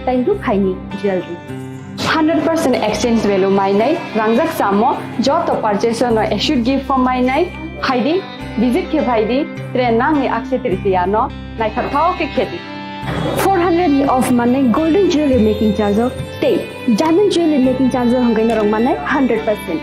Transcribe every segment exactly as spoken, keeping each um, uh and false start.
tei rukhaini jewelry. Hundred percent exchange value mainai, rangjak samo joto purchase no assured gift form mainai, phaidi, visit khe phaidi, tre nangni akse tritiya no naithok thao khe khedi. Four hundred off manai golden jewelry making charge o tei diamond jewelry making charge o hwnkhai norok manai hundred percent.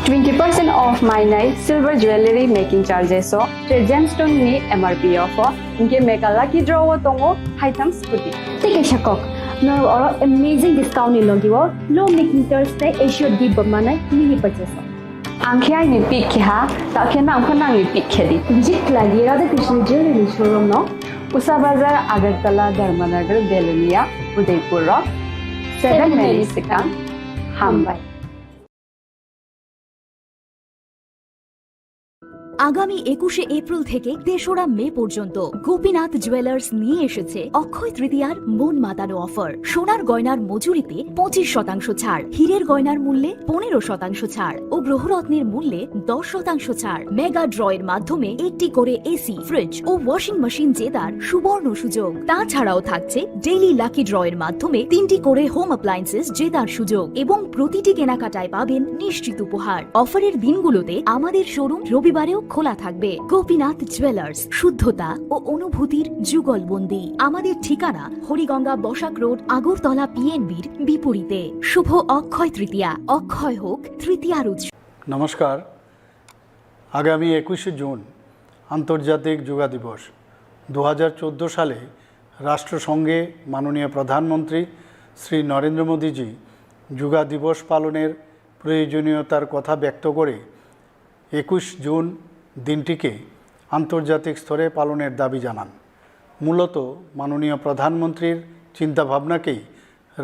Twenty percent off mainai silver jewelry making charges o, tre gemstone ni M R P off o, hinkhe mega lucky draw o tongo haitham scooty. Tei kaisa kok, norok oro amazing discount ni logi o low making charge tei assured gift bo manai mini purchase o. Ang khe aini pick khe ha, ta khe nang pho nangni pick khe di. Visit khlai di Radha Krishna Jewelry showroom no. Usa Bazar, Agartala, Dharmanagar, Belonia, Udaipur rok. Seven minutes swkang. Hambai. আগামী একুশে এপ্রিল থেকে তেসরা মে পর্যন্ত গোপীনাথ জুয়েলার্স নিয়ে এসেছে অক্ষয় তৃতীয়ার মন মাতানো অফার। সোনার গয়নার মজুরিতে পঁচিশ শতাংশ ছাড়, হীরের গয়নার মূল্যে পনেরো শতাংশ ছাড় ও গ্রহরত্নের মূল্যে দশ শতাংশ ছাড়। মেগা ড্র এর মাধ্যমে একটি করে এসি, ফ্রিজ ও ওয়াশিং মেশিন জেতার সুবর্ণ সুযোগ। তাছাড়াও থাকছে ডেইলি লাকি ড্র এর মাধ্যমে তিনটি করে হোম অ্যাপ্লায়েন্সেস জেতার সুযোগ এবং প্রতিটি কেনাকাটায় পাবেন নিশ্চিত উপহার। অফারের দিনগুলোতে আমাদের শোরুম রবিবারেও খোলা থাকবে। গোপীনাথ জুয়েলার্স, শুদ্ধতা ও অনুভূতির যুগলবন্দি। আমাদের ঠিকানা হরিগঙ্গা বসাক রোড, আগরতলা পিএনবির বিপরীতে। শুভ অক্ষয় তৃতীয়া, অক্ষয় হোক তৃতীয়ার উৎসব। নমস্কার। আগামী একুশে জুন আন্তর্জাতিক যোগা দিবস। দু হাজার চোদ্দো সালে রাষ্ট্রসংঘে মাননীয় প্রধানমন্ত্রী শ্রী নরেন্দ্র মোদীজি যোগা দিবস পালনের প্রয়োজনীয়তার কথা ব্যক্ত করে একুশ জুন দিনটিকে আন্তর্জাতিক স্তরে পালনের দাবি জানান। মূলত মাননীয় প্রধানমন্ত্রীর চিন্তাভাবনাকেই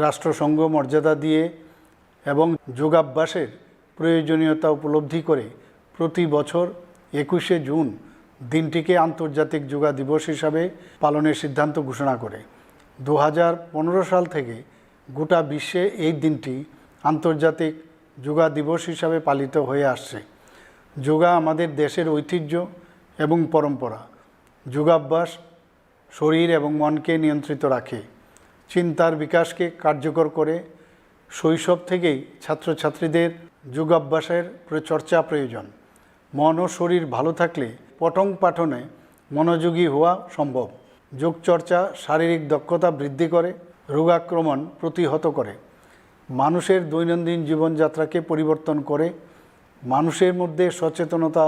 রাষ্ট্রসংঘ মর্যাদা দিয়ে এবং যোগাভ্যাসের প্রয়োজনীয়তা উপলব্ধি করে প্রতি বছর একুশে জুন দিনটিকে আন্তর্জাতিক যোগা দিবস হিসাবে পালনের সিদ্ধান্ত ঘোষণা করে। দু হাজার পনেরো সাল থেকে গোটা বিশ্বে এই দিনটি আন্তর্জাতিক যোগা দিবস হিসাবে পালিত হয়ে আসছে। যোগা আমাদের দেশের ঐতিহ্য এবং পরম্পরা। যোগাভ্যাস শরীর এবং মনকে নিয়ন্ত্রিত রাখে, চিন্তার বিকাশকে কার্যকর করে। শৈশব থেকেই ছাত্রছাত্রীদের যোগাভ্যাসের প্র-, চর্চা প্রয়োজন। মন ও শরীর ভালো থাকলে পঠন পাঠনে মনোযোগী হওয়া সম্ভব। যোগচর্চা শারীরিক দক্ষতা বৃদ্ধি করে, রোগাক্রমণ প্রতিহত করে, মানুষের দৈনন্দিন জীবনযাত্রাকে পরিবর্তন করে, মানুষের মধ্যে সচেতনতা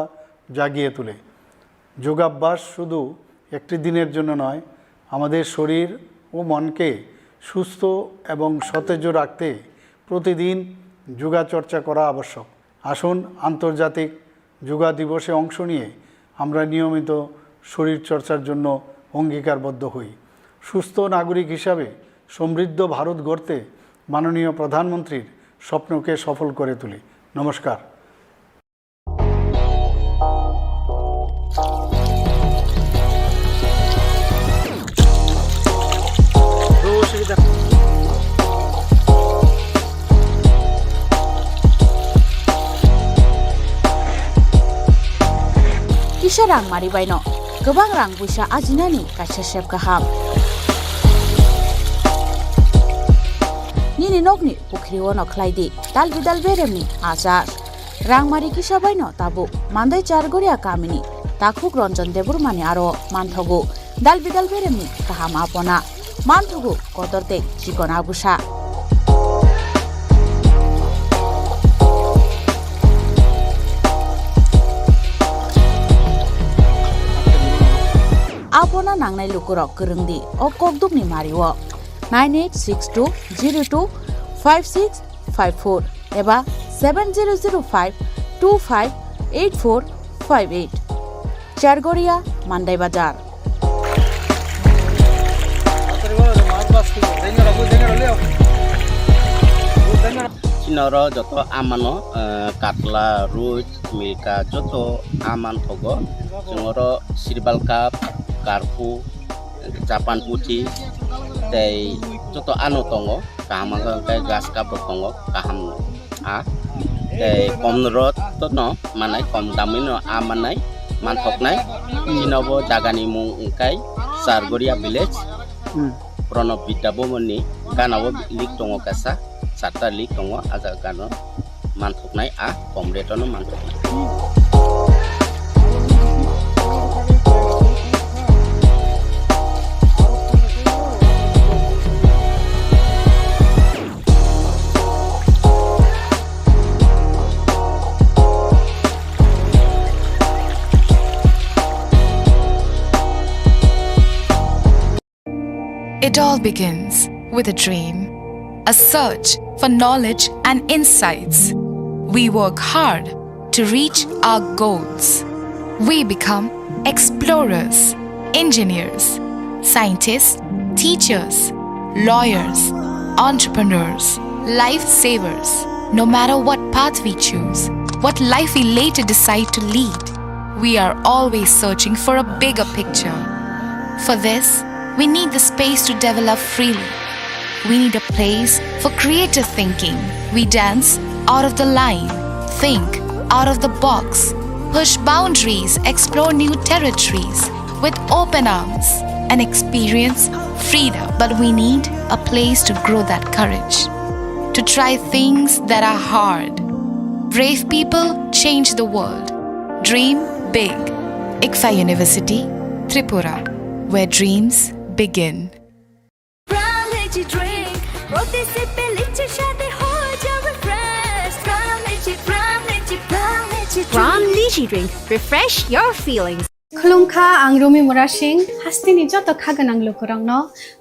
জাগিয়ে তোলে। যোগাভ্যাস শুধু একটি দিনের জন্য নয়, আমাদের শরীর ও মনকে সুস্থ এবং সতেজ রাখতে প্রতিদিন যোগাচর্চা করা আবশ্যক। আসুন, আন্তর্জাতিক যোগা দিবসে অংশ নিয়ে আমরা নিয়মিত শরীরচর্চার জন্য অঙ্গীকারবদ্ধ হই। সুস্থ নাগরিক হিসাবে সমৃদ্ধ ভারত গড়তে মাননীয় প্রধানমন্ত্রীর স্বপ্নকে সফল করে তুলি। নমস্কার। Kisa rang mari baino kwbang rang buisa ajinani kaisa sep kaham. Nini nokni pukhri ono khlai di dal bidal beremni achar. Rangmari kisa baino tabuk Mandai Chargoria kamini takhuk Ranjan Debbarmani aro manthogo dal bidal beremni kaham apona, manthogo kotor tei chikon abusa. Apona nangnai lukurok kwrwng di o kokdukni mario nine eight six two zero two five six five four eba seven zero zero five two five eight four five eight. Chargoria, Mandai Bazar. Chini oro joto amano, eh, katla, roi, milka, joto aman thogo. Chwng oro sirbal cup, karpu, Japan puthi tei joto ano tongo, kaham wngkha hwnkhe grass cup rok tongo, kaham a tei kom rok no manai, kom damwi no a manai manthoknai. Chini bo jaga ni mung wngkha Chargoria village. Hmm. Pranab Bidya Bhumonni gana o leak tongo kaisa, charta leak tongo, a jaga gano manthoknai, a kom rate-o no manthoknai. It all begins with a dream, a search for knowledge and insights. We work hard to reach our goals. We become explorers, engineers, scientists, teachers, lawyers, entrepreneurs, lifesavers. No matter what path we choose, what life we later decide to lead, we are always searching for a bigger picture. For this, we need the space to develop freely. We need a place for creative thinking. We dance out of the line, think out of the box, push boundaries, explore new territories with open arms, and experience freedom. But we need a place to grow that courage, to try things that are hard. Brave people change the world. Dream big. ICFAI University, Tripura, where dreams begin. Pram Lychee Drink, প্রতি সিপে লিচির স্বাদে হয়ে যাও refresh. Pram Lychee, Pram Lychee, Pram Lychee Drink। Pram Lychee Drink, refresh your feelings. Khulumkha, ang Rumi Murasing, hasteni joto kha gwnang lukurokno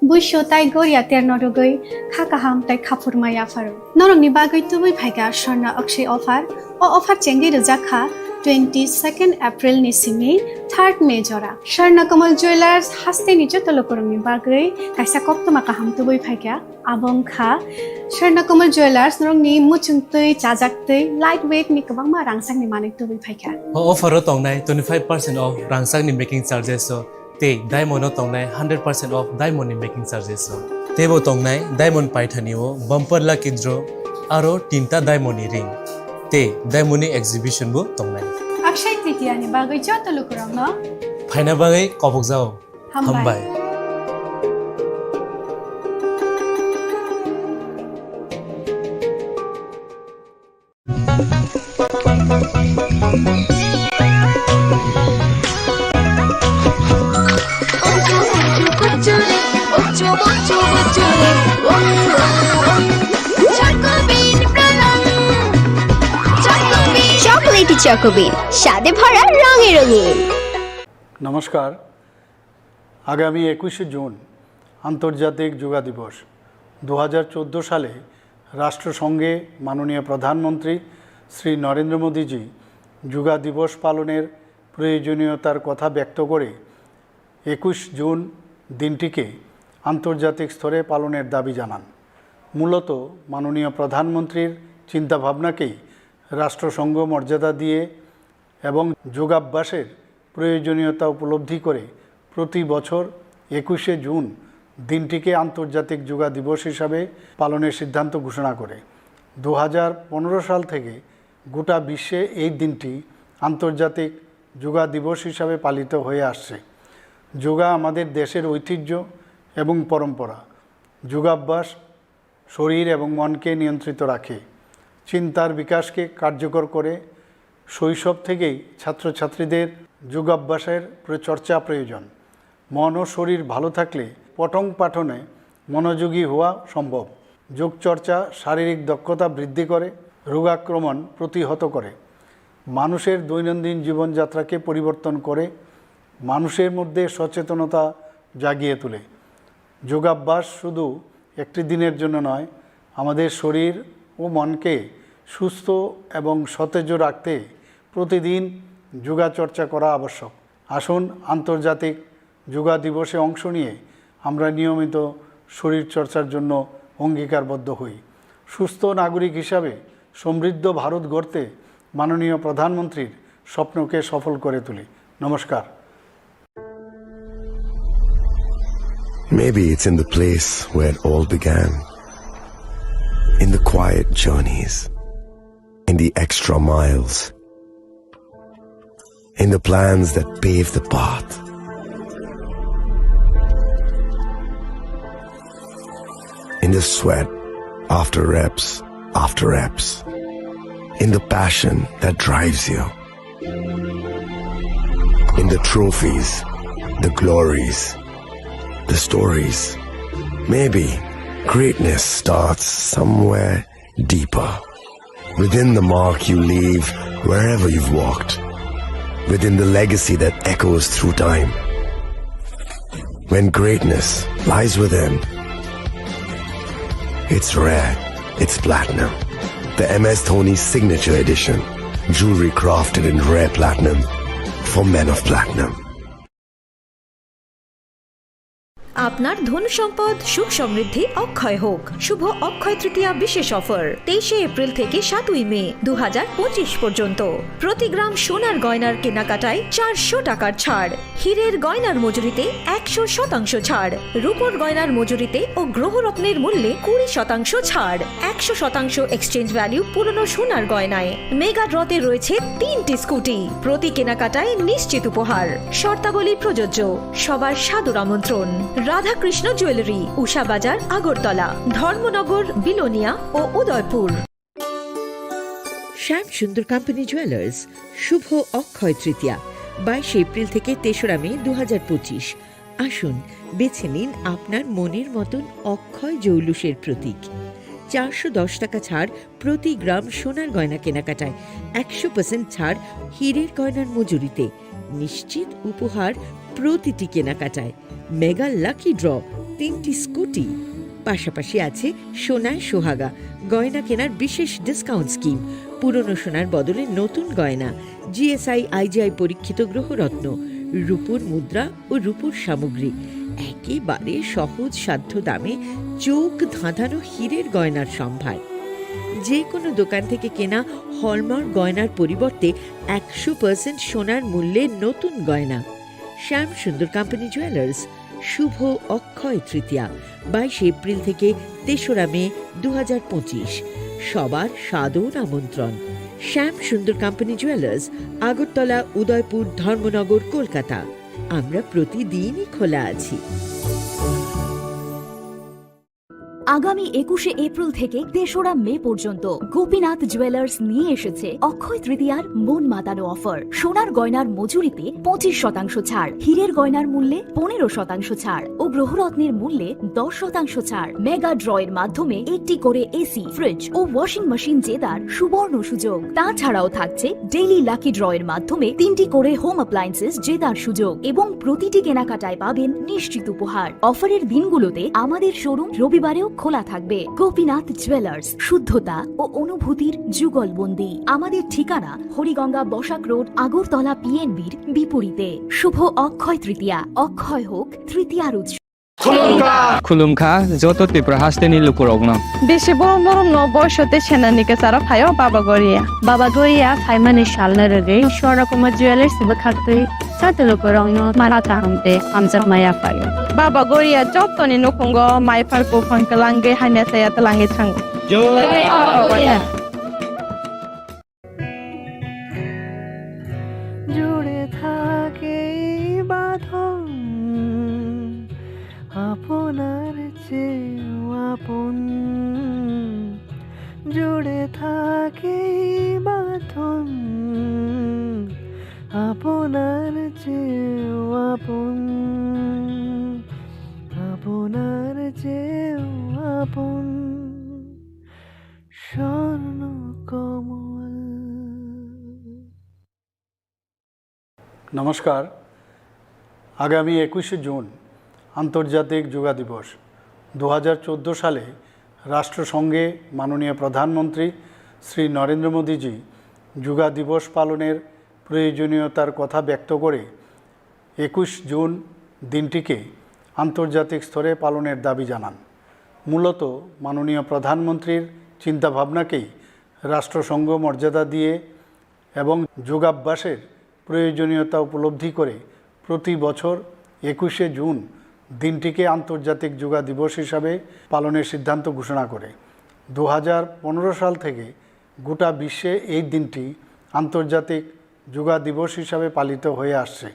buisu tai goria terno rwgwi kha kaham tai khaphurma yapharo. Norokni bagwi tubui phaikha Swarna Akshay offer. O offer chengwi rwjak kha twenty second April ni simi third May jora. Swarna Kamal Jewellers hasteni joto lukurokni bagwi kaisa koktwma kaham tubui phaikha. Abo wngkha Swarna Kamal Jewellers, norokni muchung twi, chajak twi, light weight ni kwbangma rangchakni manwi tubui phaikha. O offer o tongnai twenty-five percent off rangchakni making charges o tei diamond o tongnai hundred percent off diamond ni making charges o. Teibo tongnai diamond paithani o bumper lucky draw aro tinta diamond ni ring tei diamond ni exhibition bo tongnai. Akshay Tritiya ni bagwi joto lukurokno phaina bagwi kobokjao. Hambai. Hambai. Chocolatey Choco Bean, স্বাদে ভরা রঙে রঙিন। নমস্কার। আগামী একুশে জুন আন্তর্জাতিক যোগা দিবস। দু হাজার চোদ্দো সালে রাষ্ট্রসংঘে মাননীয় প্রধানমন্ত্রী শ্রী নরেন্দ্র মোদীজি যোগা দিবস পালনের প্রয়োজনীয়তার কথা ব্যক্ত করে একুশ জুন দিনটিকে আন্তর্জাতিক স্তরে পালনের দাবি জানান। মূলত মাননীয় প্রধানমন্ত্রীর চিন্তাভাবনাকেই রাষ্ট্রসংঘ মর্যাদা দিয়ে এবং যোগাভ্যাসের প্রয়োজনীয়তা উপলব্ধি করে প্রতি বছর একুশে জুন দিনটিকে আন্তর্জাতিক যোগা দিবস হিসাবে পালনের সিদ্ধান্ত ঘোষণা করে। দু হাজার পনেরো সাল থেকে গোটা বিশ্বে এই দিনটি আন্তর্জাতিক যোগা দিবস হিসাবে পালিত হয়ে আসছে। যোগা আমাদের দেশের ঐতিহ্য এবং পরম্পরা। যোগাভ্যাস শরীর এবং মনকে নিয়ন্ত্রিত রাখে, চিন্তার বিকাশকে কার্যকর করে। শৈশব থেকেই ছাত্রছাত্রীদের যোগাভ্যাসের প্র-, চর্চা প্রয়োজন। মন ও শরীর ভালো থাকলে পঠন পাঠনে মনোযোগী হওয়া সম্ভব। যোগচর্চা শারীরিক দক্ষতা বৃদ্ধি করে, রোগাক্রমণ প্রতিহত করে, মানুষের দৈনন্দিন জীবনযাত্রাকে পরিবর্তন করে, মানুষের মধ্যে সচেতনতা জাগিয়ে তোলে। যোগাভ্যাস শুধু একটি দিনের জন্য নয়, আমাদের শরীর ও মনকে সুস্থ এবং সতেজ রাখতে প্রতিদিন যোগাচর্চা করা আবশ্যক। আসুন আন্তর্জাতিক যোগা দিবসে অংশ নিয়ে আমরা নিয়মিত শরীরচর্চার জন্য অঙ্গীকারবদ্ধ হই। সুস্থ নাগরিক হিসাবে সমৃদ্ধ ভারত গড়তে মাননীয় প্রধানমন্ত্রীর স্বপ্নকে সফল করে তুলি। নমস্কার। Maybe it's in the place where it all began. In the quiet journeys. In the extra miles. In the plans that pave the path. In the sweat after reps after reps. In the passion that drives you. In the trophies, the glories, the stories. Maybe greatness starts somewhere deeper. Within the mark you leave wherever you've walked. Within the legacy that echoes through time. When greatness lies within, it's rare, it's platinum. The M S Dhoni Signature Edition. Jewelry crafted in rare platinum for men of platinum. আপনার ধন সম্পদ সুখ সমৃদ্ধি অক্ষয় হোক। শুভ অক্ষয় তৃতীয়া বিশেষ অফার, তেইশে এপ্রিল থেকে সাতই মে দু হাজার পঁচিশ পর্যন্ত। প্রতি গ্রাম সোনার গয়নার কেনাকাটায় চারশো টাকার ছাড়, হীরের গয়নার মজুরিতে একশো শতাংশ ছাড়, রূপোর গয়নার মজুরিতে ও গ্রহরত্নের মূল্যে কুড়ি শতাংশ ছাড়, একশো শতাংশ এক্সচেঞ্জ ভ্যালু পুরনো সোনার গয়নায়। মেগা ড্রতে রয়েছে তিনটি স্কুটি, প্রতি কেনাকাটায় নিশ্চিত উপহার। শর্তাবলী প্রযোজ্য। সবার সাদর আমন্ত্রণ। রাধাকৃষ্ণ জুয়েলারি, উষা বাজার, আগরতলা, ধর্মনগর, বিলোনিয়া ও উদয়পুর। শ্যাম সুন্দর কোম্পানি জুয়েলার্স, শুভ অক্ষয় তৃতীয়া, বাইশে এপ্রিল থেকে তেসরা মে দু হাজার পঁচিশ। আসুন, বেছে নিন আপনার মনের মতন অক্ষয় জৌলুসের প্রতীক। চারশো দশ টাকা ছাড় প্রতি গ্রাম সোনার গয়না কেনাকাটায়, একশো পার্সেন্ট ছাড় হীরের গয়নার মজুরিতে, নিশ্চিত উপহার প্রতিটি কেনাকাটায়, মেগা লাকি ড্র, তিনটি স্কুটি, পাশাপাশি আছে সোনায় সোহাগা গয়না কেনার বিশেষ ডিসকাউন্ট স্কিম, পুরনো সোনার বদলে নতুন গয়না, জিএসআই আইজিআই পরীক্ষিত গ্রহরত্ন, রূপোর মুদ্রা ও রূপোর সামগ্রী, একেবারে সহজ সাধ্য দামে চোখ ধাঁধানো হীরের গয়নার সম্ভার। যে কোনো দোকান থেকে কেনা হলমার্ক গয়নার পরিবর্তে একশো পার্সেন্ট সোনার মূল্যে নতুন গয়না। শ্যাম সুন্দর কোম্পানি জুয়েলার্স, শুভ অক্ষয় তৃতীয়া, বাইশে এপ্রিল থেকে তেসরা মে দু হাজার পঁচিশ। সবার সাদর আমন্ত্রণ। শ্যাম সুন্দর কোম্পানি জুয়েলার্স, আগরতলা, উদয়পুর, ধর্মনগর, কলকাতা। আমরা প্রতিদিনই খোলা আছি। আগামী একুশে এপ্রিল থেকে তেসরা মে পর্যন্ত গোপীনাথ জুয়েলার্স নিয়ে এসেছে অক্ষয় তৃতীয়ার মন মাতানো অফার। সোনার গয়নার মজুরিতে পঁচিশ শতাংশ ছাড়, হীরের গয়নার মূল্যে পনেরো শতাংশ ছাড় ও গ্রহরত্নের মূল্যে দশ শতাংশ ছাড়। মেগা ড্র এর মাধ্যমে একটি করে এসি, ফ্রিজ ও ওয়াশিং মেশিন জেতার সুবর্ণ সুযোগ। তাছাড়াও থাকছে ডেইলি লাকি ড্র এর মাধ্যমে তিনটি করে হোম অ্যাপ্লায়েন্সেস জেতার সুযোগ এবং প্রতিটি কেনাকাটায় পাবেন নিশ্চিত উপহার। অফারের দিনগুলোতে আমাদের শোরুম রবিবারেও খোলা থাকবে। গোপীনাথ জুয়েলার্স, শুদ্ধতা ও অনুভূতির যুগলবন্দি। আমাদের ঠিকানা হরিগঙ্গা বসাক রোড, আগরতলা পিএনবির বিপরীতে। শুভ অক্ষয় তৃতীয়া, অক্ষয় হোক তৃতীয়ার উৎসব। Khulumkha, joto Tripura hasteni lukurokno. Bisi borom borom no boisote senani kesaro phaio Baba Goria. Baba Goria phaimani salno rwgwi Swarna Kumar Jewellers bwkhaktwi joto lukurokno mara kaham tei hamjakma yaphaio. Baba Goria jotoni nukhungo mai phar buphang kwlangwi hamya saya twlangwi thango. Jai Baba Goria. জুড়ে থাকে এই বাঁধন আপনার চেয়েও আপন, জুড়ে থাকে এই বাঁধন আপনার চেয়েও আপন, আপনার চেয়েও আপন। স্বর্ণ কমল। নমস্কার। আগামী একুশে জুন আন্তর্জাতিক যোগা দিবস। দু হাজার চোদ্দো সালে রাষ্ট্রসংঘে মাননীয় প্রধানমন্ত্রী শ্রী নরেন্দ্র মোদীজি যোগা দিবস পালনের প্রয়োজনীয়তার কথা ব্যক্ত করে একুশ জুন দিনটিকে আন্তর্জাতিক স্তরে পালনের দাবি জানান। মূলত মাননীয় প্রধানমন্ত্রীর চিন্তাভাবনাকেই রাষ্ট্রসংঘ মর্যাদা দিয়ে এবং যোগাভ্যাসের প্রয়োজনীয়তা উপলব্ধি করে প্রতি বছর একুশে জুন দিনটিকে আন্তর্জাতিক যোগা দিবস হিসাবে পালনের সিদ্ধান্ত ঘোষণা করে। দু হাজার পনেরো সাল থেকে গোটা বিশ্বে এই দিনটি আন্তর্জাতিক যোগা দিবস হিসাবে পালিত হয়ে আসছে।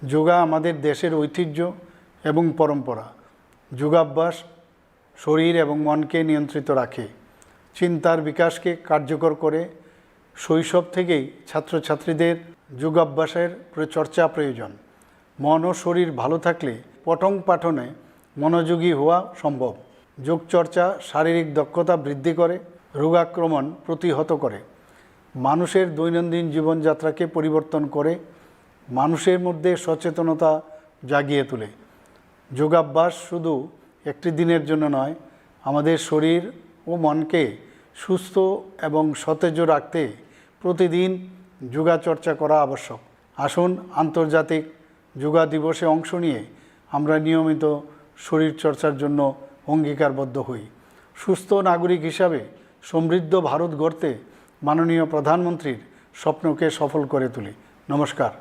যোগা আমাদের দেশের ঐতিহ্য এবং পরম্পরা। যোগাভ্যাস শরীর এবং মনকে নিয়ন্ত্রিত রাখে, চিন্তার বিকাশকে কার্যকর করে। শৈশব থেকেই ছাত্রছাত্রীদের যোগাভ্যাসের প্র-, চর্চা প্রয়োজন। মন ও শরীর ভালো থাকলে পঠন পাঠনে মনোযোগী হওয়া সম্ভব। যোগচর্চা শারীরিক দক্ষতা বৃদ্ধি করে, রোগাক্রমণ প্রতিহত করে, মানুষের দৈনন্দিন জীবনযাত্রাকে পরিবর্তন করে, মানুষের মধ্যে সচেতনতা জাগিয়ে তোলে। যোগাভ্যাস শুধু একটি দিনের জন্য নয়, আমাদের শরীর ও মনকে সুস্থ এবং সতেজ রাখতে প্রতিদিন যোগাচর্চা করা আবশ্যক। আসুন, আন্তর্জাতিক যোগা দিবসে অংশ নিয়ে আমরা নিয়মিত শরীরচর্চার জন্য অঙ্গীকারবদ্ধ হই। সুস্থ নাগরিক হিসাবে সমৃদ্ধ ভারত গড়তে মাননীয় প্রধানমন্ত্রীর স্বপ্নকে সফল করে তুলি। নমস্কার।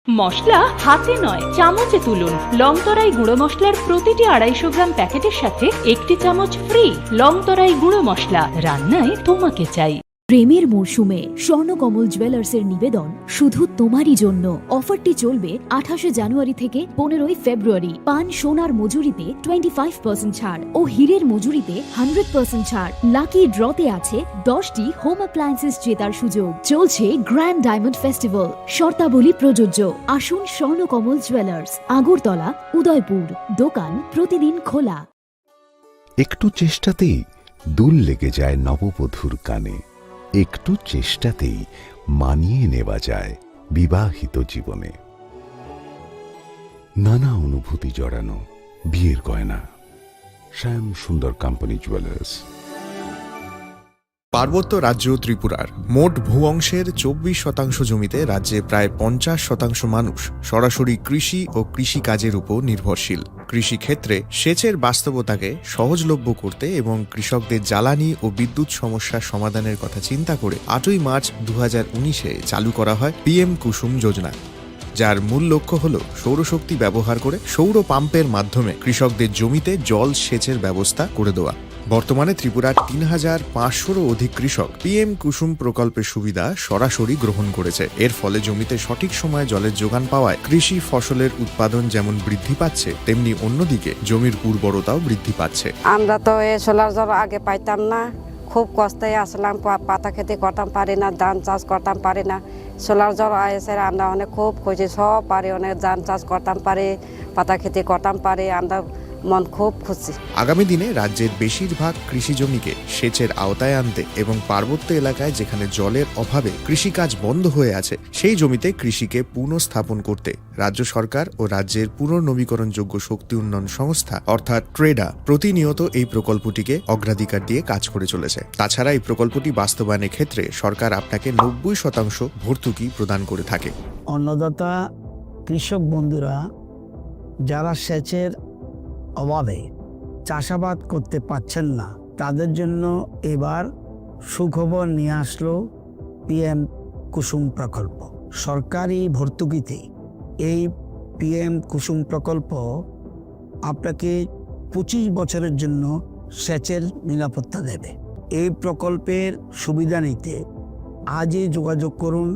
মশলা হাতে নয়, চামচে তুলুন। লংতরাই গুঁড়ো মশলার প্রতিটি আড়াইশো গ্রাম প্যাকেটের সাথে একটি চামচ ফ্রি। লংতরাই গুঁড়ো মশলা, রান্নায় তোমাকে চাই। প্রেমের মরশুমে স্বর্ণকমল জুয়েলার্সের নিবেদন শুধু তোমারই জন্য। অফারটি চলবে আঠাশে জানুয়ারি থেকে পনেরোই ফেব্রুয়ারি। পান সোনার মজুরিতে টোয়েন্টি ফাইভ পার্সেন্ট ছাড় ও হীরের মজুরিতে হান্ড্রেড পার্সেন্ট ছাড়। লাকি ড্রতে আছে দশটি হোম অ্যাপ্লায়েন্সেস জেতার সুযোগ। চলছে গ্র্যান্ড ডায়মন্ড ফেস্টিভ্যাল, শর্তাবলী প্রযোজ্য। আসুন স্বর্ণকমল জুয়েলার্স, আগরতলা, উদয়পুর। দোকান প্রতিদিন খোলা। একটু চেষ্টাতেই দুল লেগে যায় নববধূর কানে। একটু চেষ্টাতেই মানিয়ে নেওয়া যায় বিবাহিত জীবনে। নানা অনুভূতি জড়ানো বিয়ের গয়না। শ্যাম সুন্দর কোম্পানি জুয়েলার্স। পার্বত্য রাজ্য ত্রিপুরার মোট ভূ অংশের চব্বিশ শতাংশ জমিতে রাজ্যে প্রায় পঞ্চাশ শতাংশ মানুষ সরাসরি কৃষি ও কৃষিকাজের উপর নির্ভরশীল। কৃষিক্ষেত্রে সেচের বাস্তবতাকে সহজলভ্য করতে এবং কৃষকদের জ্বালানি ও বিদ্যুৎ সমস্যার সমাধানের কথা চিন্তা করে আটই মার্চ দু হাজার উনিশে চালু করা হয় পিএম কুসুম যোজনা, যার মূল লক্ষ্য হল সৌরশক্তি ব্যবহার করে সৌর পাম্পের মাধ্যমে কৃষকদের জমিতে জল সেচের ব্যবস্থা করে দেওয়া। বর্তমানে ত্রিপুরার তিন হাজার পাঁচশোরও অধিক কৃষক পিএম কুসুম প্রকল্পের সুবিধা সরাসরি গ্রহণ করেছে। এর ফলে জমিতে সঠিক সময়ে জলের যোগান পাওয়ায় কৃষি ফসলের উৎপাদন যেমন বৃদ্ধি পাচ্ছে, তেমনি অন্যদিকে জমির উর্বরতাও বৃদ্ধি পাচ্ছে। আমরা তো এই সোলার জল আগে পাইতাম না, খুব কষ্টে আসলাম, পা-, পাতা খেতি করতাম পারি না, ধান চাষ করতাম পারি না। সোলার জল এসে আমরা অনেক খুব খুশি, সব পারি, অনেক ধান চাষ করতাম পারি, পাতা খেতি করতাম পারি, আমরা মন খুব খুশি। আগামী দিনে রাজ্যের বেশিরভাগ কৃষি জমিকে সেচের আওতায় আনতে এবং পার্বত্য এলাকায় যেখানে জলের অভাবে কৃষিকাজ বন্ধ হয়ে আছে, সেই জমিতে কৃষিকে পুনঃস্থাপন করতে রাজ্য সরকার ও রাজ্যের পুনর্নবীকরণযোগ্য শক্তি উন্নয়ন সংস্থা অর্থাৎ ট্রেডা প্রতিনিয়ত এই প্রকল্পটিকে অগ্রাধিকার দিয়ে কাজ করে চলেছে। তাছাড়া এই প্রকল্পটি বাস্তবায়নের ক্ষেত্রে সরকার আপনাকে নব্বই শতাংশ ভর্তুকি প্রদান করে থাকে। অন্নদাতা কৃষক বন্ধুরা যারা সেচের অভাবে চাষাবাদ করতে পারছেন না, তাদের জন্য এবার সুখবর নিয়ে আসলো পিএম কুসুম প্রকল্প। সরকারি ভর্তুকিতে এই পিএম কুসুম প্রকল্প আপনাকে পঁচিশ বছরের জন্য সেচের নিরাপত্তা দেবে। এই প্রকল্পের সুবিধা নিতে আজই যোগাযোগ করুন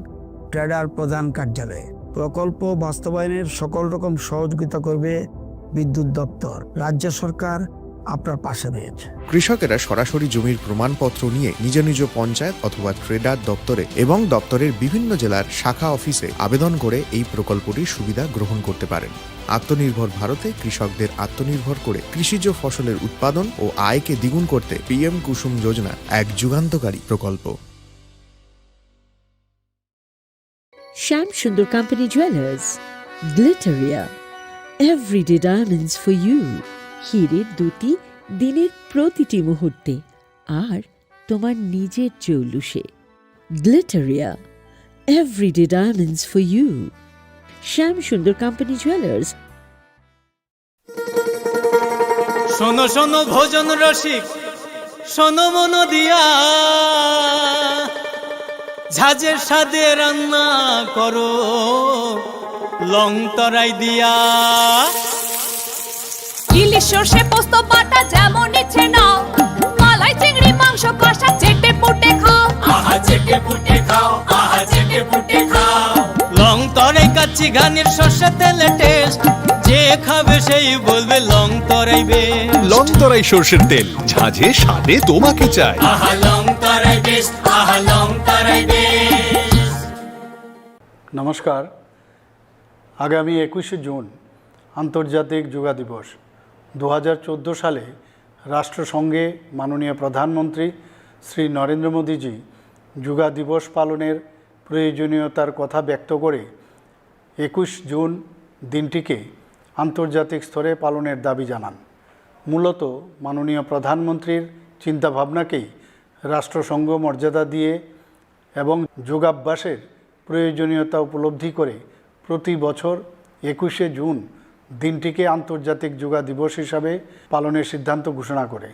ট্রেডার প্রধান কার্যালয়ে। প্রকল্প বাস্তবায়নের সকল রকম সহযোগিতা করবে বিদ্যুৎ দপ্তর। রাজ্য সরকার আপনার পাশে রয়েছে। কৃষকেরা সরাসরি জমির প্রমাণপত্র নিয়ে নিজ নিজ পঞ্চায়েত অথবা ট্রেডার দপ্তরে এবং দপ্তরের বিভিন্ন জেলার শাখা অফিসে আবেদন করে এই প্রকল্পটির সুবিধা গ্রহণ করতে পারেন। আত্মনির্ভর ভারতে কৃষকদের আত্মনির্ভর করে কৃষিজ ফসলের উৎপাদন ও আয়কে দ্বিগুণ করতে পিএম কুসুম যোজনা এক যুগান্তকারী প্রকল্প। Shyam Sundar company jewellers, Glitteria, everyday diamonds for you. হীরের দ্যুতি দিনের প্রতিটি মুহূর্তে, আর তোমার নিজের জৌলুসে। Glitteria, everyday diamonds for you. Shyam Sundar Company Jewelers. শোনো শোনো ভোজন রসিক, শোনো মন দিয়া, ঝাঁঝের স্বাদে রান্না করো লং তরাই দিয়া। ইলিশ সর্ষে পোস্ত বাটা যেমন ইচ্ছে নাও, মালাই চিংড়ি মাংস কষা চেটে পুটে খাও। আহা চেটে পুটে খাও, আহা চেটে পুটে খাও। লং তরাই কাচ্চি ঘানির সর্ষে তেলে টেস্ট, যে খাবে সেই বলবে লং তরাই বেস্ট। লং তরাই সর্ষের তেল, ঝাঁঝে স্বাদে তোমাকে চাই। আহা লং তরাই বেস্ট, আহা লং তরাই বেস্ট। নমস্কার। আগামী একুশে জুন আন্তর্জাতিক যোগা দিবস। দু হাজার চোদ্দো সালে রাষ্ট্রসংঘে মাননীয় প্রধানমন্ত্রী শ্রী নরেন্দ্র মোদীজি যোগা দিবস পালনের প্রয়োজনীয়তার কথা ব্যক্ত করে একুশ জুন দিনটিকে আন্তর্জাতিক স্তরে পালনের দাবি জানান। মূলত মাননীয় প্রধানমন্ত্রীর চিন্তাভাবনাকেই রাষ্ট্রসংঘ মর্যাদা দিয়ে এবং যোগাভ্যাসের প্রয়োজনীয়তা উপলব্ধি করে প্রতি বছর একুশে জুন দিনটিকে আন্তর্জাতিক যোগা দিবস হিসাবে পালনের সিদ্ধান্ত ঘোষণা করে।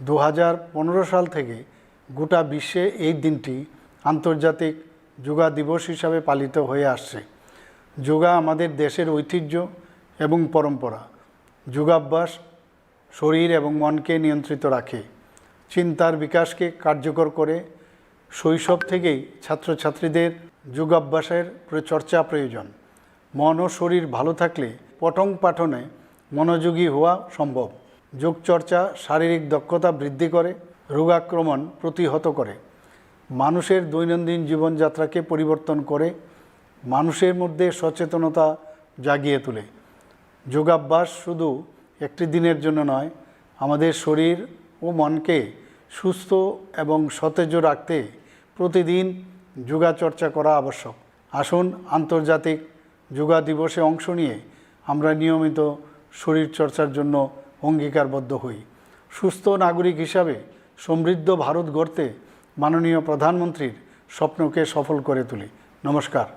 দু হাজার পনেরো সাল থেকে গোটা বিশ্বে এই দিনটি আন্তর্জাতিক যোগা দিবস হিসাবে পালিত হয়ে আসছে। যোগা আমাদের দেশের ঐতিহ্য এবং পরম্পরা। যোগাভ্যাস শরীর এবং মনকে নিয়ন্ত্রিত রাখে, চিন্তার বিকাশকে কার্যকর করে। শৈশব থেকেই ছাত্রছাত্রীদের যোগাভ্যাসের প্র-, চর্চা প্রয়োজন। মন ও শরীর ভালো থাকলে পঠন পাঠনে মনোযোগী হওয়া সম্ভব। যোগচর্চা শারীরিক দক্ষতা বৃদ্ধি করে, রোগাক্রমণ প্রতিহত করে, মানুষের দৈনন্দিন জীবনযাত্রাকে পরিবর্তন করে, মানুষের মধ্যে সচেতনতা জাগিয়ে তোলে। যোগাভ্যাস শুধু একটি দিনের জন্য নয়, আমাদের শরীর ও মনকে সুস্থ এবং সতেজ রাখতে প্রতিদিন যোগা চর্চা করা আবশ্যক। আসুন, আন্তর্জাতিক যোগা দিবসে অংশ নিয়ে আমরা নিয়মিত শরীর চর্চার জন্য অঙ্গীকারবদ্ধ হই। সুস্থ নাগরিক হিসাবে সমৃদ্ধ ভারত গড়তে মাননীয় প্রধানমন্ত্রীর স্বপ্নকে সফল করে তুলি। নমস্কার।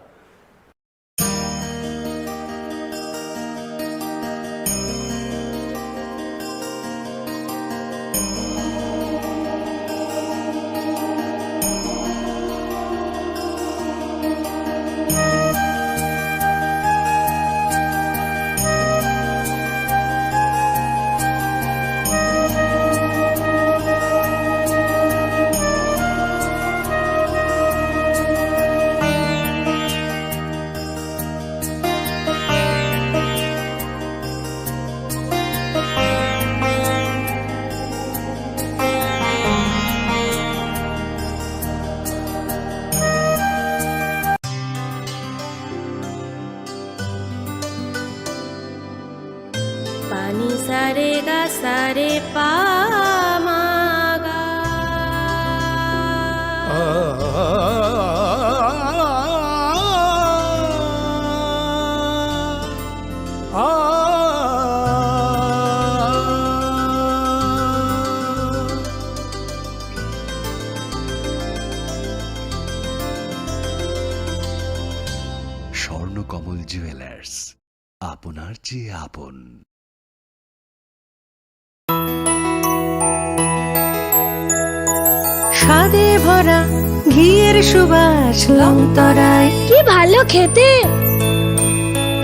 Pani sare ga sare pa ma ga. Swarnakamal jewellers, আপনার চেয়ে আপন। স্বাদে ভরা ঘিয়ের সুবাস লংতরাই। কি ভালো খেতে!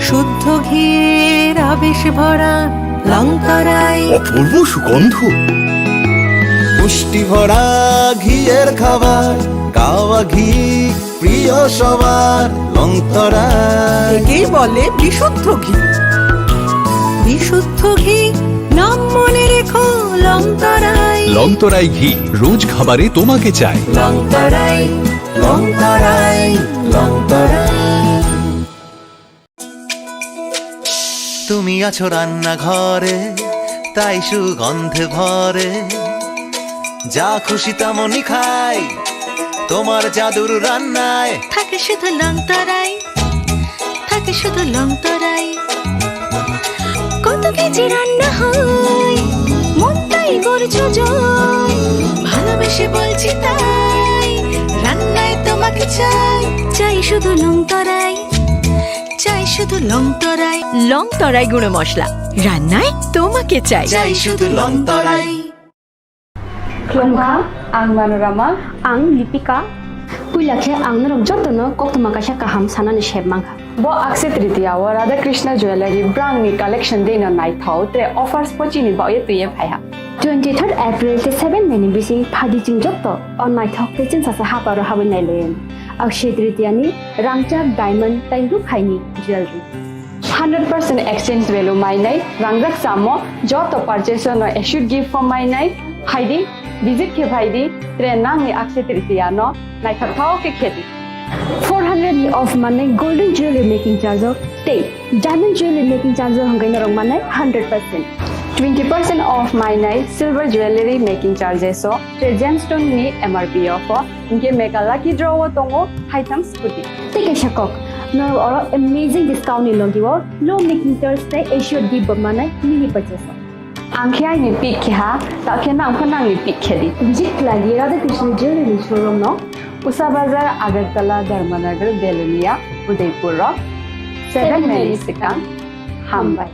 শুদ্ধ ঘিয়ের আবেশ ভরা লংতরাই। অপূর্ব সুগন্ধ। পুষ্টি ভরা ঘিয়ের খাবার, গাওয়া ঘি প্রিয় সবার লংতরাই। একেই বলে বিশুদ্ধ ঘি। বিশুদ্ধ ঘি, নাম মনে রেখো লংতরাই। লংতরাই ঘি, রোজ খাবারে তোমাকে চাই। লংতরাই, লংতরাই, লংতরাই। তুমি আছো রান্নাঘরে, তাই সুগন্ধে ভরে। যা খুশি তেমনই খাই, তোমার জাদুর রান্নায়। থাকে শুধু লংতরাই, থাকে শুধু লংতরাই। কত কেজি রান্না হয়, মনটাই করছো জয়। ভালোবেসে বলছি তাই, রান্নায় তোমাকে চাই, চাই শুধু লং তরাই, চাই শুধু লং তরাই। লং তরাই গুঁড়ো মশলা, রান্নায় তোমাকে চাই। চাই শুধু লং তরাই। Khulumkha, ang Manorama. Ang Lipika. Puila khe ang norok jotono koktwma kaisa kaham sanani sep mankha. Bo Akshaya Tritiya o Radha Krishna Jewellery brangni collection dino naithok tre offers pochini baoye twiye phaiha. Twenty third April tei seven May ni bising phaidi chwng joto o naithok tei chwngsacha haparo habwi nailayan. Akshaya Tritiya ni rangchak diamond tei rukhaini jewellery. Hundred percent exchange value mainai rangjak samo joto purchase no assured gift form mainai phaidi, visit khe phaidi, tre nangni Akshaya Tritiya no naithok thao khe khedi. Four hundred ni off manai golden jewelry making charge o tei diamond jewelry making charge o hwnkhai norok manai hundred percent. Twenty percent off mainai silver jewelry making charges o tre gemstone ni M R P o pho hwnkhe mega lucky draw o tongo haitham scooty. Tei kaisa kok, norok oro amazing discount ni logi o low making charge tei assured gift bo manai mini purchase o. Ang khe aini pick khe ha, ta khe nang pho nangni pick khe di. Jik lagi Radha Krishna Jewelry showroom no. Usa Bazar, Agartala, Dharmanagar, Belonia, Udaipur rok. Seven minutes sikang. Hambai.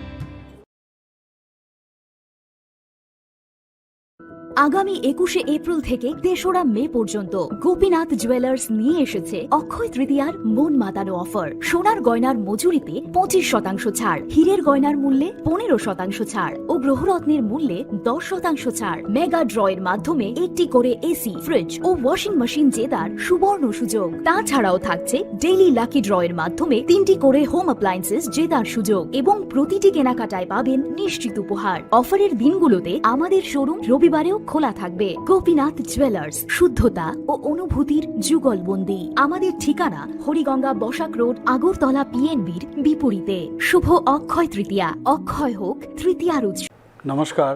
আগামী একুশে এপ্রিল থেকে তেসরা মে পর্যন্ত গোপীনাথ জুয়েলার্স নিয়ে এসেছে অক্ষয় তৃতীয়ার মন মাতানো অফার। সোনার গয়নার মজুরিতে পঁচিশ শতাংশ ছাড়, হীরের গয়নার মূল্যে পনেরো শতাংশ ছাড় ও গ্রহরত্নের মূল্যে দশ শতাংশ ছাড়। মেগা ড্রয়ের মাধ্যমে একটি করে এসি, ফ্রিজ ও ওয়াশিং মেশিন জেতার সুবর্ণ সুযোগ। তাছাড়াও থাকছে ডেইলি লাকি ড্রয়ের মাধ্যমে তিনটি করে হোম অ্যাপ্লায়েন্সেস জেতার সুযোগ এবং প্রতিটি কেনাকাটায় পাবেন নিশ্চিত উপহার। অফারের দিনগুলোতে আমাদের শোরুম রবিবারেও খোলা থাকবে। গোপীনাথ জুয়েলার্স, শুদ্ধতা ও অনুভূতির যুগলবন্দি। আমাদের ঠিকানা হরিগঙ্গা বসাক রোড, আগরতলা পিএনবির বিপরীতে। শুভ অক্ষয় তৃতীয়া, অক্ষয় হোক তৃতীয়ার উৎসব। নমস্কার।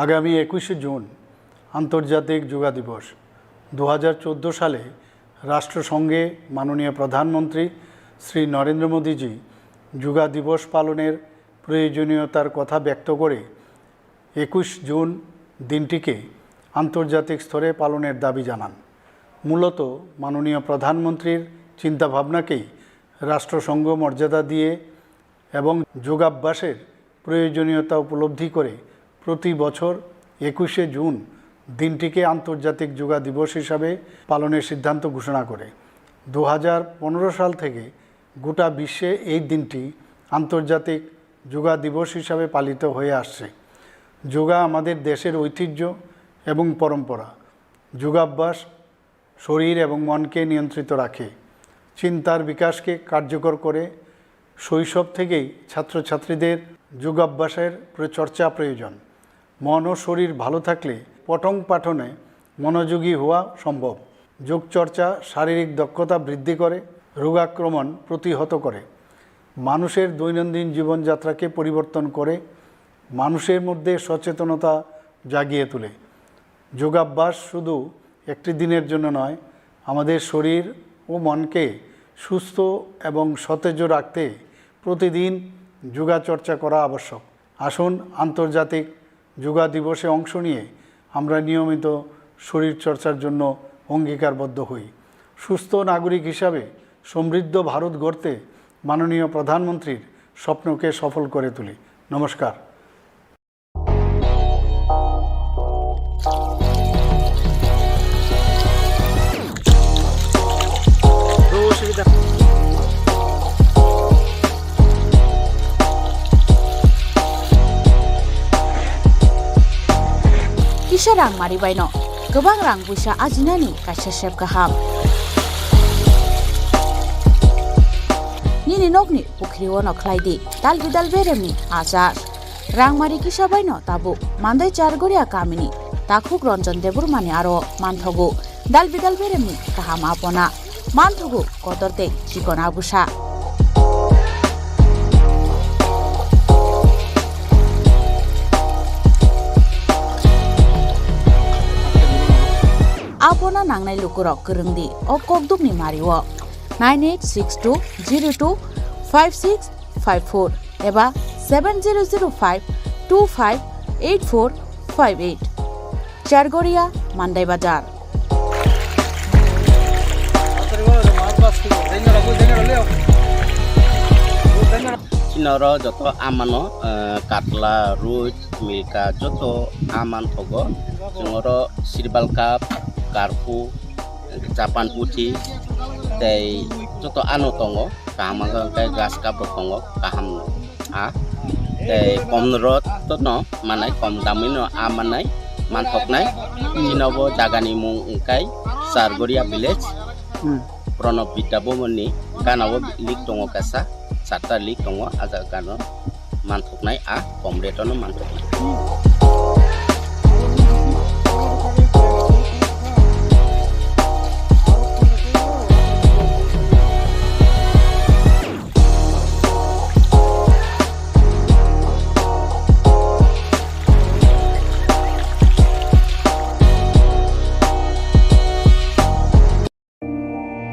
আগামী একুশে জুন আন্তর্জাতিক যোগা দিবস। দু হাজার চোদ্দো সালে রাষ্ট্রসংঘে মাননীয় প্রধানমন্ত্রী শ্রী নরেন্দ্র মোদীজি যোগা দিবস পালনের প্রয়োজনীয়তার কথা ব্যক্ত করে একুশ জুন দিনটিকে আন্তর্জাতিক স্তরে পালনের দাবি জানান। মূলত মাননীয় প্রধানমন্ত্রীর চিন্তাভাবনাকেই রাষ্ট্রসংঘ মর্যাদা দিয়ে এবং যোগাভ্যাসের প্রয়োজনীয়তা উপলব্ধি করে প্রতি বছর একুশে জুন দিনটিকে আন্তর্জাতিক যোগা দিবস হিসাবে পালনের সিদ্ধান্ত ঘোষণা করে। দু হাজার পনেরো সাল থেকে গোটা বিশ্বে এই দিনটি আন্তর্জাতিক যোগা দিবস হিসাবে পালিত হয়ে আসছে। যোগা আমাদের দেশের ঐতিহ্য এবং পরম্পরা। যোগাভ্যাস শরীর এবং মনকে নিয়ন্ত্রিত রাখে, চিন্তার বিকাশকে কার্যকর করে। শৈশব থেকেই ছাত্রছাত্রীদের যোগাভ্যাসের প্র-, চর্চা প্রয়োজন। মন ও শরীর ভালো থাকলে পঠন পাঠনে মনোযোগী হওয়া সম্ভব। যোগচর্চা শারীরিক দক্ষতা বৃদ্ধি করে, রোগাক্রমণ প্রতিহত করে, মানুষের দৈনন্দিন জীবনযাত্রাকে পরিবর্তন করে, মানুষের মধ্যে সচেতনতা জাগিয়ে তোলে। যোগাভ্যাস শুধু একটি দিনের জন্য নয়, আমাদের শরীর ও মনকে সুস্থ এবং সতেজ রাখতে প্রতিদিন যোগা চর্চা করা আবশ্যক। আসুন, আন্তর্জাতিক যোগা দিবসে অংশ নিয়ে আমরা নিয়মিত শরীর চর্চার জন্য অঙ্গীকারবদ্ধ হই। সুস্থ নাগরিক হিসাবে সমৃদ্ধ ভারত গড়তে মাননীয় প্রধানমন্ত্রীর স্বপ্নকে সফল করে তুলি। নমস্কার। Kisa rang mari baino kwbang rang puisa ajinani kaisa sep kaham. Nini nokni pukhri o no khlai di dal bidal beremni achar. Rangmari kisa baino tabuk Mandai Chargoria kamini takhuk Ranjan Debbarmani aro manthogo dal bidal beremni kaham apona. Manthogo kotor tei chikon agusa. Apona nangnai lukurok kwrwng di o kokdukni mario. Nine eight six two zero two five six five four eba seven zero zero five two five eight four five eight. Chargoria, Mandai Bazar. Noro joto amano, eh, katla, ruj, milka joto aman thogo. Chwng oro sirbal cup, karphu, Japan puthi tei joto ano tongo. Kaham wngkha hwnkhe grass cup rok tongo, kaham no a. Tei kom rot no manai, kom damwi no a manai, manthoknai. Chini bo jagani mung wngkha Chargoria village. Hmm. Pranab Vidya Bhavan ni gana o lake tongo kaisa, charta lake tongo, a jaga gana o manthoknai, a kom rate o no manthoknai.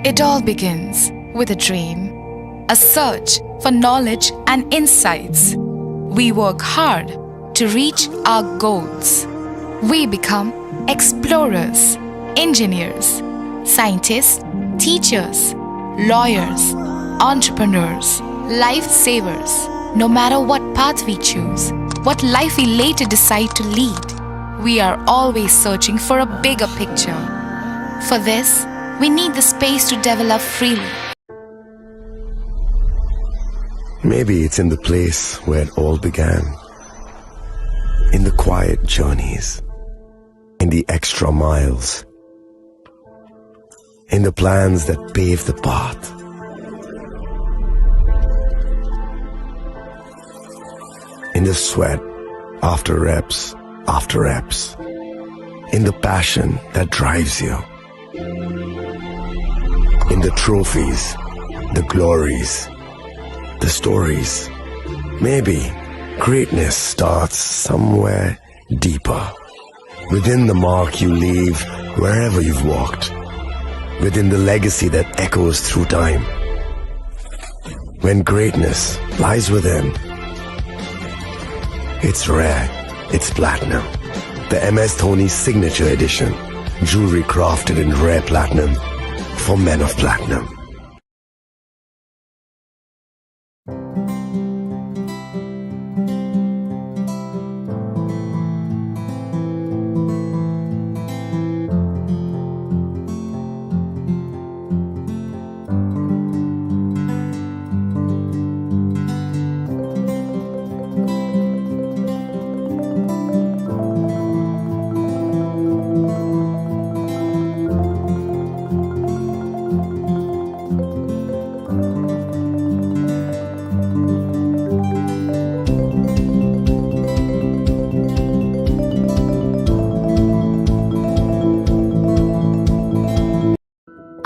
It all begins with a dream, a search for knowledge and insights. We work hard to reach our goals. We become explorers, engineers, scientists, teachers, lawyers, entrepreneurs, lifesavers. No matter what path we choose, what life we later decide to lead, we are always searching for a bigger picture. For this, we need the space to develop freely. Maybe it's in the place where it all began. In the quiet journeys. In the extra miles. In the plans that pave the path. In the sweat after reps after reps. In the passion that drives you. In the trophies, the glories, the stories. Maybe greatness starts somewhere deeper. Within the mark you leave wherever you've walked. Within the legacy that echoes through time. When greatness lies within, it's rare, it's platinum. The M S Dhoni Signature Edition. Jewelry crafted in rare platinum for men of platinum.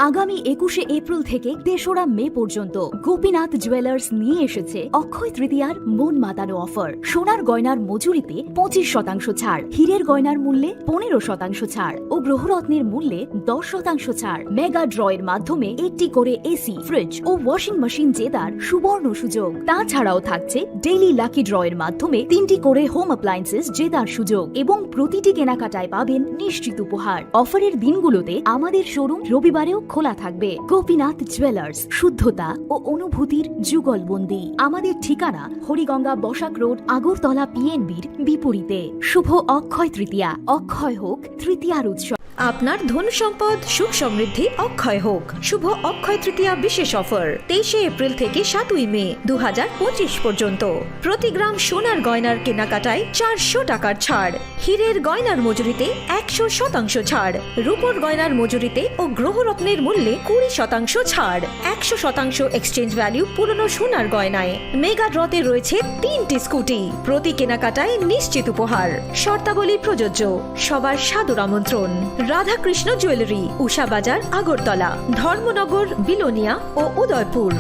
আগামী একুশে এপ্রিল থেকে তেসরা মে পর্যন্ত গোপীনাথ জুয়েলার্স নিয়ে এসেছে অক্ষয় তৃতীয়ার মন মাতানো অফার। সোনার গয়নার মজুরিতে পঁচিশ শতাংশ ছাড়, হীরের গয়নার মূল্যে পনেরো শতাংশ ছাড় ও গ্রহরত্নের মূল্যে দশ শতাংশ ছাড়। মেগা ড্র এর মাধ্যমে একটি করে এসি, ফ্রিজ ও ওয়াশিং মেশিন জেতার সুবর্ণ সুযোগ। তাছাড়াও থাকছে ডেইলি লাকি ড্র এর মাধ্যমে তিনটি করে হোম অ্যাপ্লায়েন্সেস জেতার সুযোগ এবং প্রতিটি কেনাকাটায় পাবেন নিশ্চিত উপহার। অফারের দিনগুলোতে আমাদের শোরুম রবিবারেও খোলা থাকবে। গোপীনাথ জুয়েলার্স, শুদ্ধতা ও অনুভূতির যুগলবন্দি। আমাদের ঠিকানা হরিগঙ্গা বসাক রোড, আগরতলা পিএনবির বিপরীতে। শুভ অক্ষয় তৃতীয়া, অক্ষয় হোক তৃতীয়ার উৎসব। আপনার ধন সম্পদ সুখ সমৃদ্ধি অক্ষয় হোক। শুভ অক্ষয় তৃতীয়া বিশেষ অফার, তেইশে এপ্রিল থেকে সাতই মে দু হাজার পঁচিশ পর্যন্ত। প্রতি গ্রাম সোনার গয়নার কেনাকাটায় চারশো টাকার ছাড়, হীরের গয়নার মজুরিতে একশো শতাংশ ছাড়, রূপোর গয়নার মজুরিতে ও গ্রহরত্নের মূল্যে কুড়ি শতাংশ ছাড়, একশো শতাংশ এক্সচেঞ্জ ভ্যালু পুরনো সোনার গয়নায়। মেগা ড্রতে রয়েছে তিনটি স্কুটি, প্রতি কেনাকাটায় নিশ্চিত উপহার। শর্তাবলী প্রযোজ্য। সবার সাদর আমন্ত্রণ। রাধাকৃষ্ণ জুয়েলারি, উষা বাজার, আগরতলা, ধর্মনগর, বিলোনিয়া ও Udaipur.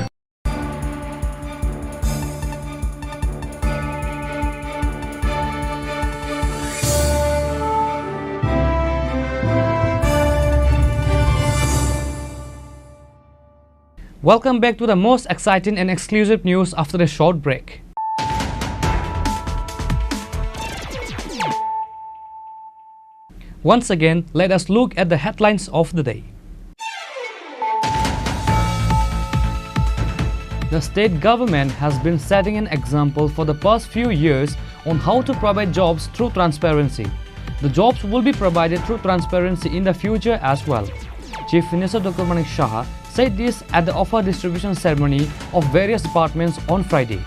Welcome back to the most exciting and exclusive news after a short break. Once again, let us look at the headlines of the day. The state government has been setting an example for the past few years on how to provide jobs through transparency. The jobs will be provided through transparency in the future as well. Chief Minister Doctor Manik Saha said this at the offer distribution ceremony of various departments on Friday.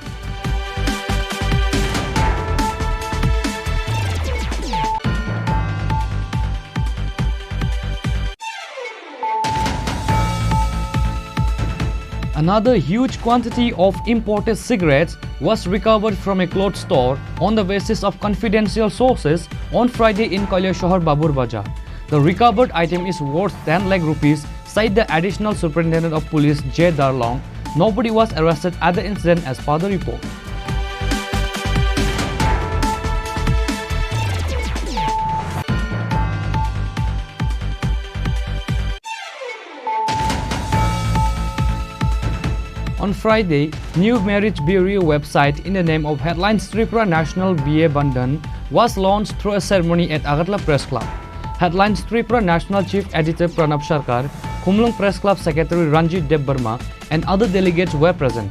Another huge quantity of imported cigarettes was recovered from a cloth store on the basis of confidential sources on Friday in Kailasahar Babur Bazar. The recovered item is worth ten lakh rupees, said the Additional Superintendent of Police J Darlong. Nobody was arrested at the incident as per the report. On Friday, new marriage bureau website in the name of Headlines Tripura National B A Bandhan was launched through a ceremony at Agartala Press Club. Headlines Tripura National Chief Editor Pranab Sarkar, Khumulwng Press Club Secretary Ranjit Debbarma, and other delegates were present.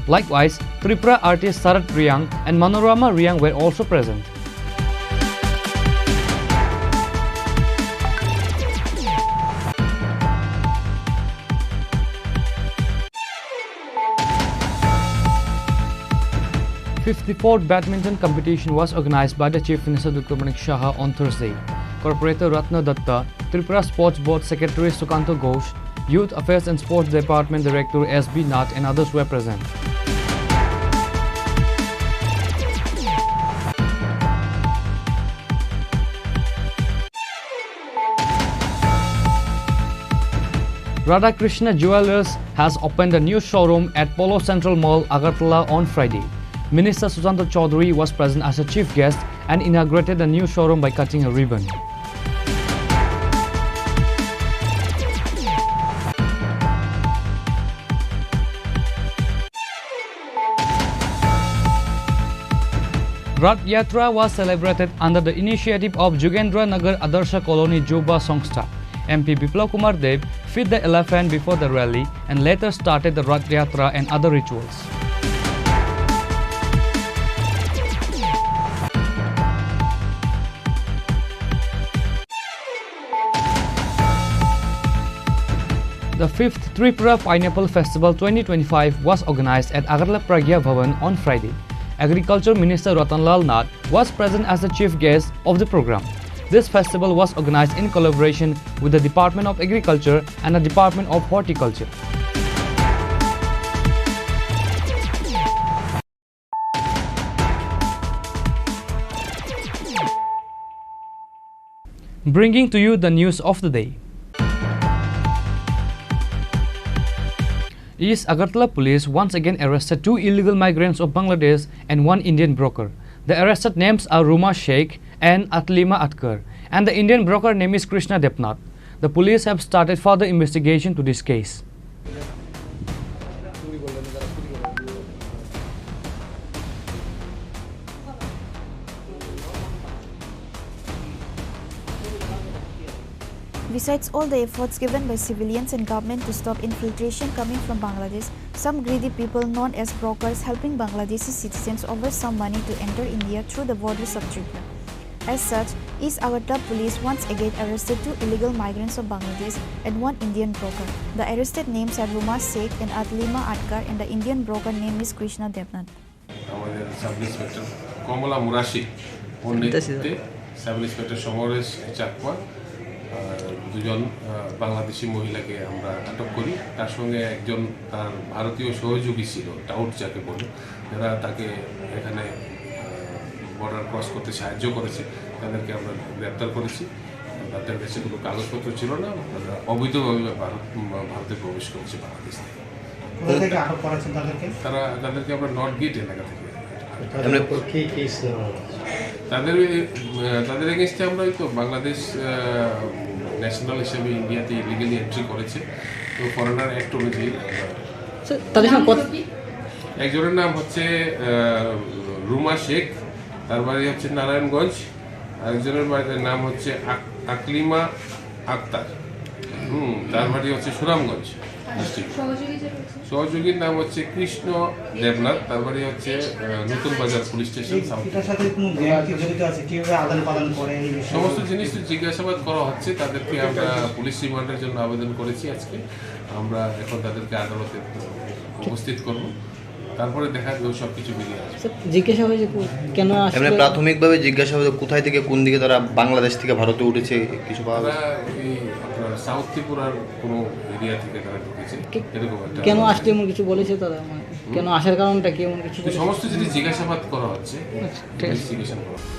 Likewise, Tripura artist Sarat Riang and Manorama Riang were also present. Fifty-fourth badminton competition was organized by the Chief Minister Doctor Manik Saha on Thursday. Corporator Ratna Datta, Tripura Sports Board Secretary Sukanta Ghosh, Youth Affairs and Sports Department Director S B Nath and others were present. Radhakrishna Jewellers has opened a new showroom at Polo Central Mall, Agartala on Friday. Minister Sushanta Chaudhary was present as a chief guest and inaugurated the new showroom by cutting a ribbon. Rath Yatra was celebrated under the initiative of Jugendra Nagar Adarsha Colony Juba Songstha. M P Biplab Kumar Deb fed the elephant before the rally and later started the Rath Yatra and other rituals. The fifth Tripura Pineapple Festival twenty twenty-five was organized at Agartala Pragya Bhavan on Friday. Agriculture Minister Ratan Lal Nath was present as the chief guest of the program. This festival was organized in collaboration with the Department of Agriculture and the Department of Horticulture. Bringing to you the news of the day. East Agartala police once again arrested two illegal migrants of Bangladesh and one Indian broker. The arrested names are Ruma Sheikh and Atlima Atkar, and the Indian broker name is Krishna Debnath. The police have started further investigation to this case. Besides all the efforts given by civilians and government to stop infiltration coming from Bangladesh, some greedy people known as brokers helping Bangladeshi citizens offer some money to enter India through the borders of Tripura. As such, East Agartala police once again arrested two illegal migrants of Bangladesh and one Indian broker. The arrested names are Ruma Sheikh and Atlima Atkar, and the Indian broker name is Krishna Debnath. আমাদের sub inspector কমলা মুরাশি, ওর নেতৃত্বে sub inspector Samaresh চাকমা, আহ, দুজন, আহ, বাংলাদেশি মহিলাকে আমরা আটক করি। তার সঙ্গে একজন তার ভারতীয় সহযোগী ছিল, টাউট যাকে বলে, যারা তাকে এখানে, আহ, বর্ডার ক্রস করতে সাহায্য করেছে, তাদেরকে আমরা গ্রেপ্তার করেছি। তাদের কাছে কোনো কাগজপত্র ছিল না, তারা অবৈধভাবে ভারত, ভারতে প্রবেশ করেছে বাংলাদেশ থেকে। কোথা থেকে আটক করেছেন তাদেরকে? তারা, তাদেরকে আমরা নর্থ গেট এলাকা থেকে। তাদের উপর কি কেস নেওয়া হয়েছে? তাদের ওই, আহ, তাদের এগেইনস্টে আমরা ওই তো বাংলাদেশ, আহ, ন্যাশনাল হিসেবে ইন্ডিয়াতে ইলিগালি এন্ট্রি করেছে, তো ফরেনার অ্যাক্ট অনুযায়ী আমরা স্যার, তাদের সঙ্গে কথা একজনের নাম হচ্ছে, আহ, রুমা শেখ, তার বাড়ি হচ্ছে নারায়ণগঞ্জ। আরেকজনের বাড়ির নাম হচ্ছে আক-, আকলিমা আক্তার। হুম, তার বাড়ি হচ্ছে সুনামগঞ্জ। সহযোগীর নাম হচ্ছে কৃষ্ণ দেবনাথ, তার বাড়ি হচ্ছে আহ, নতুন বাজার পুলিশ স্টেশন, সাউথ। এটার সাথে কোনো গ্যাং কি জড়িত আছে? কিভাবে আদান প্রদান করে এই বিষয়ে? সমস্ত জিনিস তো জিজ্ঞাসাবাদ করা হচ্ছে, তাদেরকে আমরা পুলিশ রিমান্ডের জন্য আবেদন করেছি আজকে। আমরা এখন তাদেরকে আদালতে উপস্থিত করব, তারপরে দেখা যাবে সব কিছু বেরিয়ে আসবে। স্যার, জিজ্ঞাসা হয়েছে কো-, কেন আসলে? এমনি প্রাথমিকভাবে জিজ্ঞাসা হয়েছে কোথায় থেকে কোন দিকে তারা বাংলাদেশ থেকে ভারতে উঠেছে, কিছু পাওয়া গেছে? তারা এই আপনার সাউথ ত্রিপুরার কোনো এরিয়া থেকে তারা ঢুকেছে, কে-, এরকম একটা কেন আওয়াজ। আসছে এমন কিছু বলেছে তারা? মানে, হুম? কেন আসার কারণটা কি এমন কিছু তো বলেছে? সমস্ত জিনিস জিজ্ঞাসাবাদ করা হচ্ছে, আচ্ছা, ঠিক আছে। ইনভেস্টিগেশন করা হচ্ছে।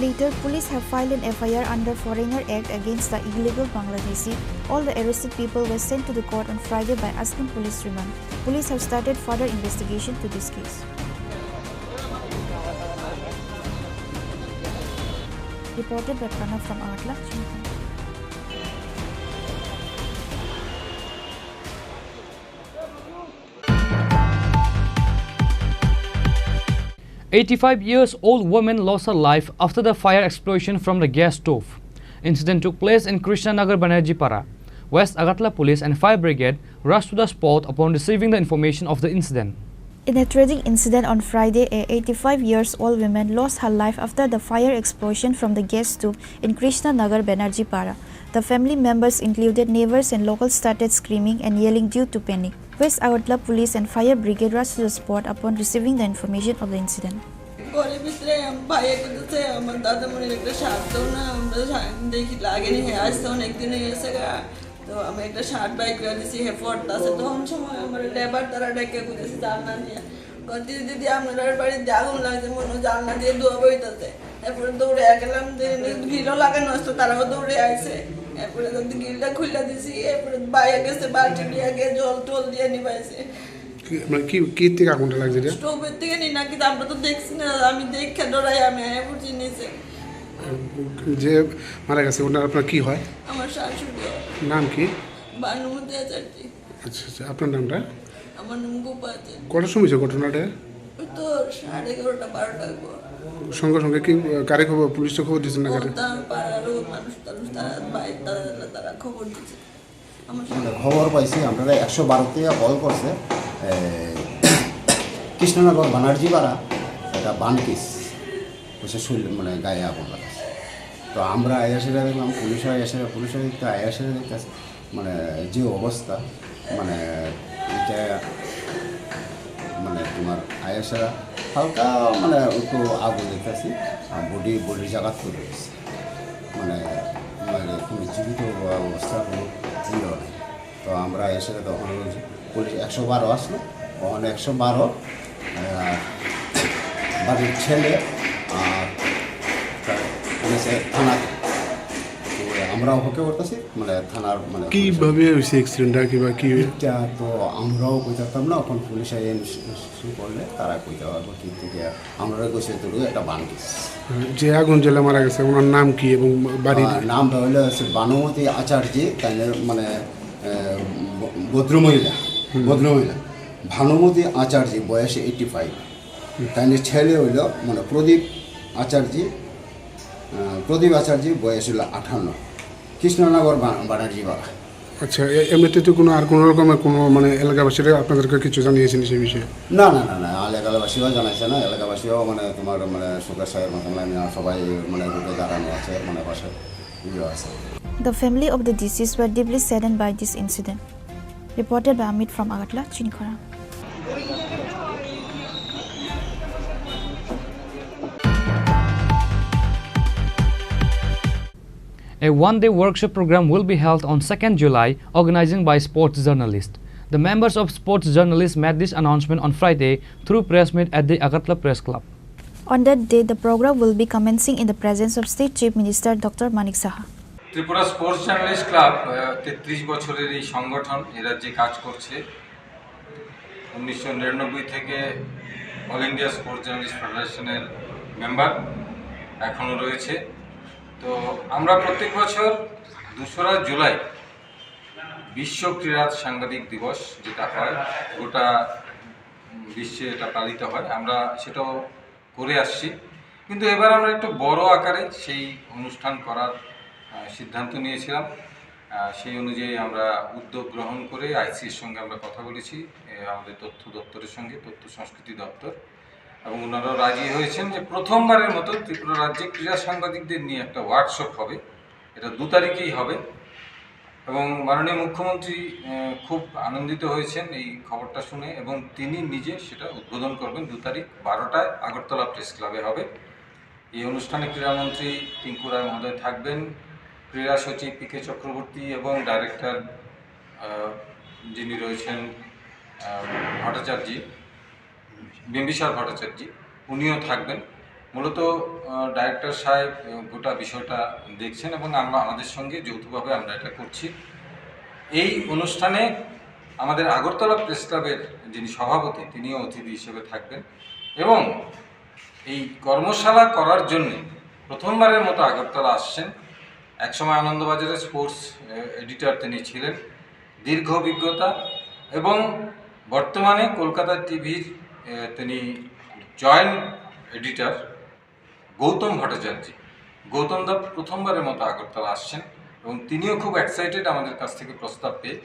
Later, police have filed an F I R under Foreigner Act against the illegal Bangladeshi. All the arrested people were sent to the court on Friday by asking police remand. Police have started further investigation to this case. Reported by Pranav from Agartala, Chungkhang. Eighty-five years old woman lost her life after the fire explosion from the gas stove. Incident took place in Krishnanagar Banerjee Para. West Agartala Police and Fire Brigade rushed to the spot upon receiving the information of the incident. In a tragic incident on Friday, a eighty-five years old woman lost her life after the fire explosion from the gas stove in Krishnanagar Banerjee Para. The family members, included neighbors and locals, started screaming and yelling due to panic. West Agartala Police and Fire Brigade rushed to the spot upon receiving the information of the incident. ঘরের ভিতরে আম-, ভাইয়া কইতেছে, "আমার দাদামণির একটা শার্ট দাও না, আমরা শা-, দেখি লাগেনি, হে আসছে অনেক দিন হয়ে গেছে গা।" তো আমি একটা শার্ট বাই করে দিছি, হে পড়তাছে। তখন সময় আমার লেবার তারা ডেকে কইতেছে, "জানলা দিয়া।" কইতে, "দিদি, আপনার বাড়িতে আগুন লাগছে, মনে হয় জানলা দিয়ে ধোয়া বইতাছে।" এরপরে দৌড়ে গেলাম, যে গ্রিলও লাগানো আসতো, তারাও দৌড়ে আইছে। এরপরে তো গ্রিলটা খুলে দিছি, এরপরে বাইরে গেছে, বালতি নিয়ে গিয়ে জল টল দিয়ে নিবাইছে। কি, মানে কি, কি থেকে আগুনটা লাগছে এটা? স্টোভের থেকে নি নাকি, আমরা তো দেখছি না, আমি দেখে ডরাই, আমি আয়া পড়ছি নিচে। যে মারা গেছে, ওনার আপনার কি হয়? আমার শাশুড়ি হয়। নাম কি? ভানুমতি আচার্য। আচ্ছা, আচ্ছা, আপনার নামটা? আমার নাম গোপা আচার্য। কটার সময় হয়েছে ঘটনাটা? ওই তো সাড়ে এগারোটা, বারোটার পর। সঙ্গে সঙ্গে কি, আহ, কারে খবর, পুলিশে খবর দিয়েছেন না কারে? ও, তার পাড়ারও মানুষ টানুষ, তারা বাইরে, তারা, তারা খবর দিচ্ছে। মানে খবর পাইছি আমরা একশো বারো থেকে কল করছে, এ, কৃষ্ণনগর বানার্জি পাড়া, এটা বানকিস, হচ্ছে শরীর, মানে গায়ে আগুন লাগাইছে। তো আমরা আয়া সেটা দেখলাম, পুলিশও আয়া সেটা, পুলিশও দেখতে আয়া সেটা দেখতেছে, মানে যে অবস্থা, মানে এটা, মানে তোমার আয়া সেটা হালকা, মানে একটু আগুন দেখতেছি, আর বডি, বডির জায়গা তুলে গেছে। মানে, মানে কোনো জীবিত অবস্থা কোনো ইয়ে নেই। তো আমরা এসে তখন ওই যে পুলিশ একশো বারো আসলো, ওখানে একশো বারো, আহ, বাড়ির ছেলে আর তার পুলিশে থানা, তো আমরাও ওকে করতেছি, মানে থানার, মানে পুলিশের। কিভাবে হয়েছে অ্যাক্সিডেন্টটা, কিবা কি? এটা তো আমরাও কইতাম না, এখন পুলিশে এন শুরু করলে তারা কইতে পারবো কি থেকে। আমরা কইছে তো একটা বান্ডিস। যে আগুন জ্বলে মারা গেছে, ওনার নাম কি এবং বাড়ির? আহ, নামটা হইলো হচ্ছে ভানুমতি আচার্য, তাই না, মানে, আহ, ভ-, ভদ্রমহিলা, হুম। ভদ্রমহিলা। ভানুমতি আচার্য, বয়স এইটি ফাইভ। হুম। তাই না, ছেলে হইলো, মানে, প্রদীপ আচার্য, আহ, প্রদীপ আচার্য, বয়স হইলো আটান্ন। কৃষ্ণনগর বা-, বানার্জি পাড়া। আচ্ছা, এ-, এমনিতে তো কোনো, আর কোনো রকমের কোনো, মানে, এলাকাবাসীরা আপনাদেরকে কিছু জানিয়েছেন সেই বিষয়ে? না, না, না, না, এলাকাবাসীরাও জানাইছে না, এলাকাবাসীরাও, মানে, তোমার, মানে, শোকের ছায়ার মতো, মানে, সবাই, মানে, রুখে দাঁড়ানো আছে, মানে, পাশে ইয়ে আছে। The family of the deceased were deeply saddened by this incident. Reported by Amit from Agartala, Chinikhara. A one-day workshop program will be held on second July, organizing by sports journalists. The members of sports journalists made this announcement on Friday through press meet at the Agartala Press Club. On that day, the program will be commencing in the presence of State Chief Minister Doctor Manik Saha. Tripura sports journalist club, আহ, তেত্রিশ বছরের এই সংগঠন এ রাজ্যে কাজ করছে। উনিশশো নিরানব্বই থেকে অল ইন্ডিয়া স্পোর্টস জার্নালিস্ট ফেডারেশনের মেম্বার এখনও রয়েছে। তো আমরা প্রত্যেক বছর দোসরা জুলাই বিশ্ব ক্রীড়া সাংবাদিক দিবস যেটা হয়, গোটা বিশ্বে এটা পালিত হয়, আমরা সেটাও করে আসছি। কিন্তু এবার আমরা একটু বড় আকারে সেই অনুষ্ঠান করার, আহ, সিদ্ধান্ত নিয়েছিলাম। আহ, সেই অনুযায়ী আমরা উদ্যোগ গ্রহণ করে আইসির সঙ্গে আমরা কথা বলেছি, এ, আমাদের তথ্য দপ্তরের সঙ্গে, তথ্য সংস্কৃতি দপ্তর, এবং ওনারাও রাজি হয়েছেন যে প্রথমবারের মতো ত্রিপুরা রাজ্যে ক্রীড়া সাংবাদিকদের নিয়ে একটা ওয়ার্কশপ হবে। এটা দু তারিখেই হবে এবং মাননীয় মুখ্যমন্ত্রী, আহ, খুব আনন্দিত হয়েছেন এই খবরটা শুনে এবং তিনি নিজে সেটা উদ্বোধন করবেন দু তারিখ বারোটায় আগরতলা প্রেস ক্লাবে হবে। এই অনুষ্ঠানে ক্রীড়ামন্ত্রী টিঙ্কু রায় মহোদয় থাকবেন, ক্রীড়া সচিব পি কে চক্রবর্তী এবং ডাইরেক্টর, আহ, যিনি রয়েছেন, আহ, ভট্টাচার্য, বিম্বিসার ভট্টাচার্য, উনিও থাকবেন। মূলত, আহ, ডাইরেক্টর সাহেব, আহ, গোটা বিষয়টা দেখছেন এবং আমরা, আমাদের সঙ্গে যৌথভাবে আমরা এটা করছি। এই অনুষ্ঠানে আমাদের আগরতলা প্রেস ক্লাবের যিনি সভাপতি, তিনিও অতিথি হিসেবে থাকবেন এবং এই কর্মশালা করার জন্য প্রথমবারের মতো আগরতলা আসছেন। একসময় আনন্দবাজারের স্পোর্টস, আহ, এডিটর তিনি ছিলেন, দীর্ঘ অভিজ্ঞতা এবং বর্তমানে কলকাতা টিভির, আহ, তিনি জয়েন্ট এডিটর গৌতম ভট্টাচার্য। গৌতম দা প্রথমবারের মতো আগরতলা আসছেন এবং তিনিও খুব এক্সাইটেড আমাদের কাছ থেকে প্রস্তাব পেয়ে।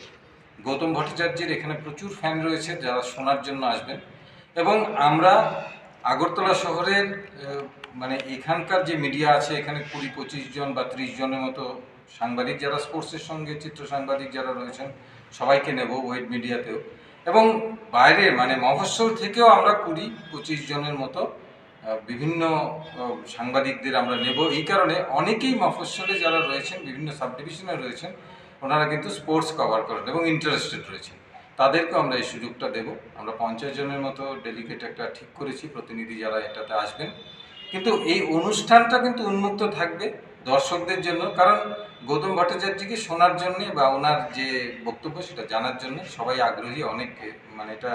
গৌতম ভট্টাচার্যের এখানে প্রচুর ফ্যান রয়েছে যারা শোনার জন্য আসবেন এবং আমরা আগরতলা শহরের, আহ, মানে এখানকার যে মিডিয়া আছে, এখানে কুড়ি পঁচিশ জন বা ত্রিশ জনের মতো সাংবাদিক, যারা স্পোর্টসের সঙ্গে, চিত্র সাংবাদিক যারা রয়েছেন, সবাইকে নেব, ওয়েব মিডিয়াতেও। এবং বাইরে, মানে মফস্বল থেকেও আমরা কুড়ি পঁচিশ জনের মতো, আহ, বিভিন্ন, আহ, সাংবাদিকদের আমরা নেব। এই কারণে অনেকেই মফস্বলে যারা রয়েছেন, বিভিন্ন সাবডিভিশনে রয়েছেন, ওনারা কিন্তু স্পোর্টস কভার করেন এবং ইন্টারেস্টেড রয়েছেন, তাদেরকেও আমরা এই সুযোগটা দেব। আমরা পঞ্চাশ জনের মতো ডেলিগেট একটা ঠিক করেছি, প্রতিনিধি যারা এটাতে আসবেন। কিন্তু এই অনুষ্ঠানটা কিন্তু উন্মুক্ত থাকবে দর্শকদের জন্য, কারণ গৌতম ভট্টাচার্যকে শোনার জন্য বা ওনার যে বক্তব্য, সেটা জানার জন্য সবাই আগ্রহী। অনেকে, মানে, এটা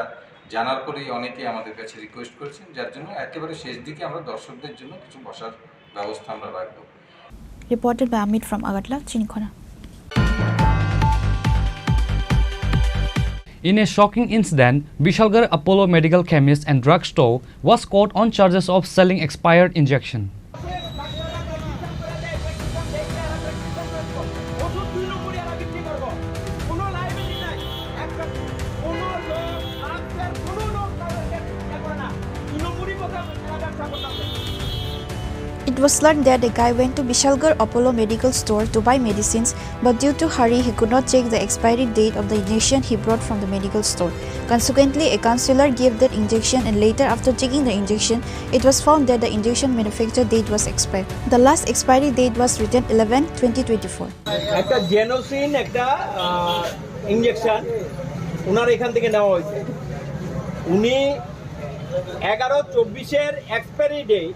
জানার পরেই অনেকে আমাদের কাছে রিকোয়েস্ট করেছেন, যার জন্য একেবারে শেষ দিকে আমরা দর্শকদের জন্য কিছু বসার ব্যবস্থা আমরা রাখবো। Reported by Amit from Agartala, Chinikhona. In a shocking incident, Bishalgarh Apollo Medical Chemist and Drug Store was caught on charges of selling expired injection. It was learned that a guy went to Bishalgarh Apollo Medical Store to buy medicines, but due to hurry, he could not check the expiry date of the injection he brought from the medical store. Consequently, a counselor gave that injection, and later, after checking the injection, it was found that the injection manufacture date was expired. The last expiry date was written eleven twenty twenty-four. একটা জেনোসিন একটা ইঞ্জেকশন ওনার এখান থেকে নেওয়া হয়েছে। উনি এগারো চব্বিশের এক্সপায়ারি ডেট,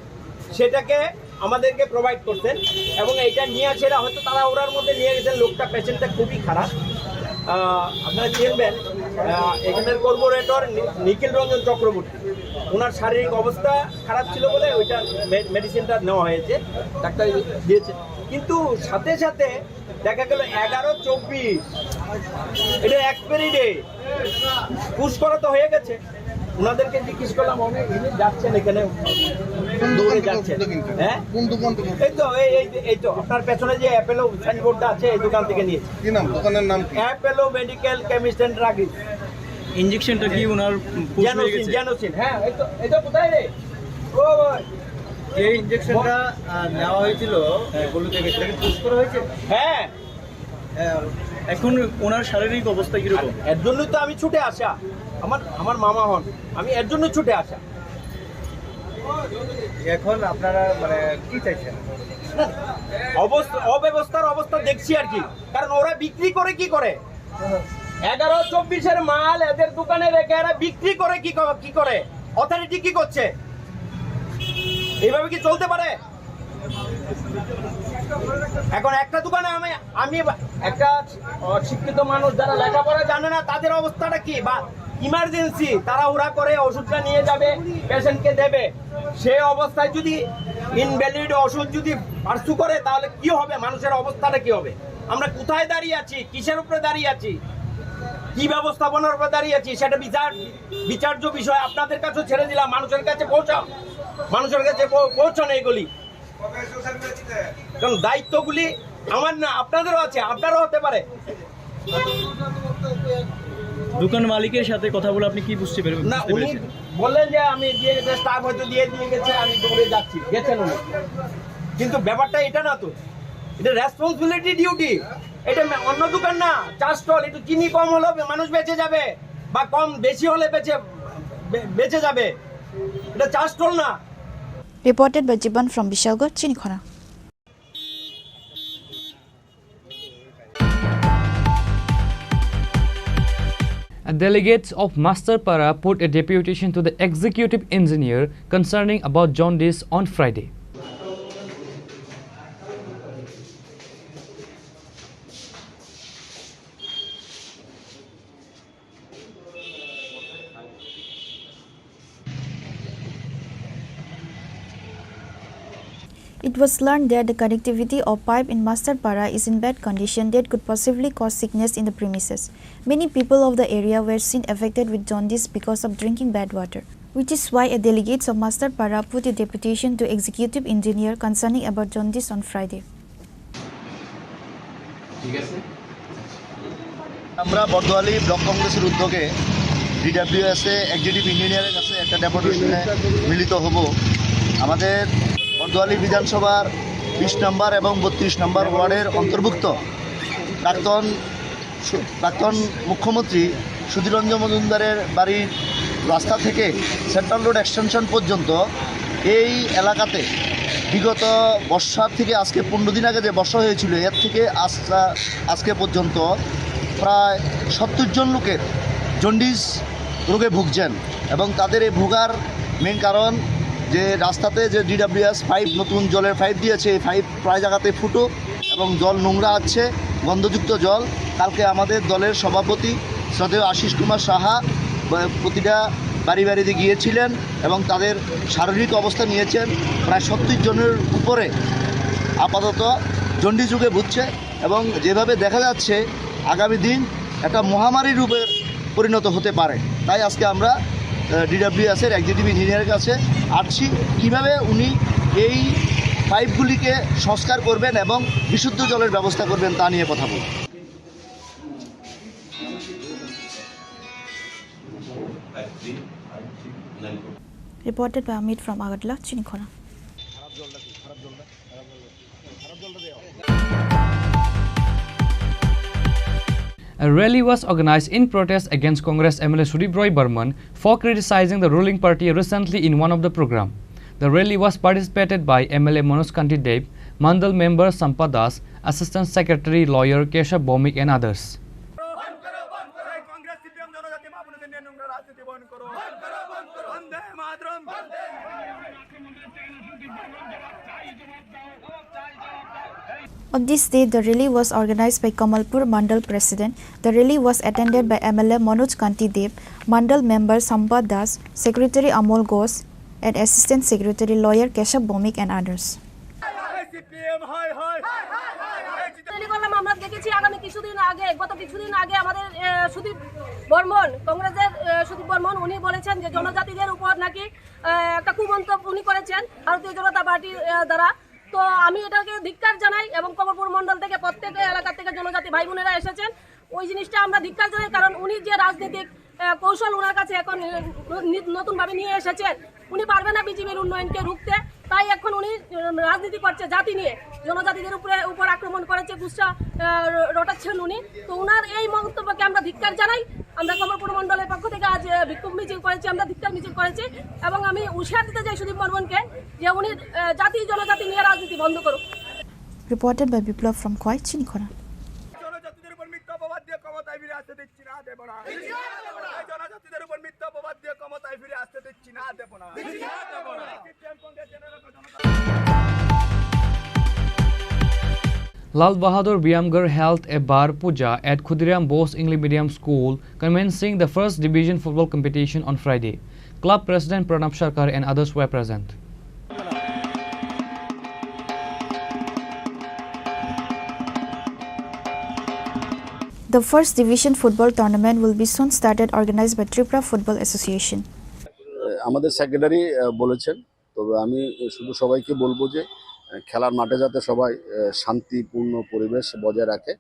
সেটাকে আমাদেরকে প্রোভাইড করতেন এবং এটা নিয়ে আসে এরা, হয়তো তারা ওরার মধ্যে নিয়ে গেছেন। লোকটা, পেশেন্টটা খুবই খারাপ। আহ, আপনারা চিনবেন, আহ, এখানের কর্পোরেটর নি-, নিখিল রঞ্জন চক্রবর্তী। ওনার শারীরিক অবস্থা খারাপ ছিল বলে ওইটা মে-, মেডিসিনটা নেওয়া হয়েছে, ডাক্তার দিয়েছে। কিন্তু সাথে সাথে দেখা গেল এগারো চব্বিশ, এটা এক্সপায়ারি ডেট, পুশ করা তো হয়ে গেছে। ওনাদেরকে জিজ্ঞেস করলাম, "উনি, উনি যাচ্ছেন এখানে, কোন দোকান দূরে থেকে যাচ্ছেন?" ওষুধটা কিনতেন? হ্যাঁ? কোন দোকান থেকে? এই তো, এই, এই, এই তো আপনার পেছনে যে অ্যাপোলো সাইনবোর্ডটা আছে, এই দোকান থেকে নিয়েছি। কি নাম দোকানের নাম? কি? Apollo medical chemist and druggist. ইঞ্জেকশনটা কি ওনার পুশ হয়ে জেনোসিন, গেছে? জেনোসিন, হ্যাঁ, এই তো, এটা কোথায় রে? ও ভাই। এই ইঞ্জেকশনটা, আহ, নেওয়া হয়েছিল, এগুলো থেকে সেটাকে পুশ করা হয়েছে? হ্যাঁ। আহ, এখন ওনার শারীরিক অবস্থা কিরকম? এর জন্যই তো আমি ছুটে আসা, আমার, আমার মামা হন, আমি এর জন্য ছুটে আসা। এখন আপনারা মানে কি চাইছেন? না, অবস্থা, অব্যবস্থার অবস্থা দেখছি আর কি, কারণ ওরা বিক্রি করে কি করে? এগারো চব্বিশের মাল এদের দোকানে রেখে এরা বিক্রি করে কি ক-, কি করে? অথরিটি কি করছে? এইভাবে কি চলতে পারে? এখন একটা দোকানে আমি, আমি একটা অশিক্ষিত মানুষ, যারা লেখাপড়া জানে না, তাদের অবস্থাটা কি? বা ইমার্জেন্সি, তাড়াহুড়া করে ওষুধটা নিয়ে যাবে, পেশেন্টকে দেবে, সেই অবস্থায় যদি ইনভ্যালিড ওষুধ যদি পার্সু করে, তাহলে কি হবে? মানুষের অবস্থাটা কি হবে? আমরা কোথায় দাঁড়িয়ে আছি? কিসের উপরে দাঁড়িয়ে আছি? কি ব্যবস্থাপনার উপরে দাঁড়িয়ে আছি? সেটা বিচার, বিচার্য বিষয়। আপনাদের কাছেও ছেড়ে দিলাম, মানুষের কাছে পৌঁছাও, মানুষের কাছে পৌ-, পৌঁছানো এগুলি। কারণ দায়িত্বগুলি আমার না, আপনাদেরও আছে, আপনারও হতে পারে। দোকান মালিকের সাথে কথা বলে আপনি কি বুঝতে পেরেছেন? না, উনি বললেন যে আমি দিয়ে গেছে, স্টাফ হয়তো দিয়ে দিয়ে গেছে, আমি দৌড়ে যাচ্ছি, গেছেন উনি। কিন্তু ব্যাপারটা এটা না তো, এটা রেসপন্সিবিলিটি, ডিউটি। এটা মে-, অন্য দোকান না, চা স্টল, একটু চিনি কম হলেও মানুষ বেঁচে যাবে, বা কম বেশি হলে বেঁচে, বে-, বেঁচে যাবে। এটা চা স্টল না। Reported by Jiban from Bishalgarh, Chinikhona. A delegates of Masterpara put a deputation to the executive engineer concerning about jaundice on Friday. It was learned that the connectivity of pipe in Masterpara is in bad condition that could possibly cause sickness in the premises. Many people of the area were seen affected with jaundice because of drinking bad water, which is why a delegates of Masterpara put a deputation to executive engineer concerning about jaundice on Friday. ঠিক আছে। আমরা বর্দোয়ালি ব্লক কংগ্রেসের উদ্যোগে ডিডাব্লিউএস এ এক্সিকিউটিভ ইঞ্জিনিয়ারের কাছে একটা ডেপুটেশনে মিলিত হব। আমাদের বর্দোয়ালি বিধানসভার বিশ নম্বর এবং বত্রিশ নম্বর ওয়ার্ডের অন্তর্ভুক্ত প্রাক্তন প্রাক্তন মুখ্যমন্ত্রী সুধীর রঞ্জন মজুমদারের বাড়ির রাস্তা থেকে সেন্ট্রাল রোড এক্সটেনশন পর্যন্ত এই এলাকাতে বিগত বর্ষার থেকে আজকে পনেরো দিন আগে যে বর্ষা হয়েছিল, এর থেকে আজ, আজকে পর্যন্ত প্রায় সত্তর জন লোকের জন্ডিস রোগে ভুগছেন এবং তাদের এই ভোগার মেইন কারণ যে রাস্তাতে যে ডিডাব্লিউএস পাইপ, নতুন জলের পাইপ দিয়েছে, এই পাইপ প্রায় জায়গাতে ফুটো এবং জল নোংরা আছে, গন্ধযুক্ত জল। কালকে আমাদের দলের সভাপতি শ্রদ্ধেয় আশিস কুমার সাহা ব-, প্রতিটা বাড়ি বাড়িতে গিয়েছিলেন এবং তাদের শারীরিক অবস্থা নিয়েছেন। প্রায় সত্তর জনের উপরে আপাতত জন্ডিস রোগে ভুগছে এবং যেভাবে দেখা যাচ্ছে আগামী দিন একটা মহামারী রূপে পরিণত হতে পারে। তাই আজকে আমরা, আহ, ডিডাব্লিউএস এর এক্সিকিউটিভ ইঞ্জিনিয়ারের কাছে আসছি, কিভাবে উনি এই পাইপগুলিকে সংস্কার করবেন এবং বিশুদ্ধ জলের ব্যবস্থা করবেন, তা নিয়ে কথা বলব। Reported by Amit from Agartala, Chinikhona. A rally was organized in protest against Congress M L A Sudip Roy Barman for criticizing the ruling party recently in one of the program. The rally was participated by M L A Manoj Kanti Deb, Mandal member Sampa Das, Assistant Secretary lawyer Keshav Bhowmik and others. On this day, the rally was organized by Kamalpur Mandal President. The rally was attended by M L A Manoj Kanti Deb, Mandal member Sampa Das, Secretary Amol Ghosh, and Assistant Secretary lawyer Keshav Bhowmik and others. Rally করলাম আমরা, দেখেছি আগামী কিছুদিন আগে, গত কিছুদিন আগে আমাদের, আহ, সুদীপ বর্মন, কংগ্রেসের, আহ, সুদীপ বর্মন, উনি বলেছেন যে জনজাতিদের উপর নাকি, আহ, একটা কুমন্তব্য উনি করেছেন ভারতীয় জনতা পার্টির, আহ, দ্বারা। তো আমি এটাকে ধিক্কার জানাই এবং কমলপুর মণ্ডল থেকে প্রত্যেক এলাকা থেকে জনজাতি ভাই বোনেরা এসেছেন। ওই জিনিসটা আমরা ধিক্কার জানাই, কারণ উনি যে রাজনৈতিক, আহ, কৌশল ওনার কাছে এখন, আহ, নি-, নতুনভাবে নিয়ে এসেছেন, উনি পারবে না বিজেপির উন্নয়নকে রুখতে। তাই এখন উনি, আহ, রাজনীতি করছে জাতি নিয়ে, জনজাতিদের উপরে, উপর আক্রমণ করেছে, গুসা, আহ, র-, রটাচ্ছেন উনি। তো ওনার এই মন্তব্যকে আমরা ধিক্কার জানাই। আমরা কমলপুর মণ্ডলের পক্ষ থেকে আজ, আহ, বিক্ষোভ মিছিল করেছি, আমরা ধিক্কার মিছিল করেছি এবং আমি হুঁশিয়ার দিতে চাই সুদীপ বর্মনকে যে উনি, আহ, জাতি জনজাতি নিয়ে রাজনীতি বন্ধ করুক। Reported by Biplab from Khowai, Chinikhona. জনজাতিদের উপর মিথ্যা অপবাদ দিয়ে ক্ষমতায় ফিরে আসতে দিচ্ছি না, দেব না। এই জনজাতিদের উপর মিথ্যা অপবাদ দিয়ে ক্ষমতায় ফিরে আসতে দিচ্ছি না, দেব না। Lal Bahadur Biyamgarh held a Bar Puja at Khudiram Bose English Medium School, commencing the first division football competition on Friday. Club President Pranab Sarkar and others were present. The first division football tournament will be soon started, organized by Tripura Football Association. আমাদের সেক্রেটারি, আহ, বলেছেন। তবে আমি শুধু সবাইকে বলবো যে খেলার মাঠে যাতে সবাই, আহ, শান্তিপূর্ণ পরিবেশ বজায় রাখে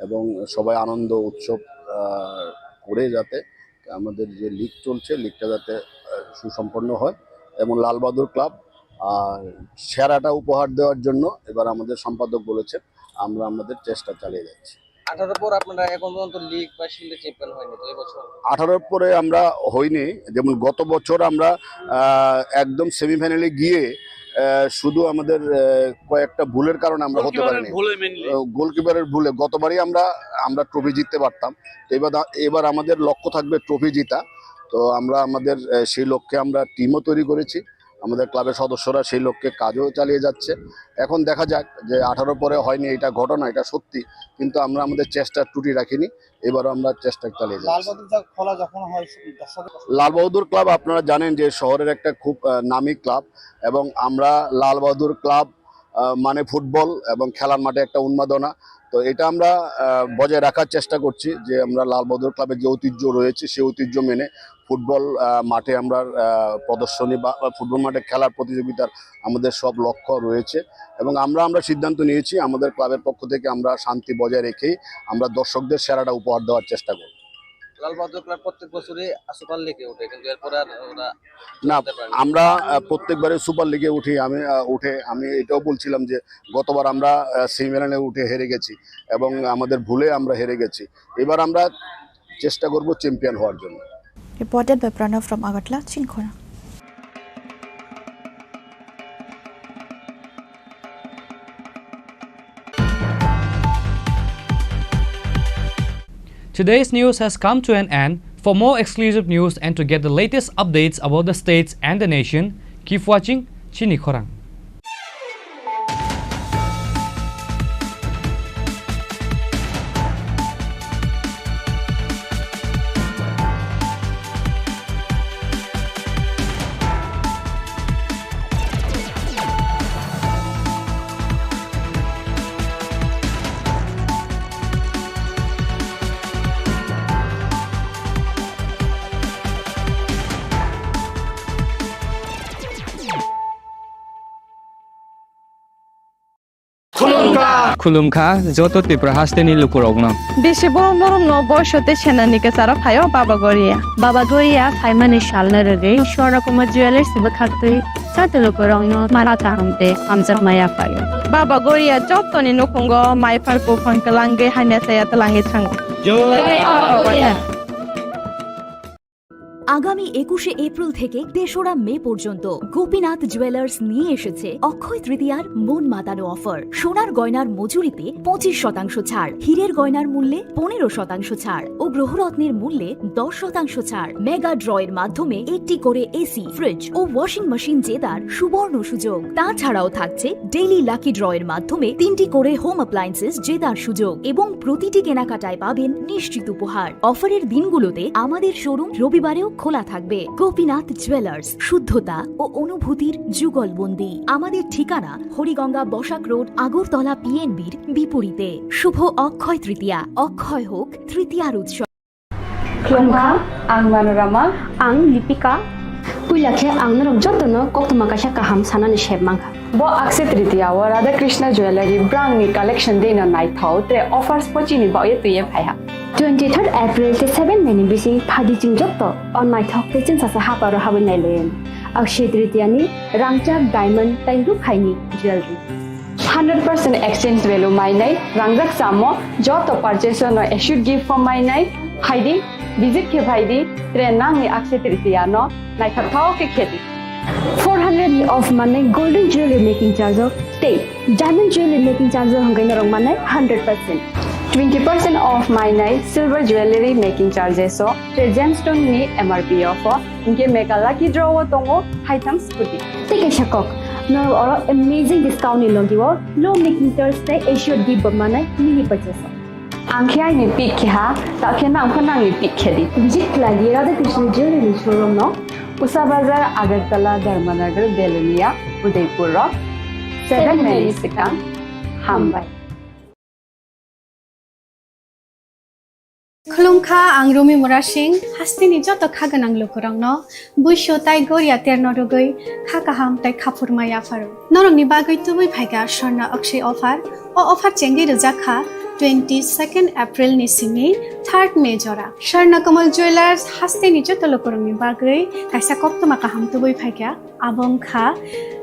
এবং সবাই আনন্দ উৎসব, আহ, করে যাতে আমাদের যে লিগ চলছে, লিগটা যাতে, আহ, সুসম্পন্ন হয় এবং লালবাহাদুর ক্লাব, আহ, সেরাটা উপহার দেওয়ার জন্য এবার আমাদের সম্পাদক বলেছেন, আমরা আমাদের চেষ্টা চালিয়ে যাচ্ছি। আঠারো পর আপনারা এখন পর্যন্ত লিগ বা শিল্ডে চ্যাম্পিয়ন হয়নি তো এই বছর? আঠারোর পরে আমরা হইনি, যেমন গত বছর আমরা, আহ, একদম সেমিফাইনালে গিয়ে, আহ, শুধু আমাদের, আহ, কয়েকটা ভুলের কারণে আমরা হতে গোলকিপারের পারিনি। ভুলে mainly। আহ, গোলকিপারের ভুলে গতবারই আমরা, আমরা ট্রফি জিততে পারতাম। তো এবার দা-, এবার আমাদের লক্ষ্য থাকবে ট্রফি জিতা। তো আমরা আমাদের, আহ, সেই লক্ষ্যে আমরা টিমও তৈরি করেছি, আমাদের ক্লাবের সদস্যরা সেই লক্ষ্যে কাজও চালিয়ে যাচ্ছে। এখন দেখা যাক যে আঠারো পরে হয়নি, এটা ঘটনা, এটা সত্যি, কিন্তু আমরা আমাদের চেষ্টার ত্রুটি রাখিনি, এবারও আমরা চেষ্টা চালিয়ে যাচ্ছি। লালবাহাদুর যা-, খেলা যখন হয়, দর্শকের পছন্দ। লালবাহাদুর ক্লাব আপনারা জানেন যে শহরের একটা খুব, আহ, নামী ক্লাব, এবং আমরা লালবাহাদুর ক্লাব, আহ, মানে ফুটবল এবং খেলার মাঠে একটা উন্মাদনা। তো এটা আমরা, আহ, বজায় রাখার চেষ্টা করছি যে আমরা লালবাহাদুর ক্লাবের যে ঐতিহ্য রয়েছে, সেই ঐতিহ্য মেনে ফুটবল, আহ, মাঠে আমরা, আহ, প্রদর্শনী বা, বা ফুটবল মাঠে খেলার প্রতিযোগিতার আমাদের সব লক্ষ্য রয়েছে এবং আমরা, আমরা সিদ্ধান্ত নিয়েছি আমাদের ক্লাবের পক্ষ থেকে আমরা শান্তি বজায় রেখেই আমরা দর্শকদের সেরাটা উপহার দেওয়ার চেষ্টা করব। লালবাহাদুর ক্লাব প্রত্যেক বছরই সুপার লিগে ওঠে, কিন্তু এরপরে আর ওরা না, উঠতে পারেনি। আমরা, আহ, প্রত্যেকবারই সুপার লিগে উঠি। আমি, আহ, উঠে আমি এটাও বলছিলাম যে গতবার আমরা, আহ, সেমিফাইনালে উঠে হেরে গেছি এবং আমাদের ভুলে আমরা হেরে গেছি। এবার আমরা চেষ্টা করব চ্যাম্পিয়ন হওয়ার জন্য। Reported by Pranav from Agartala, Chinikhorang. Today's news has come to an end. For more exclusive news and to get the latest updates about the states and the nation, keep watching Chinikhorang. Khulumkha joto Tripura hasteni lukurokno. Bisi borom borom no boiso tei senani kwcharo phaio Baba Goria. Baba Goria phaimani salno rwgwi Swarna Kumar Jewellers bwkhaktwi joto lukurokno mala kaham tei hamjakma yaphaio. Baba Goria jotoni nukhungo maiphar buphang kwlangwi hamya chaya twlangwi thango. Jai Baba Goria. আগামী একুশে এপ্রিল থেকে তেসরা মে পর্যন্ত গোপীনাথ জুয়েলার্স নিয়ে এসেছে অক্ষয় তৃতীয়ার মন মাতানো অফার। সোনার গয়নার মজুরিতে পঁচিশ শতাংশ ছাড়, হীরের গয়নার মূল্যে পনেরো শতাংশ ছাড় ও গ্রহরত্নের মূল্যে দশ শতাংশ ছাড়। মেগা ড্রয়ের মাধ্যমে একটি করে এসি, ফ্রিজ ও ওয়াশিং মেশিন জেতার সুবর্ণ সুযোগ। তাছাড়াও থাকছে ডেইলি লাকি ড্রয়ের মাধ্যমে তিনটি করে হোম অ্যাপ্লায়েন্সেস জেতার সুযোগ এবং প্রতিটি কেনাকাটায় পাবেন নিশ্চিত উপহার। অফারের দিনগুলোতে আমাদের শোরুম রবিবারেও খোলা থাকবে। গোপীনাথ জুয়েলার্স, শুদ্ধতা ও অনুভূতির যুগলবন্দি। আমাদের ঠিকানা হরিগঙ্গা বসাক রোড, আগরতলা পিএনবির বিপরীতে। শুভ অক্ষয় তৃতীয়া, অক্ষয় হোক তৃতীয়ার উৎসব। Khulumkha, ang Manorama. Ang Lipika. Puila khe ang norok jotono koktwma kaisa kaham sanani sep mankha. Bo Akshaya Tritiya o Radha Krishna Jewellery brangni collection deino naithok, tre offers bo chini bagwi twiwi phaiha. Twenty-third April tei seven May ni bising phaidi chwng joto o naithok tei chwngsacha haparo habwi nailaio. Akshaya Tritiya ni rangchak diamond tei rukhaini jewellery. Hundred percent exchange value mainai, rangjak chamo, joto purchase no assured gift bo mainai, phaidi, visit khe phaidi, tre nangni Akshaya Tritiya no naithok thao khe khedi. Four hundred ni off manai golden jewelry making charge o tei diamond jewelry making charge o hwnkhe norok manai hundred percent. Twenty percent off mainai silver jewelry making charges o, tre gemstone ni M R P o pho. Hinkhe mega lucky draw o tongo haitham scooty. Tei kaisa kok, norok oro amazing discount ni logi o low making charge tei assured gift bo manai mini purchase o. Ang khe aini pick khe ha, ta khe nang pho nangni pick khe di. Visit khlai di Radha Krishna Jewelry ni showroom no, Usa Bazar, Agartala, Dharmanagar, Belonia, Udaipur o. Seven May ni swkang. Hambai. Khulumkha, ang Rumi Murasing, hasteni joto kha gwnang lukurokno buisu tai goria terno rwgwi kha kaham tai khaphurma yapharo. Norokni bagwi tubui phaikha Swarna Akshay offer. O offer chengwi rwjak kha twenty-second April ni simi third May jora. Swarna Kamal Jewellers hasteni joto lukurokni bagwi kaisa koktwma kaham tubui phaikha. Abo wngkha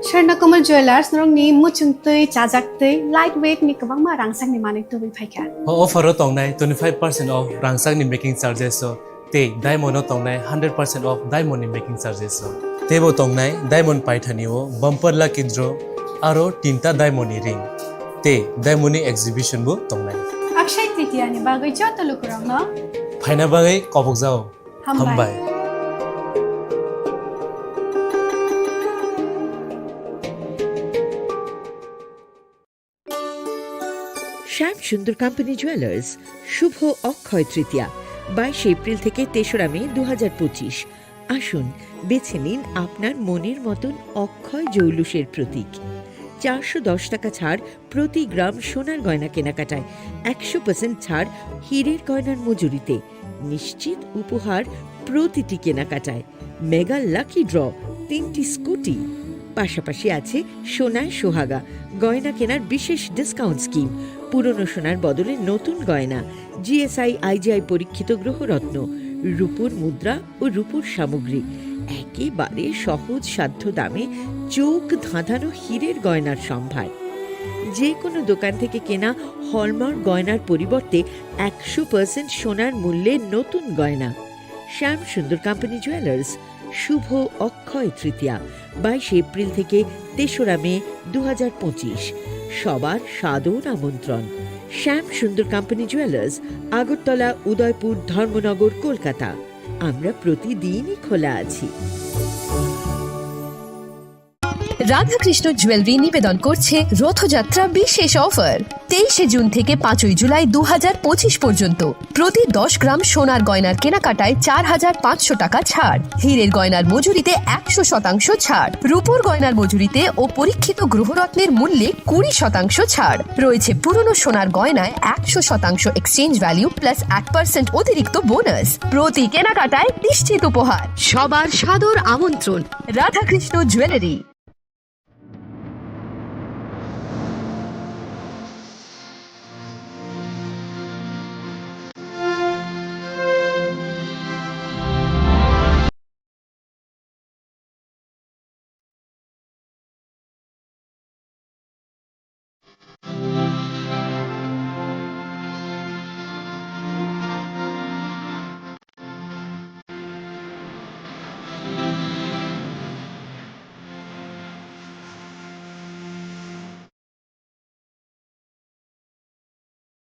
Swarna Kamal Jewellers, norokni muchungtwi, chajaktwi, light weight ni kwbangma rangchakni manwi tubui phaikha. O offer o tongnai twenty-five percent off rangchakni making charges o tei diamond o tongnai hundred percent off diamond ni making charges o. Teibo tongnai diamond paithani o bumper lucky draw aro tinta diamond ni ring tei diamond ni exhibition bo tongnai. Akshay Tritiya ni bagwi joto lukurokno phaina bagwi kobokjao. Hambai. Hambai. শ্যাম Sundar company jewellers, শুভ অক্ষয় তৃতীয়া, বাইশে এপ্রিল থেকে তেসরা মে দু হাজার পঁচিশ। আসুন, বেছে নিন আপনার মনের মতন অক্ষয় জৌলুসের প্রতীক। চারশো দশ টাকা ছাড় প্রতি গ্রাম সোনার গয়না কেনাকাটায়, একশো পার্সেন্ট ছাড় হীরের গয়নার মজুরিতে, নিশ্চিত উপহার প্রতিটি কেনাকাটায়, মেগা লাকি ড্র, তিনটি স্কুটি। পাশাপাশি আছে সোনায় সোহাগা, গয়না কেনার বিশেষ ডিসকাউন্ট স্কিম, পুরনো সোনার বদলে নতুন গয়না, জিএসআই আইজিআই পরীক্ষিত গ্রহরত্ন, রূপোর মুদ্রা ও রূপোর সামগ্রী, একেবারে সহজ সাধ্য দামে চোখ ধাঁধানো হীরের গয়নার সম্ভার। যে কোনো দোকান থেকে কেনা হলমার্ক গয়নার পরিবর্তে একশো পার্সেন্ট সোনার মূল্যে নতুন গয়না। শ্যাম সুন্দর কোম্পানি জুয়েলার্স, শুভ অক্ষয় তৃতীয়া, বাইশে এপ্রিল থেকে তেসরা মে দু হাজার পঁচিশ। সবার সাদর আমন্ত্রণ। শ্যাম সুন্দর কোম্পানি জুয়েলার্স, আগরতলা, উদয়পুর, ধর্মনগর, কলকাতা। আমরা প্রতিদিনই খোলা আছি। রাধাকৃষ্ণ জুয়েলারি নিবেদন করছে রথযাত্রা বিশেষ অফার। তেইশে জুন থেকে পাঁচই জুলাই দু হাজার পঁচিশ পর্যন্ত প্রতি দশ গ্রাম সোনার গয়নার কেনাকাটায় চার হাজার পাঁচশো টাকা ছাড়, হীরের গয়নার মজুরিতে একশো শতাংশ ছাড়, রূপোর গয়নার মজুরিতে ও পরীক্ষিত গ্রহরত্নের মূল্যে কুড়ি শতাংশ ছাড় রয়েছে। পুরনো সোনার গয়নায় একশো শতাংশ এক্সচেঞ্জ ভ্যালু প্লাস এক পার্সেন্ট অতিরিক্ত বোনাস। প্রতি কেনাকাটায় নিশ্চিত উপহার। সবার সাদর আমন্ত্রণ। Radhakrishna jewellery.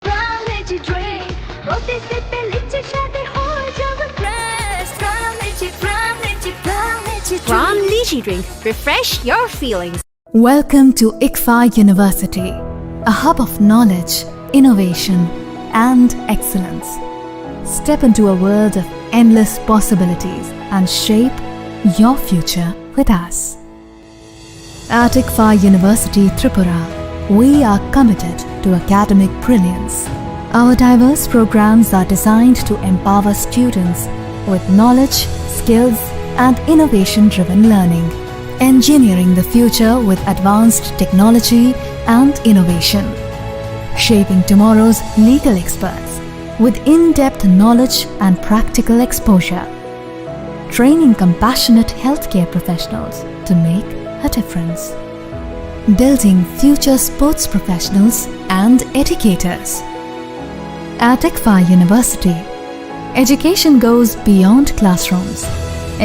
From Lychee Drink, প্রতি সিপে লিচি স্বাদে হয়ে যাবে fresh। From Lychee, From Lychee, From Lychee Drink। From Lychee Drink, refresh your feelings. Welcome to ICFAI University, a hub of knowledge, innovation, and excellence. Step into a world of endless possibilities and shape your future with us. At ICFAI University Tripura, we are committed to academic brilliance. Our diverse programs are designed to empower students with knowledge, skills, and innovation-driven learning, engineering the future with advanced technology and innovation, shaping tomorrow's legal experts with in-depth knowledge and practical exposure, training compassionate healthcare professionals to make a difference, building future sports professionals and educators. At ICFAI University, education goes beyond classrooms.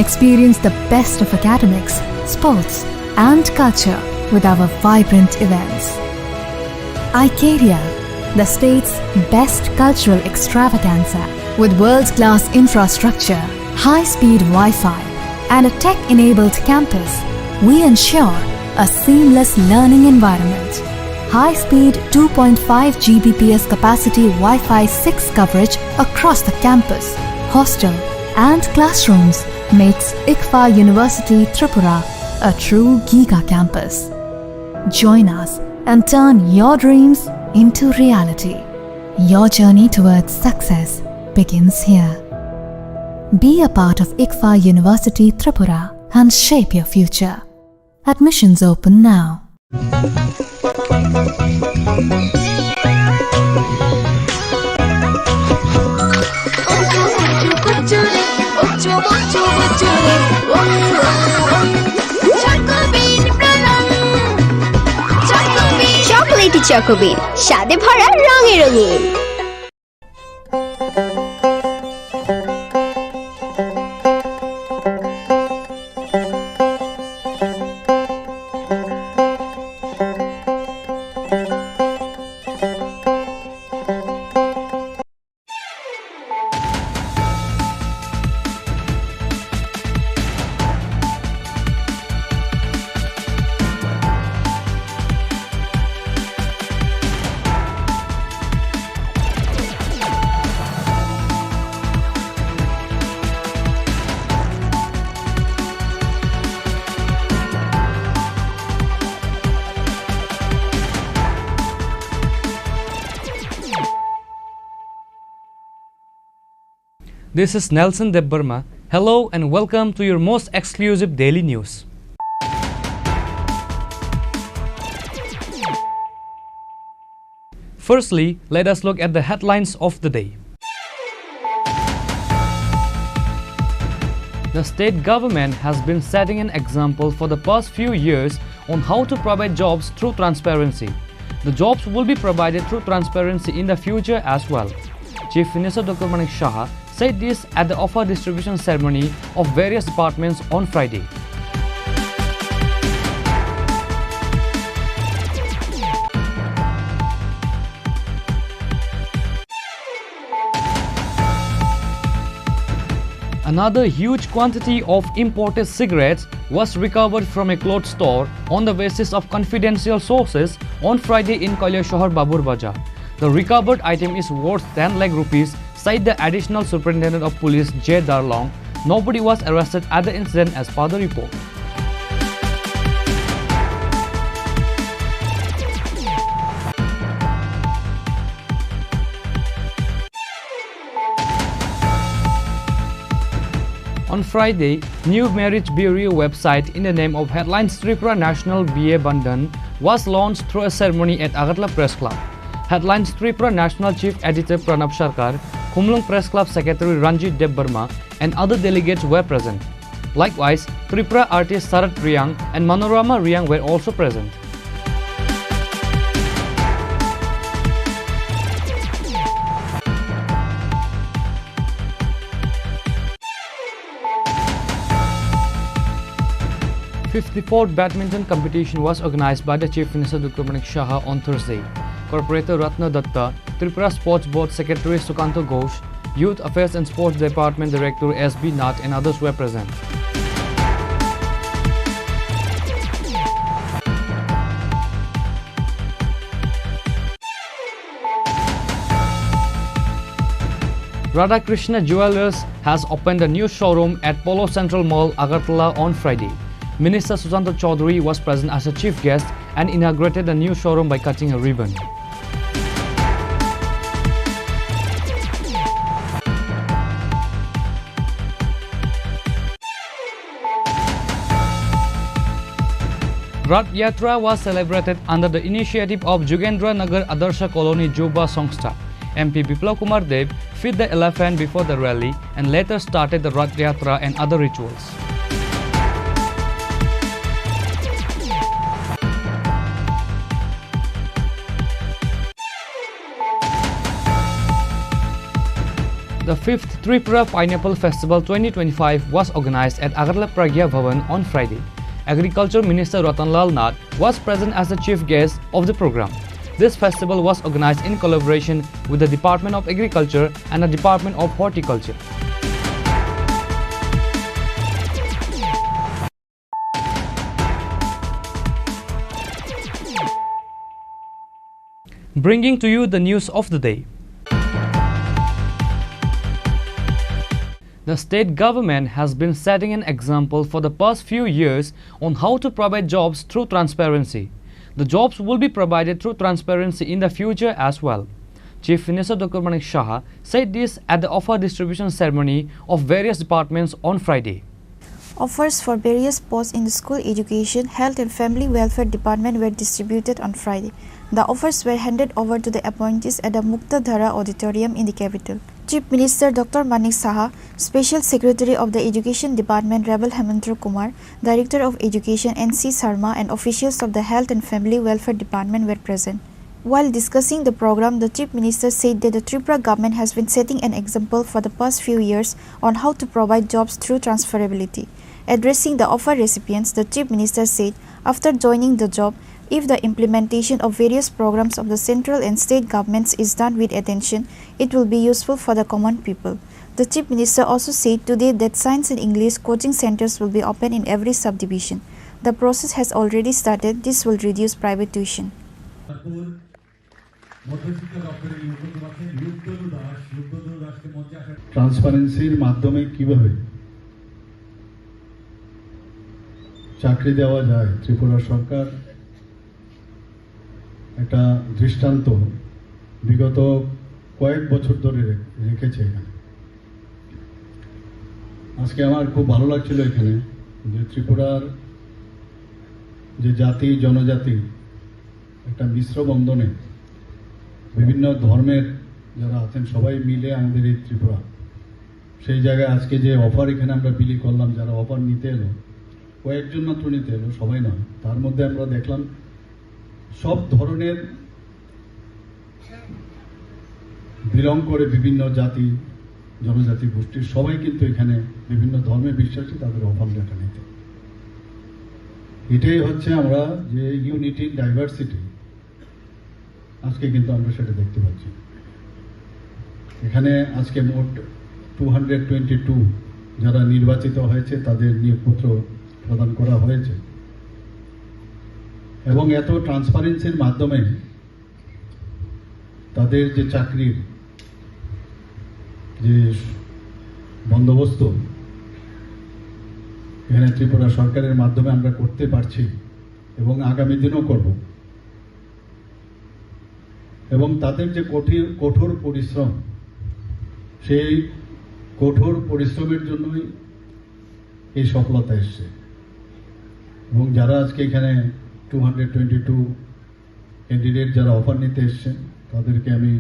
Experience the best of academics, sports, and culture with our vibrant events. Icaria, the state's best cultural extravaganza. With world-class infrastructure, high-speed Wi-Fi, and a tech-enabled campus, we ensure a seamless learning environment. High-speed two point five G B P S capacity Wi-Fi six coverage across the campus, hostel, and classrooms makes ICFAI University Tripura a true giga campus. Join us and turn your dreams into reality. Your journey towards success begins here. Be a part of ICFAI University Tripura and shape your future. Admissions open now. Chocolatey Choco Bean, স্বাদে ভরা, রঙে রঙিন। This is Nelson Debbarma. Hello and welcome to your most exclusive daily news. Firstly, let us look at the headlines of the day. The state government has been setting an example for the past few years on how to provide jobs through transparency. The jobs will be provided through transparency in the future as well. Chief Minister Doctor Manik Saha said this at the offer distribution ceremony of various departments on Friday. Another huge quantity of imported cigarettes was recovered from a clothes store on the basis of confidential sources on Friday in Kailasahar Babur Bazar. The recovered item is worth ten lakh rupees, said the Additional Superintendent of Police J Darlong. Nobody was arrested at the incident as per the report. On Friday, new marriage bureau website in the name of Headlines Tripura National B A Bandhan was launched through a ceremony at Agartala Press Club. Headlines Tripura National Chief Editor Pranab Sarkar, Khumlwng Press Club Secretary Ranjit Debbarma, and other delegates were present. Likewise, Tripura artist Sarat Riang and Manorama Riang were also present. Fifty-fourth badminton competition was organized by the Chief Minister Doctor Manik Saha on Thursday. Corporator Ratna Datta, Tripura Sports Board Secretary Sukanto Ghosh, Youth Affairs and Sports Department Director S B Nath and others were present. Radhakrishna Jewellers has opened a new showroom at Polo Central Mall, Agartala on Friday. Minister Sushanta Chaudhary was present as a chief guest and inaugurated the new showroom by cutting a ribbon. Rath Yatra was celebrated under the initiative of Jugendra Nagar Adarsha Colony Juba Songstha. M P Biplab Kumar Deb fed the elephant before the rally and later started the Rath Yatra and other rituals. The fifth Tripura Pineapple Festival twenty twenty-five was organized at Agartala Pragya Bhavan on Friday. Agriculture Minister Ratan Lal Nath was present as the chief guest of the program. This festival was organized in collaboration with the Department of Agriculture and the Department of Horticulture. Bringing to you the news of the day. The state government has been setting an example for the past few years on how to provide jobs through transparency. The jobs will be provided through transparency in the future as well. Chief Minister Doctor Manik Saha said this at the offer distribution ceremony of various departments on Friday. Offers for various posts in the school education, health and family welfare department were distributed on Friday. The offers were handed over to the appointees at the Muktadhara Auditorium in the capital. Chief Minister Doctor Manik Saha, Special Secretary of the Education Department Rebel Hemendra Kumar, Director of Education N C Sharma and officials of the Health and Family Welfare Department were present. While discussing the program, the Chief Minister said that the Tripura government has been setting an example for the past few years on how to provide jobs through transferability. Addressing the offer recipients, the Chief Minister said, after joining the job, if the implementation of various programs of the central and state governments is done with attention, it will be useful for the common people. The Chief Minister also said today that science and English coaching centers will be open in every subdivision. The process has already started. This will reduce private tuition. ট্রান্সপারেন্সির মাধ্যমে কিভাবে চাকরি দেওয়া যায়, ত্রিপুরা সরকার একটা দৃষ্টান্ত বিগত কয়েক বছর ধরে রে-, রেখেছে এখানে। আজকে আমার খুব ভালো লাগছিল এখানে যে ত্রিপুরার যে জাতি, জনজাতি, একটা মিশ্র বন্ধনে বিভিন্ন ধর্মের যারা আছেন, সবাই মিলে আমাদের এই ত্রিপুরা। সেই জায়গায় আজকে যে অফার এখানে আমরা বিলি করলাম, যারা অফার নিতে এলো, কয়েকজন মাত্র নিতে এলো, সবাই নয়। তার মধ্যে আমরা দেখলাম সব ধরনের বিলং করে বিভিন্ন জাতি, জনজাতি গোষ্ঠীর সবাই কিন্তু এখানে বিভিন্ন ধর্মে বিশ্বাসী, তাদের অফার লেটার নিতে। এটাই হচ্ছে আমরা যে ইউনিটি ইন ডাইভার্সিটি, আজকে কিন্তু আমরা সেটা দেখতে পাচ্ছি। এখানে আজকে মোট টু হান্ড্রেড টোয়েন্টি টু যারা নির্বাচিত হয়েছে, তাদের নিয়োগপত্র প্রদান করা হয়েছে। এবং এত ট্রান্সপারেন্সির মাধ্যমে তাদের যে চাকরির যে বন্দোবস্ত এখানে ত্রিপুরা সরকারের মাধ্যমে আমরা করতে পারছি এবং আগামী দিনও করব। এবং তাদের যে কঠিন, কঠোর পরিশ্রম, সেই কঠোর পরিশ্রমের জন্যই এই সফলতা এসছে। এবং যারা আজকে এখানে two hundred twenty two candidate যারা অফার নিতে এসছেন, তাদেরকে আমি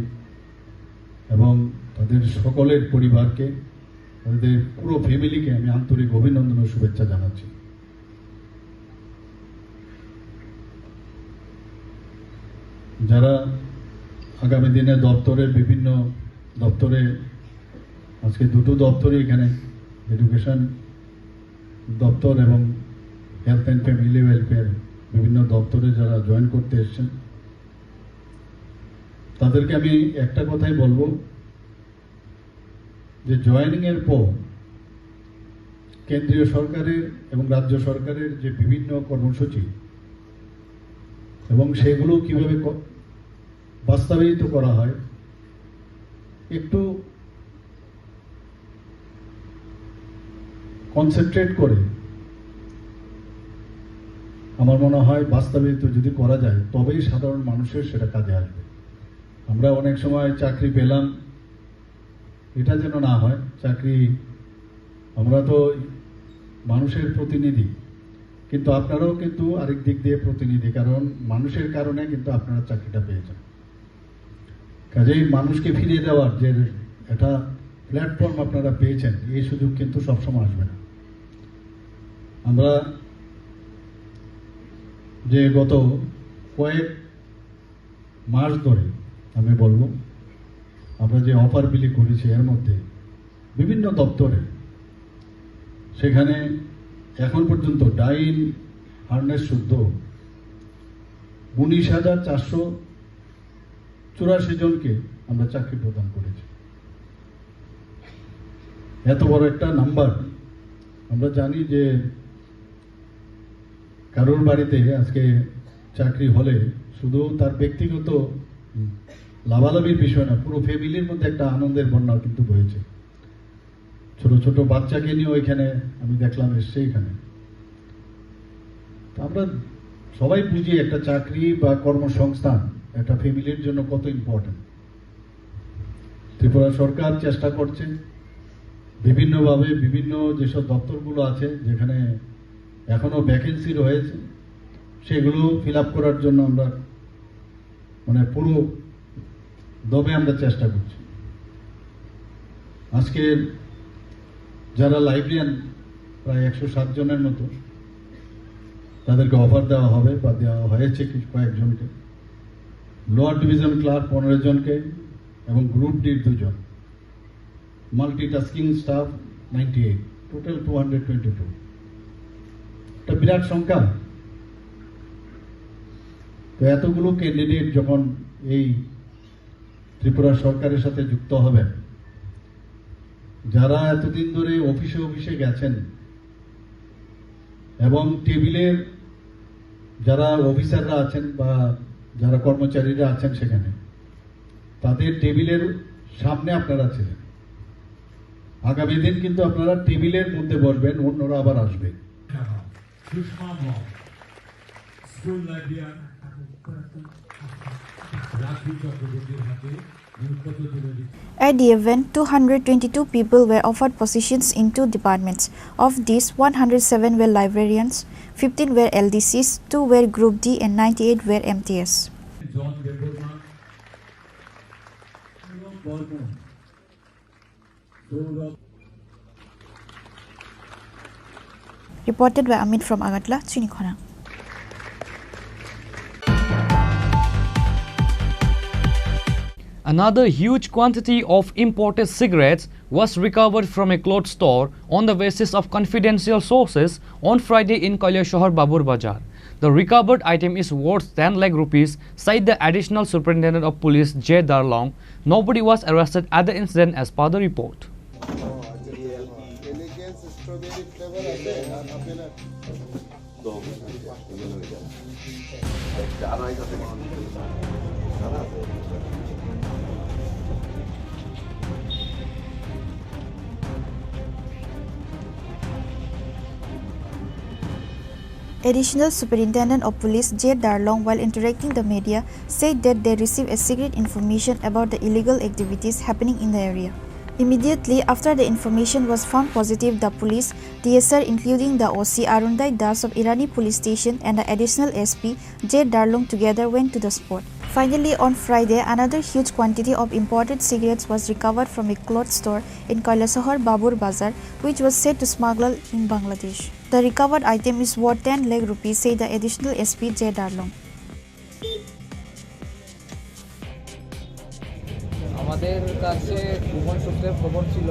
এবং তাদের সকলের পরিবারকে, তাদের পুরো ফ্যামিলিকে আমি আন্তরিক অভিনন্দন ও শুভেচ্ছা জানাচ্ছি। যারা আগামী দিনে দপ্তরের বিভিন্ন দপ্তরে, আজকে দুটো দপ্তরে এখানে এডুকেশন দপ্তর এবং হেলথ অ্যান্ড ফ্যামিলি ওয়েলফেয়ার বিভিন্ন দপ্তরে যারা জয়েন করতে এসছেন, তাদেরকে আমি একটা কথাই বলবো যে জয়েনিং এর পর কেন্দ্রীয় সরকারের এবং রাজ্য সরকারের যে বিভিন্ন কর্মসূচি এবং সেগুলো কিভাবে ক-, বাস্তবায়িত করা হয়, একটু কনসেন্ট্রেট করে আমার মনে হয় বাস্তবায়িত যদি করা যায়, তবেই সাধারণ মানুষের সেটা কাজে আসবে। আমরা অনেক সময় চাকরি পেলাম, এটা যেন না হয়। চাকরি, আমরা তো মানুষের প্রতিনিধি, কিন্তু আপনারাও কিন্তু আরেক দিক দিয়ে প্রতিনিধি, কারণ মানুষের কারণে কিন্তু আপনারা চাকরিটা পেয়েছেন। কাজেই মানুষকে ফিরিয়ে দেওয়ার যে একটা প্ল্যাটফর্ম আপনারা পেয়েছেন, এই সুযোগ কিন্তু সবসময় আসবে না। আমরা যে গত কয়েক মাস ধরে, আমি বলবো, আমরা যে অফার বিলি করেছি, এর মধ্যে বিভিন্ন দপ্তরে, সেখানে এখন পর্যন্ত ডাইন হার্নেস শুদ্ধ উনিশ হাজার চারশো চুরাশি জনকে আমরা চাকরি প্রদান করেছি। এত বড় একটা নাম্বার। আমরা জানি যে কারোর বাড়িতে আজকে চাকরি হলে শুধু তার ব্যক্তিগত লাভালাভির বিষয় না, পুরো ফ্যামিলির মধ্যে একটা আনন্দের বন্যা কিন্তু বইছে। ছোট ছোট বাচ্চাকে নিয়েও এখানে আমি দেখলাম এসছে এখানে। তো আমরা সবাই বুঝি একটা চাকরি বা কর্মসংস্থান একটা ফ্যামিলির জন্য কত ইম্পর্টেন্ট। ত্রিপুরা সরকার চেষ্টা করছে বিভিন্নভাবে, বিভিন্ন যেসব দপ্তরগুলো আছে, যেখানে এখনো ভ্যাকেন্সি রয়েছে, সেগুলো ফিল আপ করার জন্য আমরা, মানে, পুরো দমে আমরা চেষ্টা করছি। আজকে যারা লাইব্রেরিয়ান, প্রায় একশো সাত জনের মতো, তাদেরকে অফার দেওয়া হবে বা দেওয়া হয়েছে কিছু কয়েকজনকে। লোয়ার ডিভিশন ক্লার্ক পনেরো জনকে এবং গ্রুপ ডির দুজন। Multitasking staff ninety eight, total two hundred twenty two. একটা বিরাট সংখ্যা। তো এতগুলো ক্যান্ডিডেট যখন এই ত্রিপুরা সরকারের সাথে যুক্ত হবেন, যারা এতদিন ধরে অফিসে অফিসে গেছেন এবং টেবিলের যারা অফিসাররা আছেন বা যারা কর্মচারীরা আছেন সেখানে, তাদের টেবিলের সামনে আপনারা ছিলেন। আগামী দিন কিন্তু আপনারা টেবিলের মধ্যে বসবেন, অন্যরা আবার আসবে। সুষমা মম, স্কুল লাইব্রেরিয়ান রাখি চক্রবর্তীর হাতে নিয়োগপত্র তুলে দিচ্ছে। At the event, two hundred twenty-two people were offered positions in two departments. Of these, one hundred seven were librarians, fifteen were L D Cs, two were Group D, and ninety-eight were M T S. জন দেববর্মা এবং Barman. Reported by Amit from Agartala, Chini Khorang. Another huge quantity of imported cigarettes was recovered from a cloth store on the basis of confidential sources on Friday in Kailasahar Babur Bazar. The recovered item is worth ten lakh rupees, said the Additional Superintendent of Police J Darlong. Nobody was arrested at the incident as per the report. Additional Superintendent of Police J Darlong, while interacting the media, said that they received a secret information about the illegal activities happening in the area. Immediately after the information was found positive, the police, T S R, including the O C Arundai Das of Irani Police Station and the Additional S P J Darlong together went to the spot. Finally, on Friday, another huge quantity of imported cigarettes was recovered from a cloth store in Kailasahar Babur Bazar, which was said to smuggle in Bangladesh. The recovered item is worth ten lakh rupees, said the Additional S P J Darlong. আমাদের কাছে গোপন সূত্রে খবর ছিল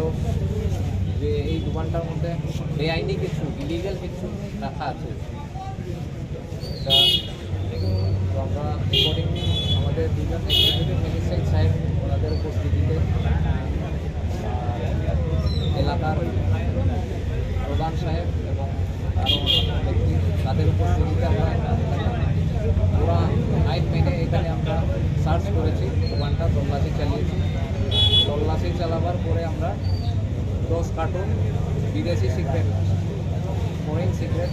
যে এই দোকানটার মধ্যে বেআইনি কিছু, ইলিগাল কিছু রাখা আছে। এটা, তো আমরা অ্যাকর্ডিংলি আমাদের দুজন এক্সিকিউটিভ ম্যাজিস্ট্রেট সাহেব ওনাদের উপস্থিতিতে, আহ, এলাকার প্রধান সাহেব এবং আরও অন্যান্য ব্যক্তি, তাদের উপস্থিতিতে আমরা পুরা আইন মেনে এখানে আমরা সার্চ করেছি, দোকানটা তল্লাশি চালিয়েছি। তল্লাশি চালাবার পরে আমরা দশ কার্টুন বিদেশি সিগারেট, ফরেন সিগারেট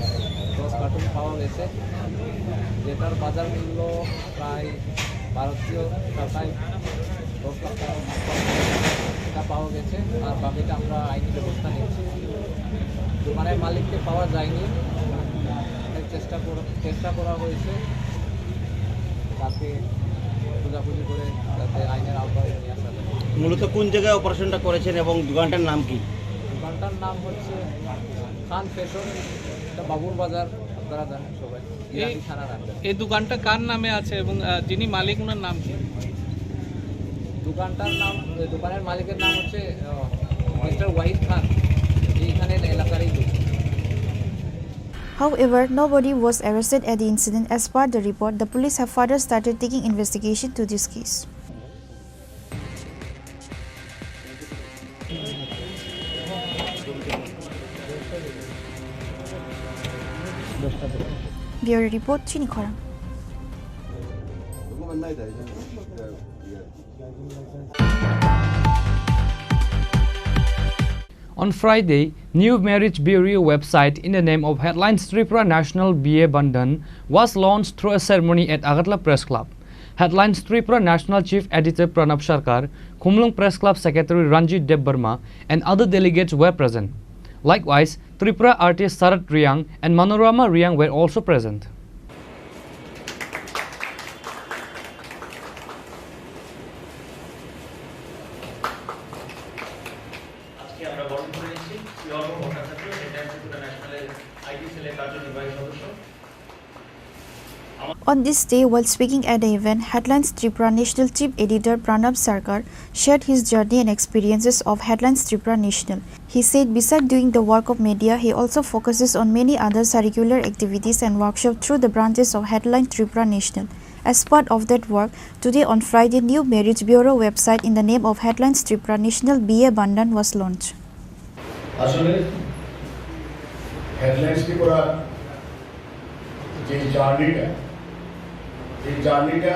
দশ কার্টুন পাওয়া গেছে, যেটার বাজার মূল্য প্রায় ভারতীয় টাকায় দশ লাখ টাকার মতো এটা পাওয়া গেছে, আর বাকিটা আমরা আইনি ব্যবস্থা নিচ্ছি। দোকানের মালিককে পাওয়া যায়নি, অনেক চেষ্টা কর-, চেষ্টা করা হয়েছে তাকে খোঁজাখুঁজি করে যাতে আইনের আওতায় নিয়ে আসা যায়। মূলত কোন জায়গায় অপারেশনটা করেছেন এবং দোকানটার নাম কি? দোকানটার নাম হচ্ছে খান ফ্যাশন, এটা বাবুর বাজার, আপনারা জানেন সবাই। এই, ইরানি থানার আন্ডারে। এই দোকানটা কার নামে আছে এবং, আহ, যিনি মালিক, ওনার নাম কি? দোকানটার নাম, দোকানের মালিকের নাম হচ্ছে, আহ, মিস্টার ওয়াহিদ খান। এইখানে এলাকারই লোক। However, nobody was arrested at the incident. As per the report, the police have further started taking investigation to this case. Bureau report, Chini Khorang. On Friday, New Marriage Bureau website in the name of Headlines Tripura National B A Bandhan was launched through a ceremony at Agartala Press Club. Headlines Tripura National Chief Editor Pranab Sarkar, Khumlwng Press Club Secretary Ranjit Debbarma, and other delegates were present. Likewise, Tripura artist Sarat Riang and Manorama Riang were also present. আজকে আমরা বরণ করে নিচ্ছি শ্রী অর্ঘ্য Bhattacharya, head teacher Tripura ন্যাশনালের আইটি সেলের কার্যনির্বাহী সদস্য। On this day, while speaking at the event, Headlines Tripura National Chief Editor Pranab Sarkar shared his journey and experiences of Headlines Tripura National. He said, beside doing the work of media, he also focuses on many other curricular activities and workshops through the branches of Headlines Tripura National. As part of that work, today on Friday, new Marriage Bureau website in the name of Headlines Tripura National B A Bandan was launched. আসলে হেডলাইন্স ত্রিপুরা যে জার্নিটা, এই জার্নিটা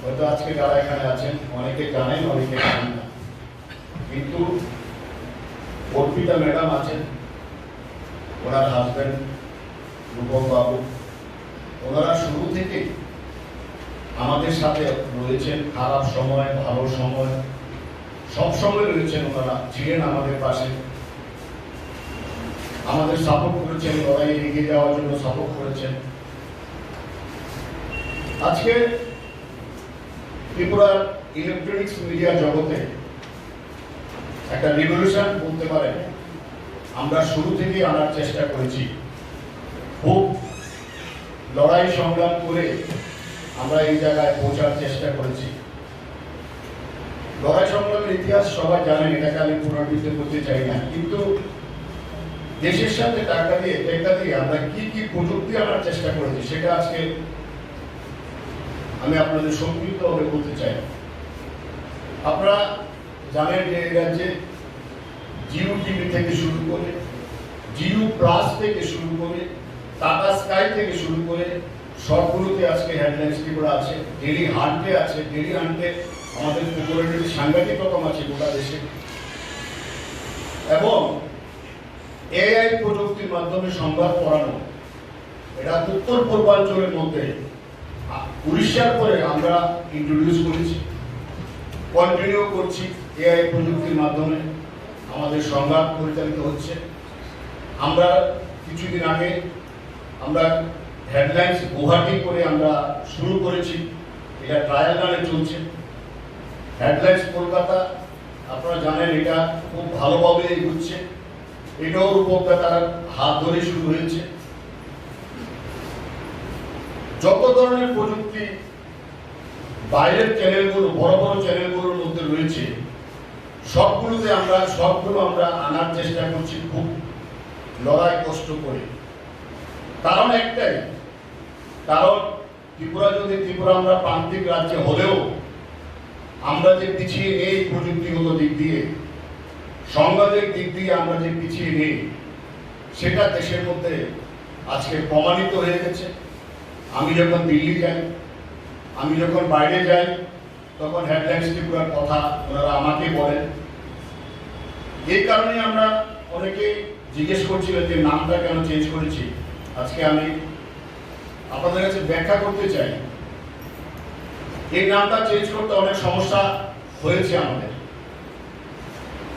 হয়তো আজকে যারা এখানে আছেন অনেকে জানেন, অনেকে জানেন না। কিন্তু অর্পিতা ম্যাডাম আছেন, ওনার হাজব্যান্ড রূপম বাবু, ওনারা শুরু থেকে আমাদের সাথে রয়েছেন, খারাপ সময়, ভালো সময়, সব সময় রয়েছেন ওনারা, ছিলেন আমাদের পাশে, আমাদের সাপোর্ট করেছেন, লড়াইয়ে এগিয়ে যাওয়ার জন্য সাপোর্ট করেছেন। আজকে ত্রিপুরার ইলেকট্রনিক্স মিডিয়া জগতে একটা রিভলিউশন বলতে পারেন, আমরা শুরু থেকেই আনার চেষ্টা করেছি। খুব লড়াই সংগ্রাম করে আমরা এই জায়গায় পৌঁছার চেষ্টা করেছি। লড়াই সংগ্রামের ইতিহাস সবাই জানেন, এটাকে আমি পুনরাবৃত্তি করতে চাই না, কিন্তু দেশের সাথে টাকা দিয়ে, টেক্কা দিয়ে আমরা কি কি প্রযুক্তি আনার চেষ্টা করেছি, সেটা আজকে আমি আপনাদের সংক্ষিপ্তভাবে বলতে চাই। আপনারা জানেন যে এই রাজ্যে জিও টিভি থেকে শুরু করে, জিও প্লাস থেকে শুরু করে, টাটা স্কাই থেকে শুরু করে সবগুলোতে আজকে হেডলাইন্স ত্রিপুরা আছে, ডেইলি হান্টে আছে। ডেইলি হান্টে আমাদের পপুলারিটি সাংঘাতিক রকম আছে গোটা দেশে। এবং এআই প্রযুক্তির মাধ্যমে সংবাদ পড়ানো, এটা উত্তর পূর্বাঞ্চলের মধ্যে, আ, উড়িষ্যার পরে আমরা ইন্ট্রোডিউস করেছি, কন্টিনিউ করছি। এআই প্রযুক্তির মাধ্যমে আমাদের সংবাদ পরিচালিত হচ্ছে। আমরা কিছুদিন আগে আমরা হেডলাইন্স গুয়াহাটি করে আমরা শুরু করেছি, এটা ট্রায়াল রানে চলছে। হেডলাইন্স কলকাতা, আপনারা জানেন, এটা খুব ভালোভাবে এগোচ্ছে। এটাও রূপকদা তার হাত ধরে শুরু হয়েছে। যত ধরনের প্রযুক্তি বাইরের চ্যানেলগুলো, বড় বড় চ্যানেলগুলোর মধ্যে রয়েছে, সবগুলোতে আমরা, সবগুলো আমরা আনার চেষ্টা করছি খুব লড়াই কষ্ট করে। কারণ একটাই, কারণ ত্রিপুরা যদি, ত্রিপুরা আমরা প্রান্তিক রাজ্য হলেও আমরা যে পিছিয়ে নেই প্রযুক্তিগত দিক দিয়ে, সংবাদের দিক দিয়ে আমরা যে পিছিয়ে নেই, সেটা দেশের মধ্যে আজকে প্রমাণিত হয়ে গেছে। আমি যখন দিল্লি যাই, আমি যখন বাইরে যাই, তখন হেডলাইন্স ত্রিপুরার কথা ওনারা আমাকে বলেন। এই কারণে আমরা অনেকেই জিজ্ঞেস করছিলেন যে নামটা কেন চেঞ্জ করেছি। আজকে আমি আপনাদের কাছে ব্যাখ্যা করতে চাই, এই নামটা চেঞ্জ করতে অনেক সমস্যা হয়েছে আমাদের।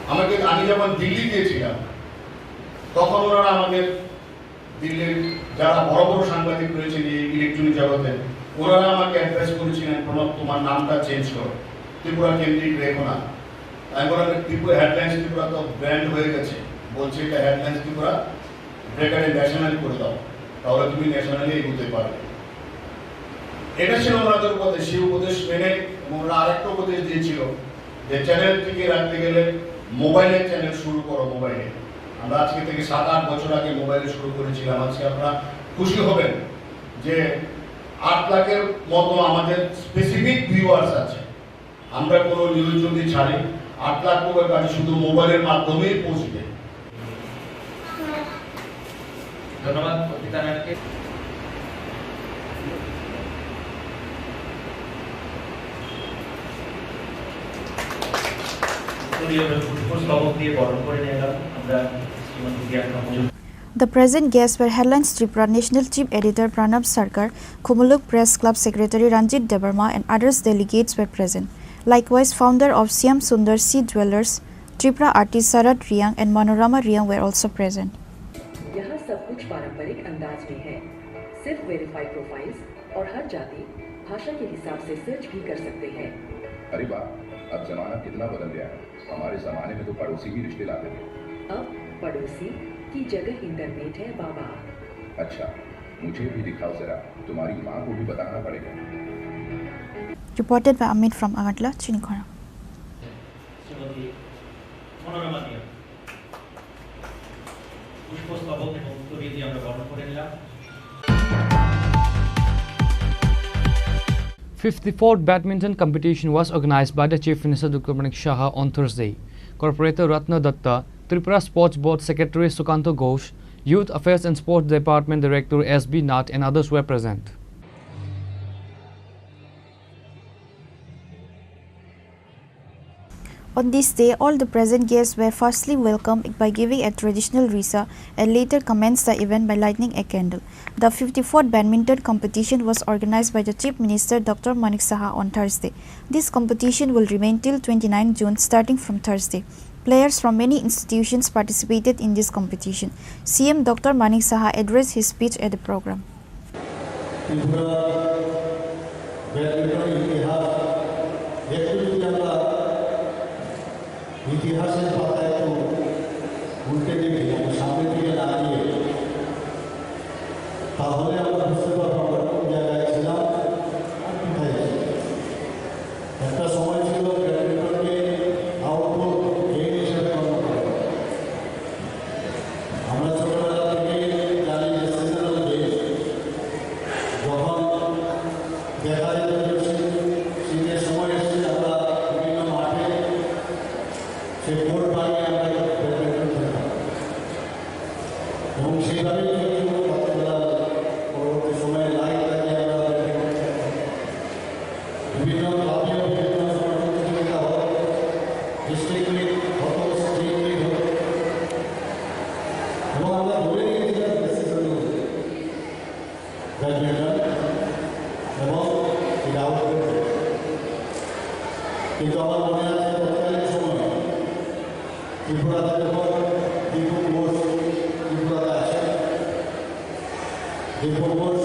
আমাকে, আমি যখন দিল্লি গিয়েছিলাম, তখন ওনারা আমাকে, দিল্লির যারা বড় বড় সাংবাদিক রয়েছেন এই ইলেকট্রনিক জগতে, ওনারা আমাকে অ্যাডভাইস করেছিলেন, "প্রণব, তোমার নামটা চেঞ্জ করো, ত্রিপুরা কেন্দ্রিক রেখো না।" আমি বললাম, "ত্রিপুরা, হেডলাইন্স ত্রিপুরা তো ব্র্যান্ড হয়ে গেছে।" বলছে, "এটা হেডলাইন্স ত্রিপুরা, ব্র্যাকেটে ন্যাশনাল করে দাও, তাহলে তুমি ন্যাশনালি এগোতে পারবে।" এটা ছিল ওনাদের উপদেশ। সেই উপদেশ মেনে, এবং ওরা আরেকটা উপদেশ দিয়েছিল যে চ্যানেল টিকিয়ে রাখতে গেলে মোবাইলের চ্যানেল শুরু করো, মোবাইলে। আমরা আজকে থেকে সাত আট বছর আগে মোবাইলে শুরু করেছিলাম। আজকে আপনারা খুশি হবেন যে আট লাখের মতো আমাদের স্পেসিফিক ভিউয়ার্স আছে। আমরা কোনো নিউজ যদি ছাড়ি, আট লাখ লোকের কাছে শুধু মোবাইলের মাধ্যমেই পৌঁছে দেয়। ধন্যবাদ অর্পিতা ম্যামকে। উত্তরীয় পুষ্পস্তবক দিয়ে বরণ করে নিয়ে এলাম আমরা শ্রীমতী প্রিয়াঙ্কা Majumdar. The present guests were Headlines Tripura National Chief Editor Pranab Sarkar, Khumulwng Press Club Secretary Ranjit Debbarma and others delegates were present. Likewise, founder of Shyam Sundar C Jewellers, Tripura artist Sarat Riang and Manorama Riang were also present. यहाँ सब कुछ पारंपरिक अंदाज में है। सिर्फ verify profiles और हर जाति, भाषा के हिसाब से सर्च भी कर सकते हैं। अरे वाह, अब जमाना कितना बदल गया है। हमारे जमाने में तो पड़ोसी ही रिश्ते लाते थे। अब पड़ोसी की जगह इंटरनेट है बाबा। अच्छा, मुझे भी दिखाओ जरा, तुम्हारी माँ को भी बताना पड़ेगा। Reported by Amit from Agartala, Chinikhora. Shrimati মনোরমা দিয়া পুষ্পস্তবক এবং তুলি দিয়ে আমরা বরণ করে নিলাম। Fifty-fourth badminton competition was organized by the Chief Minister Doctor Manik Saha on Thursday. Corporator Ratna Datta, Tripura Sports Board Secretary Sukanto Ghosh, Youth Affairs and Sports Department Director S B Nath and others were present. On this day, all the present guests were firstly welcomed by giving a traditional risa and later commenced the event by lighting a candle. The fifty-fourth badminton competition was organized by the Chief Minister Doctor Manik Saha on Thursday. This competition will remain till twenty-ninth June, starting from Thursday. Players from many institutions participated in this competition. C M Doctor Manik Saha addressed his speech at the program. Tripura badminton ইতিহাস একটু যদি আমরা ইতিহাসের পাতা একটু উল্টে দেখি, আমরা সামনের দিকে না গিয়ে, তাহলে আমরা বুঝতে পারবো আমরা কোন জায়গায় ছিলাম আর কোথায় আছি। একটা সময় ছিল ব্যাডমিন্টনকে আউটডোর গেম হিসেবে গণ্য করা হতো। আমরা ছোটবেলা থেকে জানি যে সিজনাল গেম, যখন দেখা যেত যে শীত, শীতের সময় এসছে, আমরা বিভিন্ন মাঠে সেই কোর্ট বানিয়ে আমরা ব্যাডমিন্টন খেলতাম। এবং সেইভাবেই চলছিল। রাত্রিবেলা পরবর্তী সময়ে লাইট লাগিয়ে আমরা বিভিন্ন ক্লাবে বিভিন্ন সময় প্রতিযোগিতা হতো, ডিস্ট্রিক্ট লিগ হতো, স্টেট লিগ হতো। এবং আমরা ধরে নিয়েছিলাম ডিসিশন ব্যাডমিন্টন এবং এটা আউটডোর। কিন্তু আমার মনে আছে তৎকালীন সময়ে ত্রিপুরাতে যখন দীপক ঘোষ ত্রিপুরাতে আসেন, Dipak Ghosh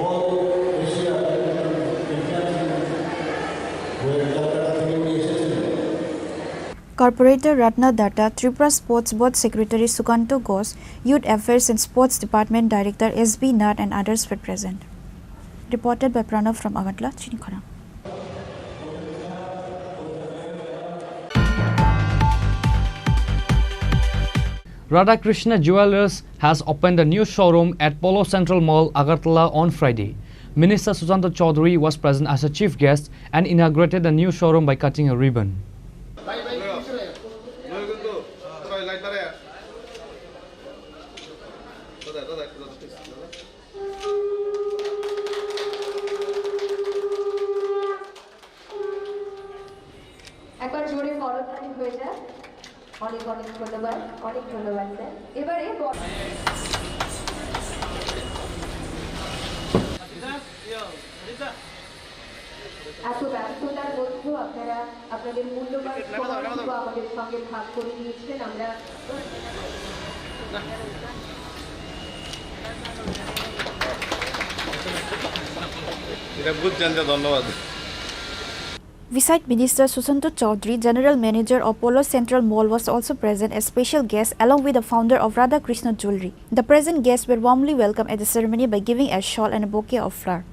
all Asia badminton championship হয়ে কলকাতা থেকে উনি এসেছিলেন। Corporator Ratna Datta, Tripura Sports Board Secretary Sukanto Ghosh, Youth Affairs and Sports Department Director S B Nath and others were present. Reported by Pranav from Agartala, Chinikhora. Radhakrishna Jewellers has opened a new showroom at Polo Central Mall, Agartala on Friday. Minister Sushanta Chowdhury was present as a chief guest and inaugurated the new showroom by cutting a ribbon. একবার জোরে করতালি হয়ে যাক। অনেক অনেক ধন্যবাদ, অনেক ধন্যবাদ স্যার। এবারে ব- এত ব্যস্ততার মধ্যেও আপনারা আপনাদের মূল্যবান সময়টুকু আমাদের সঙ্গে ভাগ করে নিয়েছেন। আমরা এটা বুঝছেন যে ধন্যবাদ। Beside Minister Sushanta Chowdhury, General Manager of Polo Central Mall was also present as special guest along with the founder of Radha Krishna Jewelry. The present guests were warmly welcomed at the ceremony by giving a shawl and a bouquet of flower.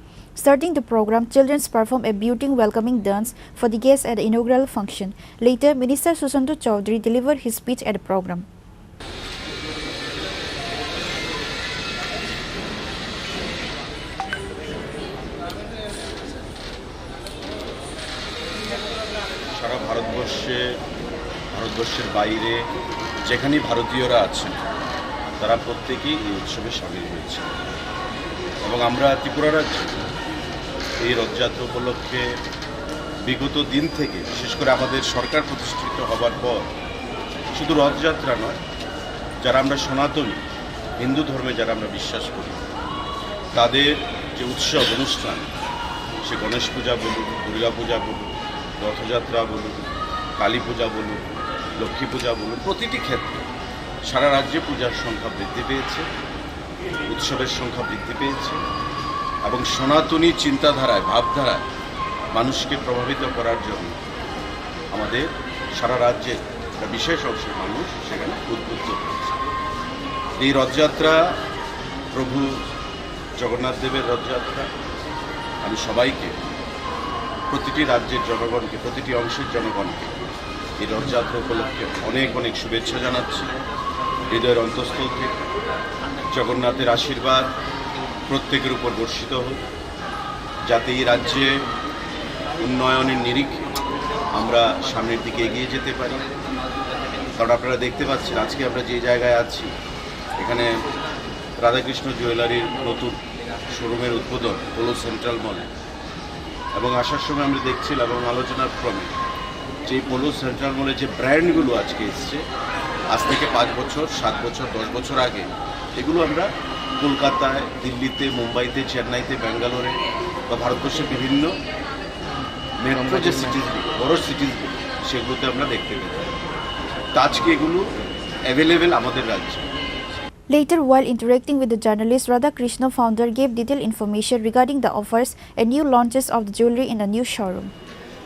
Starting the program, children performed a beautiful welcoming dance for the guests at the inaugural function. Later, Minister Sushanta Chowdhury delivered his speech at the program. সারা ভারতবর্ষে, ভারতবর্ষের বাইরে যেখানেই ভারতীয়রা আছেন, তারা প্রত্যেকেই এই উৎসবে সামিল হয়েছে। এবং আমরা ত্রিপুরা রাজ্যে এই রথযাত্রা উপলক্ষে বিগত দিন থেকে, বিশেষ করে আমাদের সরকার প্রতিষ্ঠিত হবার পর, শুধু রথযাত্রা নয়, যারা আমরা সনাতনী, হিন্দু ধর্মে যারা আমরা বিশ্বাস করি, তাদের যে উৎসব অনুষ্ঠান, সে গণেশ পূজা বলুন, দুর্গা পূজা বলুন, রথযাত্রা বলুন, কালী পূজা বলুন, লক্ষ্মী পূজা বলুন, প্রতিটি ক্ষেত্রে সারা রাজ্যে পূজার সংখ্যা বৃদ্ধি পেয়েছে, উৎসবের সংখ্যা বৃদ্ধি পেয়েছে এবং সনাতনী চিন্তাধারায়, ভাবধারায় মানুষকে প্রভাবিত করার জন্য আমাদের সারা রাজ্যের একটা বিশেষ অংশের মানুষ সেখানে উদ্বুদ্ধ হয়েছে। এই রথযাত্রা প্রভু জগন্নাথ দেবের রথযাত্রা। আমি সবাইকে, প্রতিটি রাজ্যের জনগণকে, প্রতিটি অংশের জনগণকে এই রথযাত্রা উপলক্ষে অনেক অনেক শুভেচ্ছা জানাচ্ছি হৃদয়ের অন্তঃস্থল থেকে। জগন্নাথের আশীর্বাদ প্রত্যেকের উপর বর্ষিত হোক, যাতে এই রাজ্যে উন্নয়নের নিরিখে আমরা সামনের দিকে এগিয়ে যেতে পারি। কারণ আপনারা দেখতে পাচ্ছেন, আজকে আমরা যে জায়গায় আছি, এখানে রাধাকৃষ্ণ জুয়েলারির নতুন শোরুমের উদ্বোধন হলো সেন্ট্রাল মলে। এবং আসার সময় আমরা দেখছিলাম এবং আলোচনার ক্রমে যে এই পোলো সেন্ট্রাল মলে যে ব্র্যান্ডগুলো আজকে এসছে, আজ থেকে পাঁচ বছর, সাত বছর, দশ বছর আগে এগুলো আমরা কলকাতায়, দিল্লিতে, মুম্বাইতে, চেন্নাইতে, ব্যাঙ্গালোরে বা ভারতবর্ষের বিভিন্ন মেট্রো যে সিটিজগুলো, বড় সিটিজগুলো, সেগুলোতে আমরা দেখতে পেতাম। তো আজকে এগুলো অ্যাভেলেবেল আমাদের রাজ্যে। Later, while interacting with the journalist, Radha Krishna founder gave detailed information regarding the offers and new launches of the jewelry in the new showroom.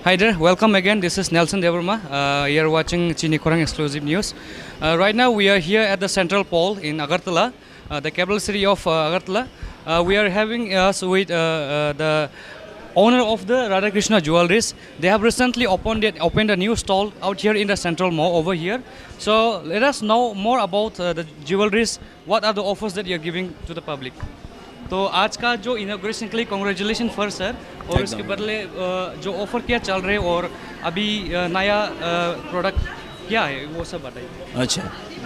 Hi there, welcome again. This is Nelson Debbarma. Uh, you're watching Chini Khorang Exclusive News. Uh, right now, we are here at the Central Pole in Agartala, uh, the capital city of uh, Agartala. Uh, we are having us with uh, uh, the owner of the Radhakrishna Jewelries. They have recently opened it, opened a new stall out here in the Central Mall over here. So let us know more about uh, the jewelries. What are the offers that you are giving to the public? तो आज का जो इनॉग्रेशन के लिए congratulation first sir, और उसके एकदम। बदले अ, जो ऑफर क्या चल रहे हैं और अभी अ, नया प्रोडक्ट क्या है, वो सब बताइए। अच्छा,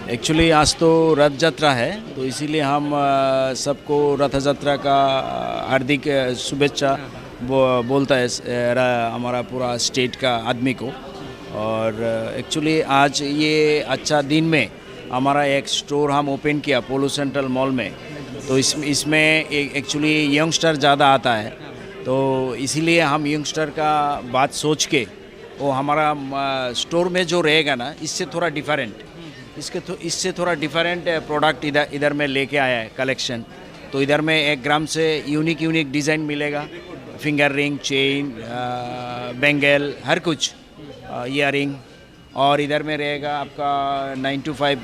एक्चुअली आज तो रथ यात्रा है, तो इसीलिए हम अ, सबको रथ यात्रा का अ, हार्दिक अ, शुभेच्छा बो, बोलता है अ, रा, हमारा पूरा स्टेट का आदमी को। और एक्चुअली आज ये अच्छा दिन में हमारा एक स्टोर हम ओपन किया पोलो सेंट्रल मॉल में। तो इस इसमें एक्चुअली यंगस्टर ज़्यादा आता है, तो इसीलिए हम यंगस्टर का बात सोच के वो हमारा स्टोर में जो रहेगा ना, इससे थोड़ा डिफरेंट, इसके थो, इससे थोड़ा डिफरेंट प्रोडक्ट इधर इधर में लेके आया है कलेक्शन। तो इधर में एक ग्राम से यूनिक यूनिक डिज़ाइन मिलेगा, फिंगर रिंग, चेन, बैंगल, हर कुछ, ईयरिंग। और इधर में रहेगा आपका nine two five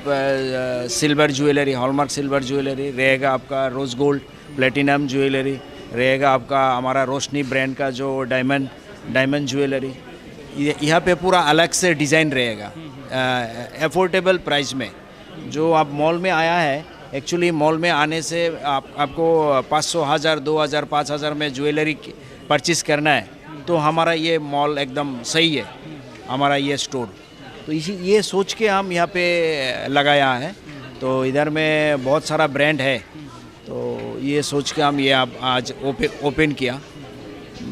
silver jewellery, hallmark silver jewellery रहेगा, आपका रोज़ गोल्ड प्लेटिनम ज्वेलरी रहेगा, आपका हमारा रोशनी ब्रांड का जो डायमंड डायमंड ज्वेलरी। ये- यहाँ पे पूरा अलग से डिज़ाइन रहेगा अफोर्डेबल प्राइस में। जो आप मॉल में आया है, एक्चुअली मॉल में आने से आप आपको पाँच सौ, हज़ार, दो हज़ार, पाँच हज़ार में ज्वेलरी परचेस करना है, तो हमारा ये मॉल एकदम सही है, हमारा ये स्टोर। तो इसी ये सोच के हम यहाँ पे लगाया है। तो इधर में बहुत सारा ब्रांड है, तो ये सोच के हम ये आप आज ओपन ओपन किया।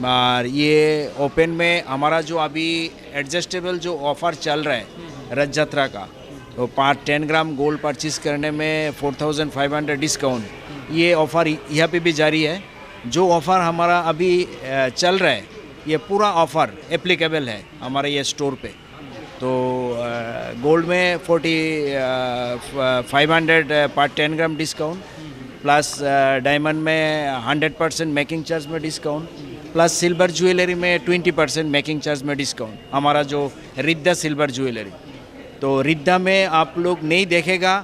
और ये ओपन में हमारा जो अभी एडजस्टेबल जो ऑफर चल रहा है रथ यात्रा का, तो पाँच टेन ग्राम गोल्ड परचेस करने में four thousand five hundred discount, ये ऑफर यहाँ पे भी जारी है। जो ऑफर हमारा अभी अ, चल रहा है, ये पूरा ऑफर एप्लीकेबल है हमारे ये स्टोर पे। तो गोल्ड में फोर्टी फ़ाइव हंड्रेड पर ten gram discount, plus diamond में हंड्रेड परसेंट मेकिंग चार्ज में डिस्काउंट, प्लस सिल्वर ज्वेलरी में ट्वेंटी परसेंट मेकिंग चार्ज में डिस्काउंट, हमारा जो रिद्धा सिल्वर ज्वेलरी। तो रिद्धा में आप लोग नहीं देखेगा,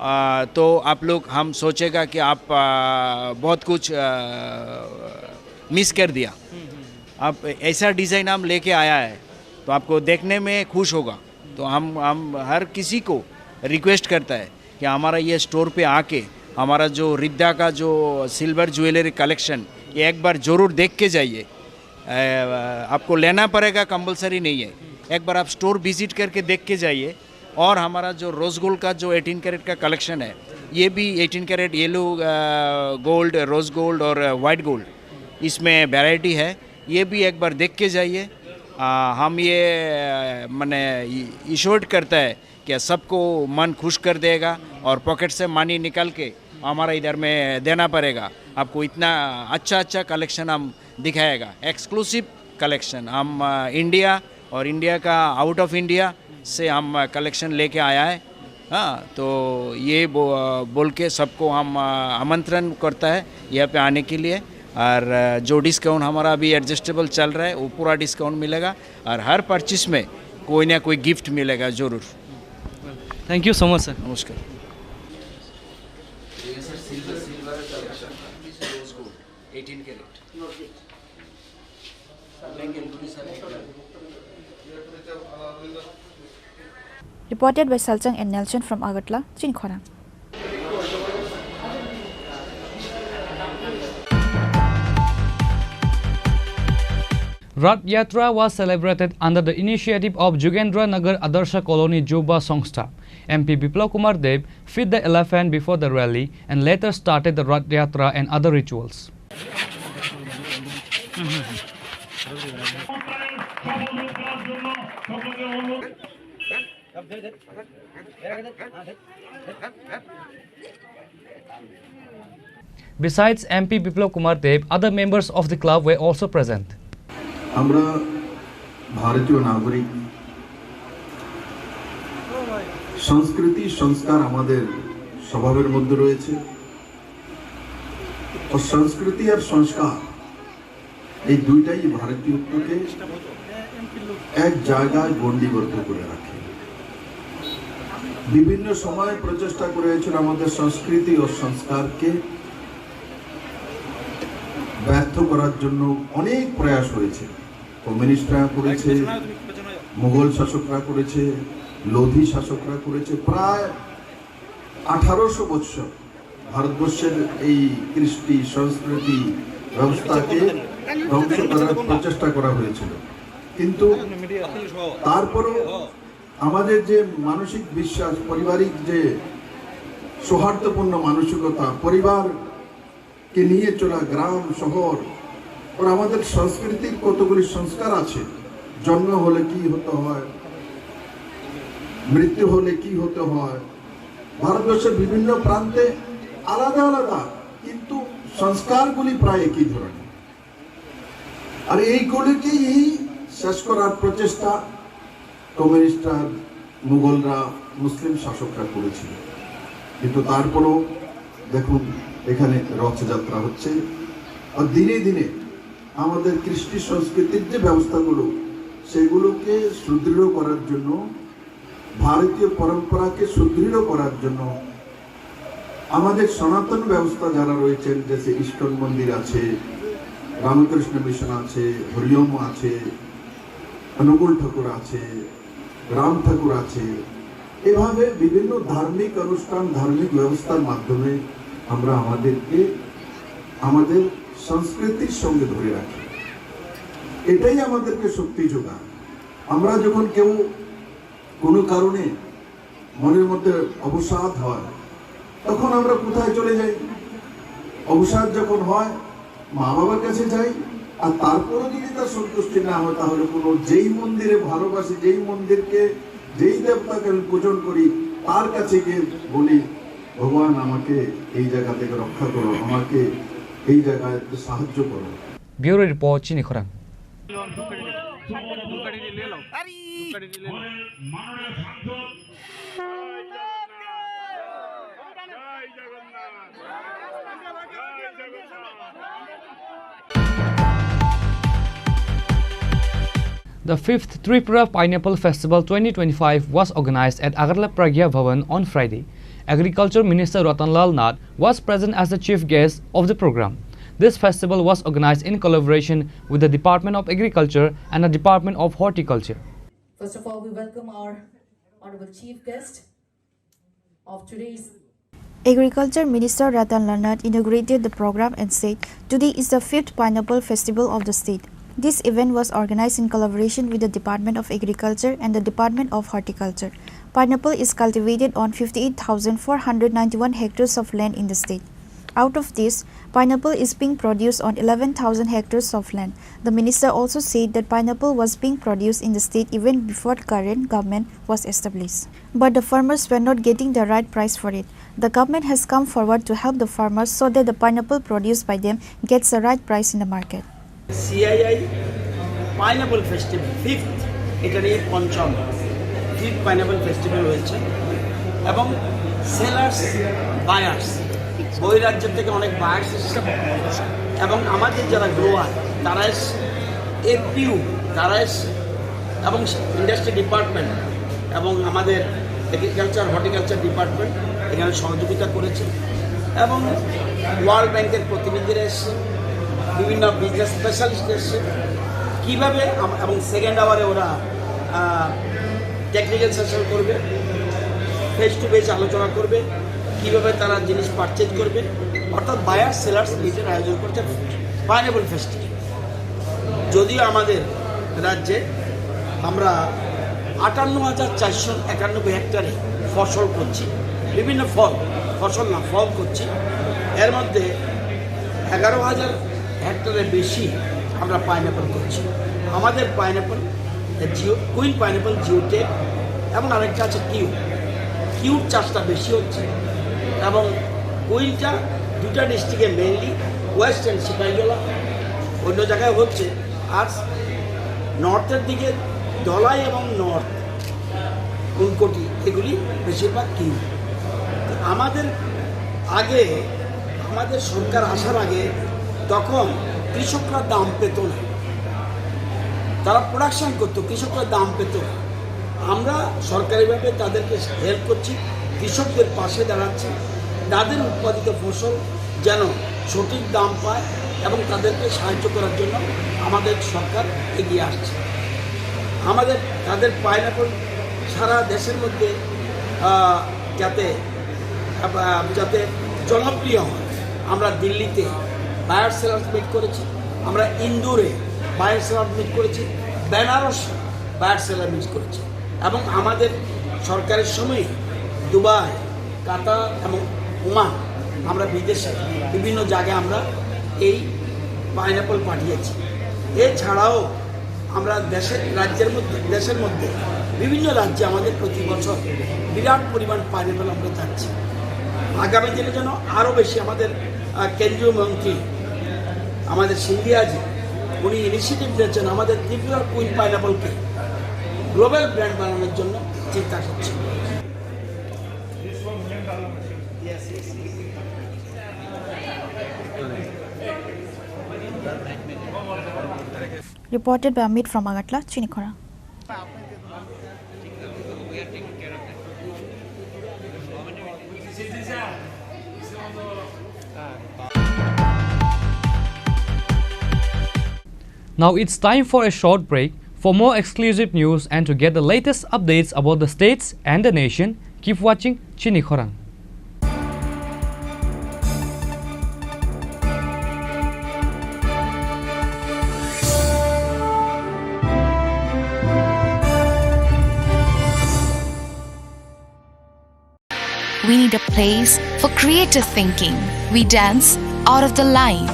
आ, तो आप लोग हम सोचेगा कि आप आ, बहुत कुछ मिस कर दिया। आप ऐसा डिज़ाइन हम लेके आया है, तो आपको देखने में खुश होगा। तो हम हम हर किसी को रिक्वेस्ट करता है कि हमारा ये स्टोर पे आके हमारा जो रिद्धा का जो सिल्वर ज्वेलरी कलेक्शन, ये एक बार ज़रूर देख के जाइए। अ, आपको लेना पड़ेगा, कंपलसरी नहीं है। एक बार आप स्टोर विजिट करके देख के जाइए। और हमारा जो रोज़ गोल्ड का जो एटीन कैरेट का कलेक्शन है, ये भी eighteen carat yellow gold, rose gold और वाइट गोल्ड, इसमें वैरायटी है। ये भी एक बार देख के जाइए। आ, हम ये मैंने इश्योर्ड करता है कि सबको मन खुश कर देगा। और पॉकेट से मनी निकाल के हमारा इधर में देना पड़ेगा आपको। इतना अच्छा अच्छा कलेक्शन हम दिखाएगा, एक्सक्लूसिव कलेक्शन। हम इंडिया और इंडिया का आउट ऑफ इंडिया से हम कलेक्शन लेके आया है। हाँ, तो ये बोल के सबको हम आमंत्रण करता है यहाँ पे आने के लिए। और जो डिस्काउंट हमारा अभी एडजस्टेबल चल रहा है, वो पूरा डिस्काउंट मिलेगा। और हर परचेस में कोई ना कोई गिफ्ट मिलेगा जरूर। Thank you so much sir. नमस्कार। Eighteen carat. Reported by Salchang and Nelson from Agartala, Chini Khorang. Rath Yatra was celebrated under the initiative of Jugendra Nagar Adarsha Colony Juba Songstha. M P Biplab Kumar Deb fed the elephant before the rally and later started the Rath Yatra and other rituals. Besides M P Biplab Kumar Deb, other members of the club were also present. আমরা ভারতীয় নাগরিক, সংস্কৃতি সংস্কার আমাদের স্বভাবের মধ্যে রয়েছে। ও সংস্কৃতি আর সংস্কার এই দুইটাই ভারতীয়ত্বকে এক জায়গায় গণ্ডিবদ্ধ করে রাখে। বিভিন্ন সময় প্রচেষ্টা করে হয়েছিল আমাদের সংস্কৃতি ও সংস্কারকে ব্যর্থ করার জন্য অনেক প্রয়াস হয়েছে। কমিউনিস্টরা করেছে, মোগল শাসকরা করেছে, লোধি শাসকরা করেছে। প্রায় আঠারোশো বৎসর ভারতবর্ষের এই কৃষ্টি সংস্কৃতি ব্যবস্থাকে ধ্বংস করার প্রচেষ্টা করা হয়েছিল। কিন্তু তারপরেও আমাদের যে মানসিক বিশ্বাস, পারিবারিক যে সৌহার্দ্যপূর্ণ মানসিকতা, পরিবারকে নিয়ে চলা, গ্রাম শহর, আর আমাদের সংস্কৃতির কতগুলি সংস্কার আছে, জন্ম হলে কি হতে হয়, মৃত্যু হলে কি হতে হয়, ভারতবর্ষের বিভিন্ন প্রান্তে আলাদা আলাদা, কিন্তু সংস্কারগুলি প্রায় একই ধরনের। আর এইগুলিকেই শেষ করার প্রচেষ্টা কমিউনিস্টরা, মুঘলরা, মুসলিম শাসকরা করেছিল। কিন্তু তারপরেও দেখুন, এখানে রথযাত্রা হচ্ছে। আর দিনে দিনে আমাদের কৃষ্টি সংস্কৃতির যে ব্যবস্থাগুলো, সেগুলোকে সুদৃঢ় করার জন্য, ভারতীয় পরম্পরাকে সুদৃঢ় করার জন্য আমাদের সনাতন ব্যবস্থা যারা রয়েছেন, যে ইস্কন মন্দির আছে, রামকৃষ্ণ মিশন আছে, হরিওম আছে, অনুকূল ঠাকুর আছে, রাম ঠাকুর আছে, এভাবে বিভিন্ন ধার্মিক অনুষ্ঠান, ধার্মিক ব্যবস্থার মাধ্যমে আমরা আমাদেরকে আমাদের সংস্কৃতির সঙ্গে ধরে রাখি। এটাই আমাদেরকে শক্তি যোগায়। আমরা যখন কেউ কোনো কারণে মনের মধ্যে অবসাদ হয়, তখন আমরা কোথায় চলে যাই? অবসাদ যখন হয়, মা বাবার কাছে যাই। আর তারপরে যদি তার সন্তুষ্টি না হয়, তাহলে কোনো যেই মন্দিরে ভালোবাসি, যেই মন্দিরকে, যেই দেবতাকে আমি পূজন করি, তার কাছে গিয়ে বলি, "ভগবান, আমাকে এই জায়গা থেকে রক্ষা করো, আমাকে এই জায়গায় একটু সাহায্য করো।" Bureau report, Chini Khorang. The fifth Tripura Pineapple Festival twenty twenty-five was organized at Agartala Pragya Bhavan on Friday. Agriculture Minister Ratan Lal Nath was present as the chief guest of the program. This festival was organized in collaboration with the Department of Agriculture and the Department of Horticulture. First of all, we welcome our honorable chief guest of today's. Agriculture Minister Ratan Lal Nath inaugurated the program and said, "Today is the fifth pineapple festival of the state. This event was organized in collaboration with the Department of Agriculture and the Department of Horticulture. Pineapple is cultivated on fifty-eight thousand four hundred ninety-one hectares of land in the state." Out of this, pineapple is being produced on eleven thousand hectares of land. The minister also said that pineapple was being produced in the state even before current government was established. But the farmers were not getting the right price for it. The government has come forward to help the farmers so that the pineapple produced by them gets the right price in the market. CII pineapple festival fifth, এটা নিয়ে পঞ্চম fifth pineapple festival হয়েছে এবং sellers, buyers, বহিরাজ্য থেকে অনেক বায়ার্স এসেছে এবং আমাদের যারা গ্রোয়ার তারা এসছে, এফপিইউ তারা এসছে এবং ইন্ডাস্ট্রি ডিপার্টমেন্ট এবং আমাদের এগ্রিকালচার হর্টিকালচার ডিপার্টমেন্ট এখানে সহযোগিতা করেছে এবং ওয়ার্ল্ড ব্যাংকের প্রতিনিধিরা এসছে, বিভিন্ন বিজনেস স্পেশালিস্ট এসছে। কীভাবে আম- এবং সেকেন্ড আওয়ারে ওরা টেকনিক্যাল সেশন করবে, ফেস টু ফেস আলোচনা করবে, কীভাবে তারা জিনিস পারচেজ করবে, অর্থাৎ বায়ার সেলার্স মিটের আয়োজন করছে পাইনাপল ফেস্টিভ্যাল। যদিও আমাদের রাজ্যে আমরা আটান্ন হাজার চারশো একানব্বই হেক্টরে ফসল করছি, বিভিন্ন ফল, ফসল না, ফল করছি, এর মধ্যে এগারো হাজার হেক্টরে বেশি আমরা পাইনাপল করছি। আমাদের পাইনাপল জিও, কুইন পাইনাপল জিওটেক এবং আরেকটা আছে কিউ, কিউর চাষটা বেশি হচ্ছে এবং কুইনটা দুটা ডিস্ট্রিক্টে, মেইনলি ওয়েস্ট অ্যান্ড সিপাহীজলা, অন্য জায়গায় হচ্ছে। আর নর্থের দিকে ধলাই এবং নর্থ ঊনকোটি, এগুলি বেশিরভাগ কিউ। তো আমাদের আগে, আমাদের সরকার আসার আগে তখন কৃষকরা দাম পেত না, তারা প্রোডাকশন করতো, কৃষকরা দাম পেত না। আমরা সরকারিভাবে তাদেরকে হেল্প করছি, কৃষকদের পাশে দাঁড়াচ্ছি, তাদের উৎপাদিত ফসল যেন সঠিক দাম পায় এবং তাদেরকে সাহায্য করার জন্য আমাদের সরকার এগিয়ে আসছে। আমাদের তাদের পাইনাপল সারা দেশের মধ্যে আহ, যাতে আহ, যাতে জনপ্রিয় হয়, আমরা দিল্লিতে বায়ার সেলার্স মিট করেছি, আমরা ইন্দোরে বায়ার সেলার্স মিট করেছি, বেনারসে বায়ার সেলার মিট করেছি এবং আমাদের সরকারের সময় দুবাই, কাতার এবং ওমান, আমরা বিদেশে বিভিন্ন জায়গায় আমরা এই পাইনাপল পাঠিয়েছি। এছাড়াও আমরা দেশের, রাজ্যের মধ্যে, দেশের মধ্যে বিভিন্ন রাজ্যে আমাদের প্রতি বছর বিরাট পরিমাণ পাইনাপল আমরা যাচ্ছি। আগামী দিনে যেন আরও বেশি আমাদের আহ, কেন্দ্রীয় মন্ত্রী, আমাদের সিন্ধিয়াজি, উনি ইনিশিয়েটিভ নিয়েছেন আমাদের ত্রিপুরার কুইন পাইনাপলকে গ্লোবাল ব্র্যান্ড বানানোর জন্য চিন্তা করছেন। Reported by Amit from Agartala, Chinikhora. Now it's time for a short break. For more exclusive news and to get the latest updates about the states and the nation, keep watching Chini Khorang. We need a place for creative thinking. We dance out of the line,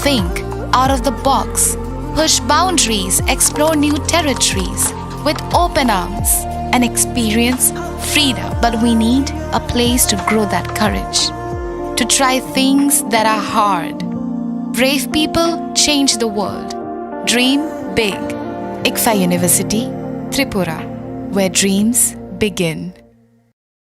think out of the box, push boundaries, explore new territories with open arms and experience freedom. But we need a place to grow that courage, to try things that are hard. Brave people change the world. Dream big. ICFAI University, Tripura, where dreams begin.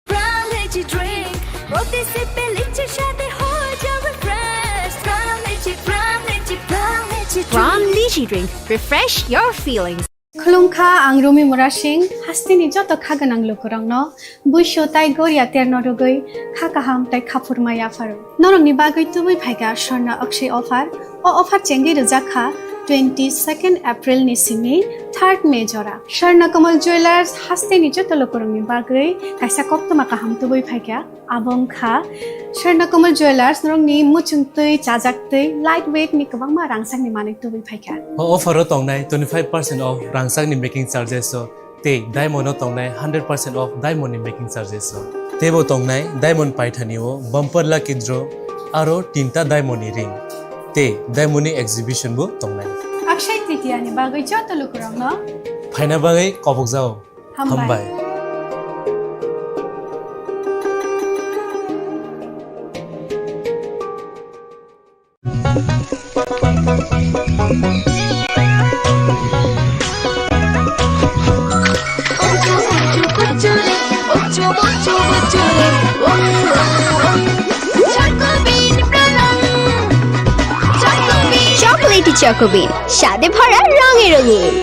Pram Lychee Drink, প্রতি সিপে লিচির স্বাদে হয়ে যাবে fresh. Pram Lychee, Pram Lychee, Pram Lychee Drink। Pram Lychee Drink. Refresh your feelings. Khulumkha, ang Rumi Murasing, hasteni joto kha gwnang lukurokno buisu tai goria terno rwgwi kha kaham tai khaphurma yapharo. Norokni bagwi tubui phaikha Swarna Akshay offer. O offer chengwi rwjak kha twenty second April ni simi third May jora. Swarna Kamal Jewellers hasteni joto lukurokni bagwi kaisa koktwma kaham tubui phaikha. Abo wngkha Swarna Kamal Jewellers, norokni muchungtwi, chajaktwi, light weight ni kwbangma rangchakni manwi tubui phaikha. O offer o tongnai twenty five percent off rangchakni making charges o tei diamond o tongnai hundred percent off diamond ni making charges o. Teibo tongnai diamond paithani o bumper lucky draw Aro tinta diamond ni ring tei diamond ni exhibition bo tongnai. Akshay Tritiya ni bagwi joto lukurokno phaina bagwi kobokjao. Hambai. Hambai. Chocolatey Choco Bean, স্বাদে ভরা রঙে রঙিন।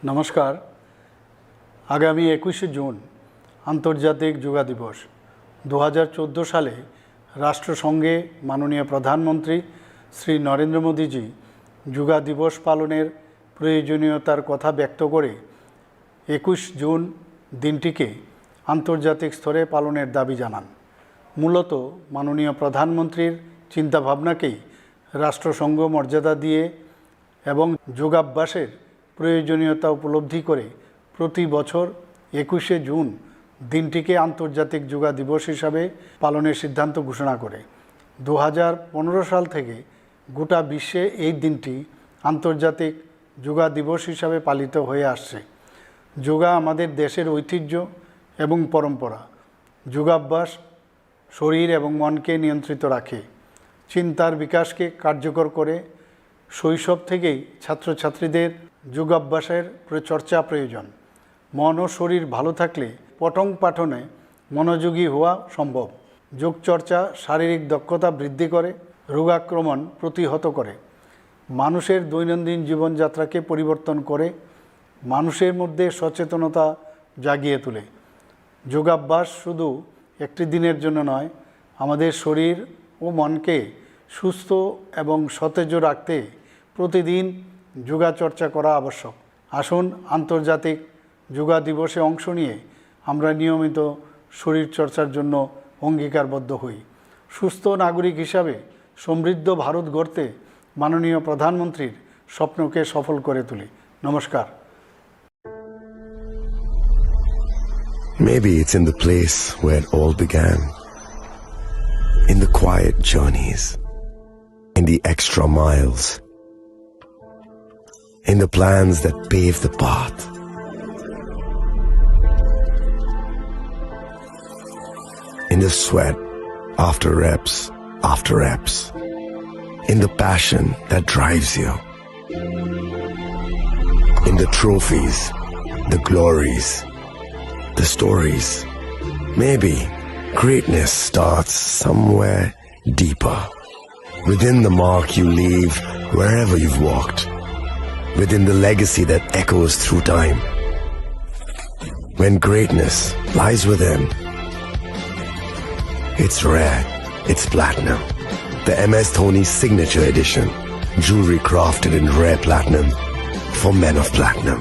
নমস্কার। আগামী একুশে জুন আন্তর্জাতিক যোগা দিবস। দু হাজার চোদ্দো সালে রাষ্ট্রসংঘে মাননীয় প্রধানমন্ত্রী শ্রী নরেন্দ্র মোদীজি যোগা দিবস পালনের প্রয়োজনীয়তার কথা ব্যক্ত করে একুশ জুন দিনটিকে আন্তর্জাতিক স্তরে পালনের দাবি জানান। মূলত মাননীয় প্রধানমন্ত্রীর চিন্তাভাবনাকেই রাষ্ট্রসংঘ মর্যাদা দিয়ে এবং যোগাভ্যাসের প্রয়োজনীয়তা উপলব্ধি করে প্রতি বছর একুশে জুন দিনটিকে আন্তর্জাতিক যোগা দিবস হিসাবে পালনের সিদ্ধান্ত ঘোষণা করে। দু হাজার পনেরো সাল থেকে গোটা বিশ্বে এই দিনটি আন্তর্জাতিক যোগা দিবস হিসাবে পালিত হয়ে আসছে। যোগা আমাদের দেশের ঐতিহ্য এবং পরম্পরা। যোগাভ্যাস শরীর এবং মনকে নিয়ন্ত্রিত রাখে, চিন্তার বিকাশকে কার্যকর করে। শৈশব থেকেই ছাত্রছাত্রীদের যোগাভ্যাসের প্র-, চর্চা প্রয়োজন। মন ও শরীর ভালো থাকলে পঠন পাঠনে মনোযোগী হওয়া সম্ভব। যোগচর্চা শারীরিক দক্ষতা বৃদ্ধি করে, রোগাক্রমণ প্রতিহত করে, মানুষের দৈনন্দিন জীবনযাত্রাকে পরিবর্তন করে, মানুষের মধ্যে সচেতনতা জাগিয়ে তোলে। যোগাভ্যাস শুধু একটি দিনের জন্য নয়, আমাদের শরীর ও মনকে সুস্থ এবং সতেজ রাখতে প্রতিদিন যোগাচর্চা করা আবশ্যক। আসুন, আন্তর্জাতিক যোগা দিবসে অংশ নিয়ে আমরা নিয়মিত শরীরচর্চার জন্য অঙ্গীকারবদ্ধ হই। সুস্থ নাগরিক হিসাবে সমৃদ্ধ ভারত গড়তে মাননীয় প্রধানমন্ত্রীর স্বপ্নকে সফল করে তুলি। নমস্কার। Maybe it's in the place where it all began. In the quiet journeys, in the extra miles, in the plans that pave the path, in the sweat after reps after reps, in the passion that drives you. In the trophies, the glories, the stories. Maybe greatness starts somewhere deeper. Within the mark you leave wherever you've walked. Within the legacy that echoes through time. When greatness lies within, it's rare, it's platinum. The M S Dhoni Signature Edition. Jewelry crafted in rare platinum for men of platinum.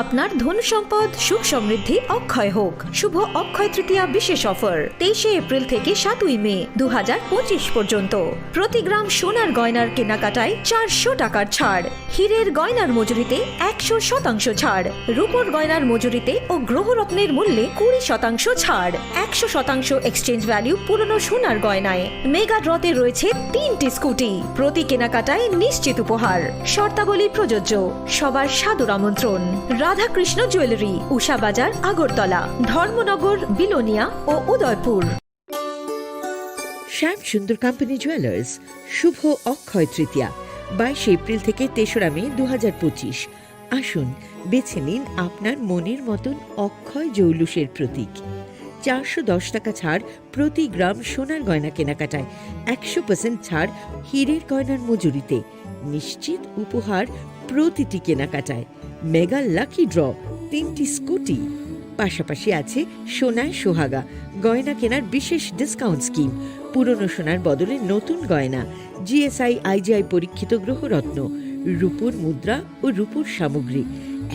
আপনার ধন সম্পদ সুখ সমৃদ্ধি অক্ষয় হোক। শুভ অক্ষয় তৃতীয়া বিশেষ অফার তেইশে এপ্রিল থেকে সাতই মে দু হাজার পঁচিশ পর্যন্ত। প্রতি গ্রাম সোনার গয়নার কেনাকাটায় চারশো টাকার ছাড়। হীরের গয়নার মজুরিতে একশো শতাংশ ছাড়, রূপোর গয়নার মজুরিতে ও গ্রহরত্নের মূল্যে কুড়ি শতাংশ ছাড়, একশো শতাংশ এক্সচেঞ্জ ভ্যালু পুরনো সোনার গয়নায়। মেগা ড্রতে রয়েছে তিনটি স্কুটি, প্রতি কেনাকাটায় নিশ্চিত উপহার। শর্তাবলী প্রযোজ্য। সবার সাদর আমন্ত্রণ। রাধাকৃষ্ণ জুয়েলারি, উষা বাজার, আগরতলা, ধর্মনগর, বিলোনিয়া ও উদয়পুর। শ্যাম সুন্দর কোম্পানি জুয়েলার্স, শুভ অক্ষয় তৃতীয়া, বাইশে এপ্রিল থেকে তেসরা মে দু হাজার পঁচিশ। আসুন, বেছে নিন আপনার মনের মতন অক্ষয় জৌলুসের প্রতীক। চারশো দশ টাকা ছাড় প্রতি গ্রাম সোনার গয়না কেনাকাটায়, একশো পার্সেন্ট ছাড় হীরের গয়নার মজুরিতে, নিশ্চিত উপহার প্রতিটি কেনাকাটায়। মেগা লাকি ড্র, তিনটি স্কুটি, পাশাপাশি আছে সোনায় সোহাগা, গয়না কেনার বিশেষ ডিসকাউন্ট স্কিম, পুরনো সোনার বদলে নতুন গয়না, G S I, I G I পরীক্ষিত গ্রহরত্ন, রূপোর মুদ্রা ও রূপোর সামগ্রী,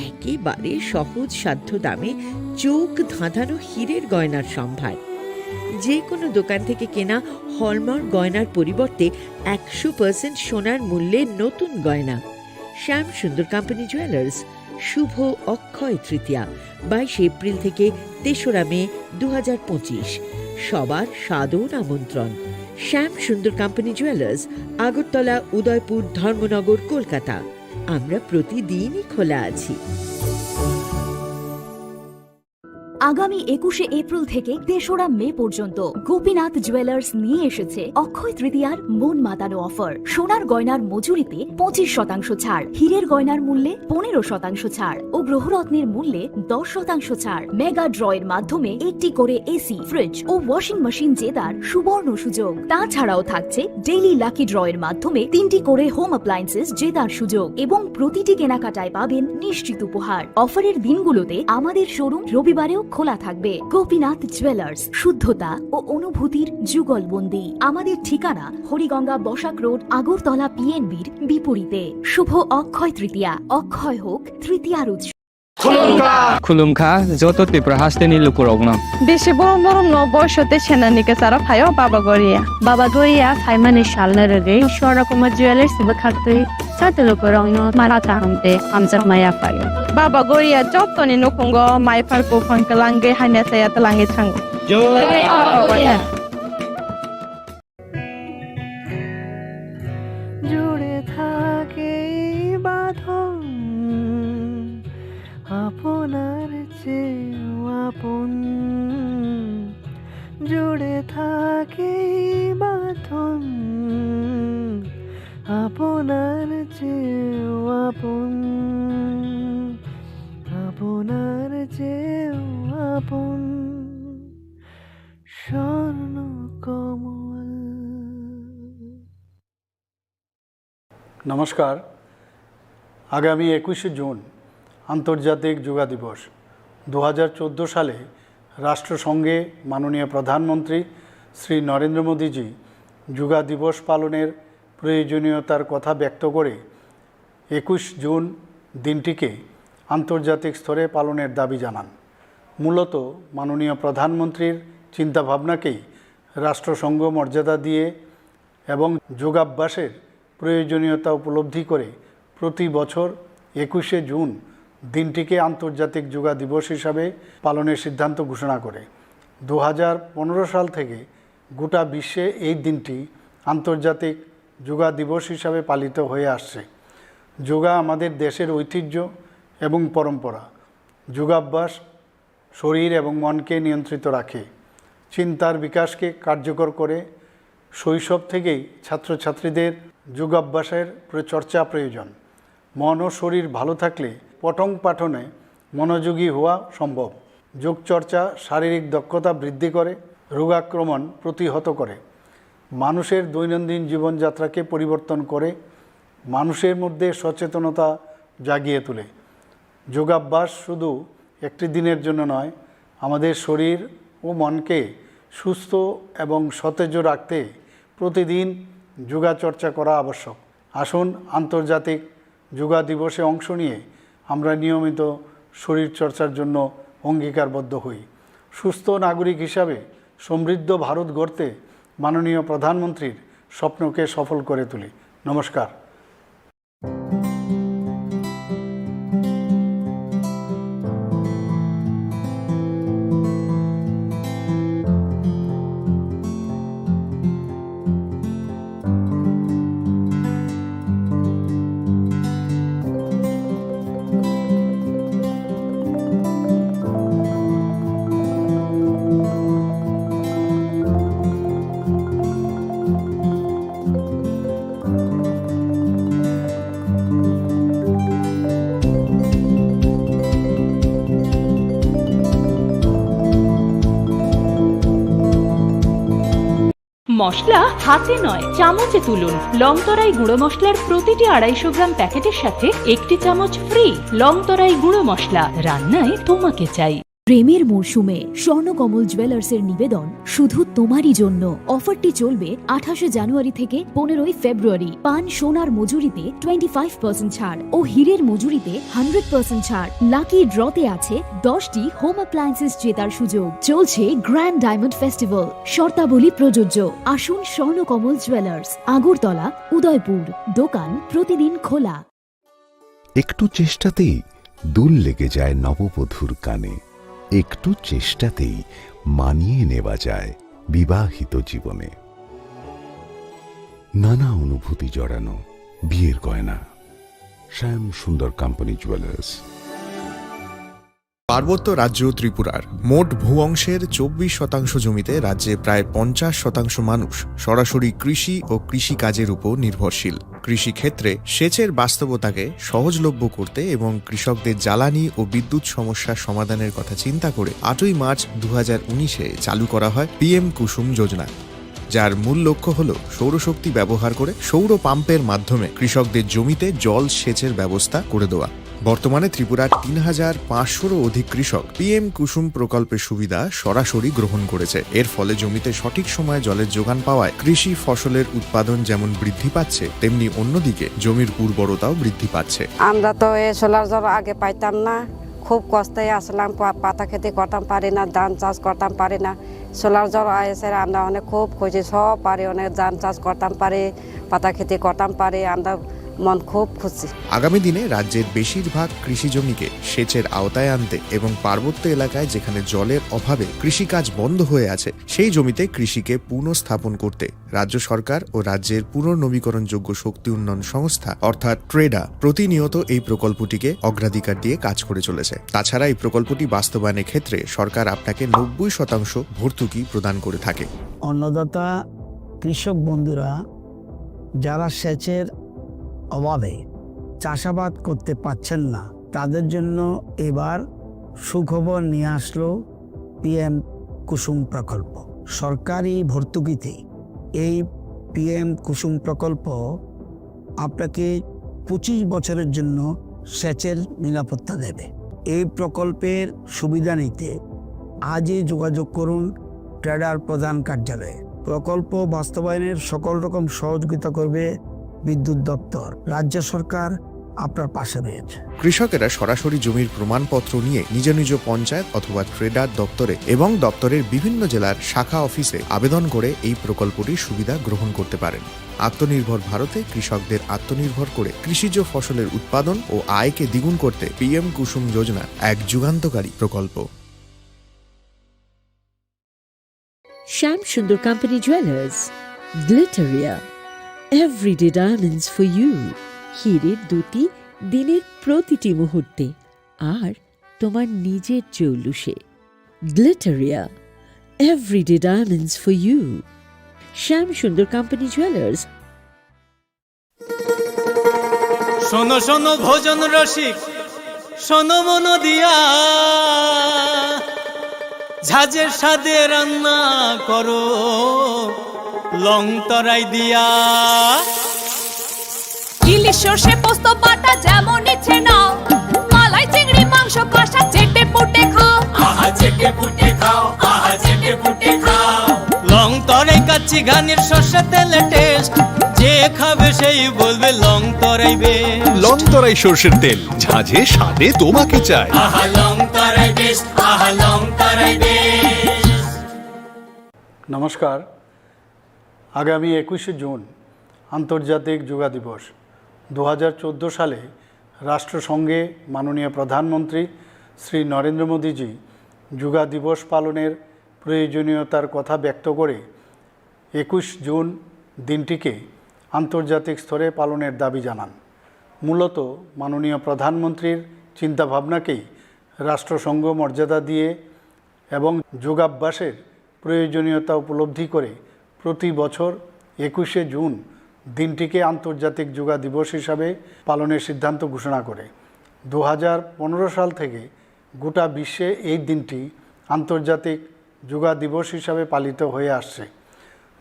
একেবারে সহজ সাধ্য দামে চোখ ধাঁধানো হীরের গয়নার সম্ভার। যে কোনো দোকান থেকে কেনা হলমার্ক গয়নার পরিবর্তে একশো পার্সেন্ট সোনার মূল্যে নতুন গয়না। শ্যাম সুন্দর কোম্পানি জুয়েলার্স, শুভ অক্ষয় তৃতীয়া, বাইশে এপ্রিল থেকে তেসরা মে দু হাজার পঁচিশ। সবার সাদর আমন্ত্রণ। শ্যাম সুন্দর কোম্পানি জুয়েলার্স, আগরতলা, উদয়পুর, ধর্মনগর, কলকাতা। আমরা প্রতিদিনই খোলা আছি। আগামী একুশে এপ্রিল থেকে তেসরা মে পর্যন্ত গোপীনাথ জুয়েলার্স নিয়ে এসেছে অক্ষয় তৃতীয়ার মন মাতানো অফার। সোনার গয়নার মজুরিতে পঁচিশ শতাংশ ছাড়, হীরের গয়নার মূল্যে পনেরো শতাংশ ছাড় ও গ্রহরত্নের মূল্যে দশ শতাংশ ছাড়। মেগা ড্র এর মাধ্যমে একটি করে এসি, ফ্রিজ ও ওয়াশিং মেশিন জেতার সুবর্ণ সুযোগ। তাছাড়াও থাকছে ডেইলি লাকি ড্র এর মাধ্যমে তিনটি করে হোম অ্যাপ্লায়েন্সেস জেতার সুযোগ এবং প্রতিটি কেনাকাটায় পাবেন নিশ্চিত উপহার। অফারের দিনগুলোতে আমাদের শোরুম রবিবারেও খোলা থাকবে। গোপীনাথ জুয়েলার্স, শুদ্ধতা ও অনুভূতির যুগলবন্দি। আমাদের ঠিকানা হরিগঙ্গা বসাক রোড, আগরতলা পিএনবির বিপরীতে। শুভ অক্ষয় তৃতীয়া, অক্ষয় হোক তৃতীয়ার উৎসব। Khulumkha, joto Tripura hasteni lukurokno. Bisi borom borom no boiso tei senani kwcharo phaio Baba Goria. Baba Goria phaimani salno rwgwi Swarna Kumar Jewellers bwkhaktwi joto lukurokno mara kaham tei hamjakma yaphaio. Baba Goria jotoni nukhungo mai phar buphang kwlangwi hamya chaya twlangwi thango. Jai Baba Goria. জুড়ে থাকে এই বাঁধন আপনার চেয়েও আপন। জুড়ে থাকে এই বাঁধন আপনার চেয়েও আপন, আপনার চেয়েও আপন। স্বর্ণ কমল। নমস্কার। আগামী একুশে জুন আন্তর্জাতিক যোগা দিবস। দু হাজার চোদ্দো সালে রাষ্ট্রসংঘে মাননীয় প্রধানমন্ত্রী শ্রী নরেন্দ্র মোদীজি যোগা দিবস পালনের প্রয়োজনীয়তার কথা ব্যক্ত করে একুশ জুন দিনটিকে আন্তর্জাতিক স্তরে পালনের দাবি জানান। মূলত মাননীয় প্রধানমন্ত্রীর চিন্তাভাবনাকেই রাষ্ট্রসংঘ মর্যাদা দিয়ে এবং যোগাভ্যাসের প্রয়োজনীয়তা উপলব্ধি করে প্রতি বছর একুশে জুন দিনটিকে আন্তর্জাতিক যোগা দিবস হিসাবে পালনের সিদ্ধান্ত ঘোষণা করে। দু হাজার পনেরো সাল থেকে গোটা বিশ্বে এই দিনটি আন্তর্জাতিক যোগা দিবস হিসাবে পালিত হয়ে আসছে। যোগা আমাদের দেশের ঐতিহ্য এবং পরম্পরা। যোগাভ্যাস শরীর এবং মনকে নিয়ন্ত্রিত রাখে, চিন্তার বিকাশকে কার্যকর করে। শৈশব থেকেই ছাত্রছাত্রীদের যোগাভ্যাসের প্র-, চর্চা প্রয়োজন। মন ও শরীর ভালো থাকলে পঠন পাঠনে মনোযোগী হওয়া সম্ভব। যোগচর্চা শারীরিক দক্ষতা বৃদ্ধি করে, রোগাক্রমণ প্রতিহত করে, মানুষের দৈনন্দিন জীবনযাত্রাকে পরিবর্তন করে, মানুষের মধ্যে সচেতনতা জাগিয়ে তোলে। যোগাভ্যাস শুধু একটি দিনের জন্য নয়, আমাদের শরীর ও মনকে সুস্থ এবং সতেজ রাখতে প্রতিদিন যোগাচর্চা করা আবশ্যক। আসুন, আন্তর্জাতিক যোগা দিবসে অংশ নিয়ে আমরা নিয়মিত শরীরচর্চার জন্য অঙ্গীকারবদ্ধ হই। সুস্থ নাগরিক হিসাবে সমৃদ্ধ ভারত গড়তে মাননীয় প্রধানমন্ত্রীর স্বপ্নকে সফল করে তুলি। নমস্কার। মশলা হাতে নয়, চামচে তুলুন। লংতরাই গুঁড়ো মশলার প্রতিটি আড়াইশো গ্রাম প্যাকেটের সাথে একটি চামচ ফ্রি। লংতরাই গুঁড়ো মশলা, রান্নায় তোমাকে চাই। প্রেমের মরশুমে স্বর্ণকমল জুয়েলার্সের নিবেদন শুধু তোমারই জন্য। অফারটি চলবে আঠাশে জানুয়ারি থেকে পনেরোই ফেব্রুয়ারি। পান সোনার মজুরিতে টোয়েন্টি ফাইভ পার্সেন্ট ছাড় ও হীরের মজুরিতে হান্ড্রেড পার্সেন্ট ছাড়। লাকি ড্রতে আছে দশটি হোম অ্যাপ্লায়েন্সেস জেতার সুযোগ। চলছে গ্র্যান্ড ডায়মন্ড ফেস্টিভ্যাল, শর্তাবলী প্রযোজ্য। আসুন স্বর্ণকমল জুয়েলার্স, আগরতলা, উদয়পুর। দোকান প্রতিদিন খোলা। একটু চেষ্টাতেই দুল লেগে যায় নববধূর কানে, একটু চেষ্টাতেই মানিয়ে নেওয়া যায়। বিবাহিত জীবনে নানা অনুভূতি জড়ানো বিয়ের গয়না। শ্যাম সুন্দর কোম্পানি জুয়েলার্স। পার্বত্য রাজ্য ত্রিপুরার মোট ভূ অংশের চব্বিশ শতাংশ জমিতে রাজ্যে প্রায় পঞ্চাশ শতাংশ মানুষ সরাসরি কৃষি ও কৃষিকাজের উপর নির্ভরশীল। কৃষিক্ষেত্রে সেচের বাস্তবতাকে সহজলভ্য করতে এবং কৃষকদের জ্বালানি ও বিদ্যুৎ সমস্যা সমাধানের কথা চিন্তা করে আটই মার্চ দু হাজার উনিশে চালু করা হয় পিএম কুসুম যোজনা, যার মূল লক্ষ্য হল সৌরশক্তি ব্যবহার করে সৌর পাম্পের মাধ্যমে কৃষকদের জমিতে জল সেচের ব্যবস্থা করে দেওয়া। বর্তমানে ত্রিপুরার তিন হাজার পাঁচশোরও অধিক কৃষক পিএম কুসুম প্রকল্পের সুবিধা সরাসরি গ্রহণ করেছে। এর ফলে জমিতে সঠিক সময়ে জলের যোগান পাওয়ায় কৃষি ফসলের উৎপাদন যেমন বৃদ্ধি পাচ্ছে, তেমনি অন্যদিকে জমির উর্বরতাও বৃদ্ধি পাচ্ছে। আমরা তো এই সোলার জল আগে পাইতাম না, খুব কষ্টে আসলাম, পা-, পাতা খেতে করতাম পারি না, ধান চাষ করতাম পারি না। সোলার জল এসে আমরা অনেক খুব খুশি, সব পারি, অনেক ধান চাষ করতাম পারি, পাতা খেতে করতাম পারি, আমরা মন খুব খুশি। আগামী দিনে রাজ্যের বেশিরভাগ কৃষি জমিকে সেচের আওতায় আনতে এবং পার্বত্য এলাকায় যেখানে জলের অভাবে কৃষিকাজ বন্ধ হয়ে আছে, সেই জমিতে কৃষিকে পুনঃস্থাপন করতে রাজ্য সরকার ও রাজ্যের পুনর্নবীকরণযোগ্য শক্তি উন্নয়ন সংস্থা অর্থাৎ ট্রেডা প্রতিনিয়ত এই প্রকল্পটিকে অগ্রাধিকার দিয়ে কাজ করে চলেছে। তাছাড়া এই প্রকল্পটি বাস্তবায়নের ক্ষেত্রে সরকার আপনাকে নব্বই শতাংশ ভর্তুকি প্রদান করে থাকে। অন্নদাতা কৃষক বন্ধুরা যারা সেচের অভাবে চাষাবাদ করতে পারছেন না, তাদের জন্য এবার সুখবর নিয়ে আসলো পিএম কুসুম প্রকল্প। সরকারি ভর্তুকিতে এই পিএম কুসুম প্রকল্প আপনাকে পঁচিশ বছরের জন্য সেচের নিরাপত্তা দেবে। এই প্রকল্পের সুবিধা নিতে আজই যোগাযোগ করুন ট্রেডার প্রধান কার্যালয়ে। প্রকল্প বাস্তবায়নের সকল রকম সহযোগিতা করবে বিদ্যুৎ দপ্তর। রাজ্য সরকার আপনার পাশে রয়েছে। কৃষকেরা সরাসরি জমির প্রমাণপত্র নিয়ে নিজ নিজ পঞ্চায়েত অথবা ট্রেডার দপ্তরে এবং দপ্তরের বিভিন্ন জেলার শাখা অফিসে আবেদন করে এই প্রকল্পটির সুবিধা গ্রহণ করতে পারেন। আত্মনির্ভর ভারতে কৃষকদের আত্মনির্ভর করে কৃষিজ ফসলের উৎপাদন ও আয়কে দ্বিগুণ করতে পিএম কুসুম যোজনা এক যুগান্তকারী প্রকল্প। Shyam Sundar company jewellers, Glitteria, everyday diamonds for you. হীরের দ্যুতি দিনের প্রতিটি মুহূর্তে, আর তোমার নিজের জৌলুসে। Glitteria, everyday diamonds for you. Shyam Sundar company jewellers. শোনো শোনো ভোজন রসিক, শোনো মন দিয়া, ঝাঁঝের স্বাদে রান্না করো লং তরাই দিয়া। ইলিশ সর্ষে পোস্ত বাটা যেমন ইচ্ছে নাও, মালাই চিংড়ি মাংস কষা চেটে পুটে খাও। আহা চেটে পুটে খাও, আহা চেটে পুটে খাও। লং তরাই কাচ্চি ঘানির সর্ষে তেলে টেস্ট, যে খাবে সেই বলবে লং তরাই বেস্ট। লং তরাই সর্ষের তেল, ঝাঁঝে স্বাদে তোমাকে চাই। আহা লং তরাই বেস্ট, আহা লং তরাই বেস্ট। নমস্কার। আগামী একুশে জুন আন্তর্জাতিক যোগা দিবস। দু হাজার চোদ্দো সালে রাষ্ট্রসংঘে মাননীয় প্রধানমন্ত্রী শ্রী নরেন্দ্র মোদীজি যোগা দিবস পালনের প্রয়োজনীয়তার কথা ব্যক্ত করে একুশ জুন দিনটিকে আন্তর্জাতিক স্তরে পালনের দাবি জানান। মূলত মাননীয় প্রধানমন্ত্রীর চিন্তাভাবনাকেই রাষ্ট্রসংঘ মর্যাদা দিয়ে এবং যোগাভ্যাসের প্রয়োজনীয়তা উপলব্ধি করে প্রতি বছর একুশে জুন দিনটিকে আন্তর্জাতিক যোগা দিবস হিসাবে পালনের সিদ্ধান্ত ঘোষণা করে। দু হাজার পনেরো সাল থেকে গোটা বিশ্বে এই দিনটি আন্তর্জাতিক যোগা দিবস হিসাবে পালিত হয়ে আসছে।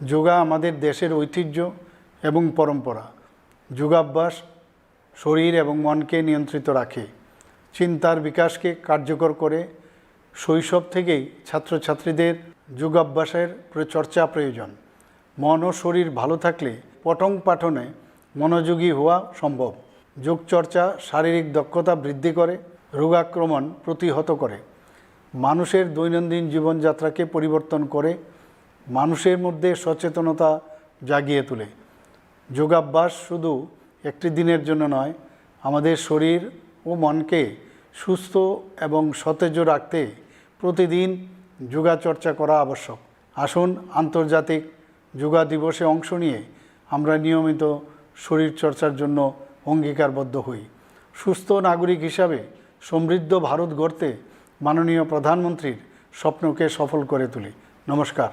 যোগা আমাদের দেশের ঐতিহ্য এবং পরম্পরা। যোগাভ্যাস শরীর এবং মনকে নিয়ন্ত্রিত রাখে, চিন্তার বিকাশকে কার্যকর করে। শৈশব থেকেই ছাত্রছাত্রীদের যোগাভ্যাসের প্র-, চর্চা প্রয়োজন। মন ও শরীর ভালো থাকলে পঠন পাঠনে মনোযোগী হওয়া সম্ভব। যোগচর্চা শারীরিক দক্ষতা বৃদ্ধি করে, রোগাক্রমণ প্রতিহত করে, মানুষের দৈনন্দিন জীবনযাত্রাকে পরিবর্তন করে, মানুষের মধ্যে সচেতনতা জাগিয়ে তোলে। যোগাভ্যাস শুধু একটি দিনের জন্য নয়, আমাদের শরীর ও মনকে সুস্থ এবং সতেজ রাখতে প্রতিদিন যোগাচর্চা করা আবশ্যক। আসুন আন্তর্জাতিক যোগা দিবসে অংশ নিয়ে আমরা নিয়মিত শরীরচর্চার জন্য অঙ্গীকারবদ্ধ হই। সুস্থ নাগরিক হিসাবে সমৃদ্ধ ভারত গড়তে মাননীয় প্রধানমন্ত্রীর স্বপ্নকে সফল করে তুলি। নমস্কার।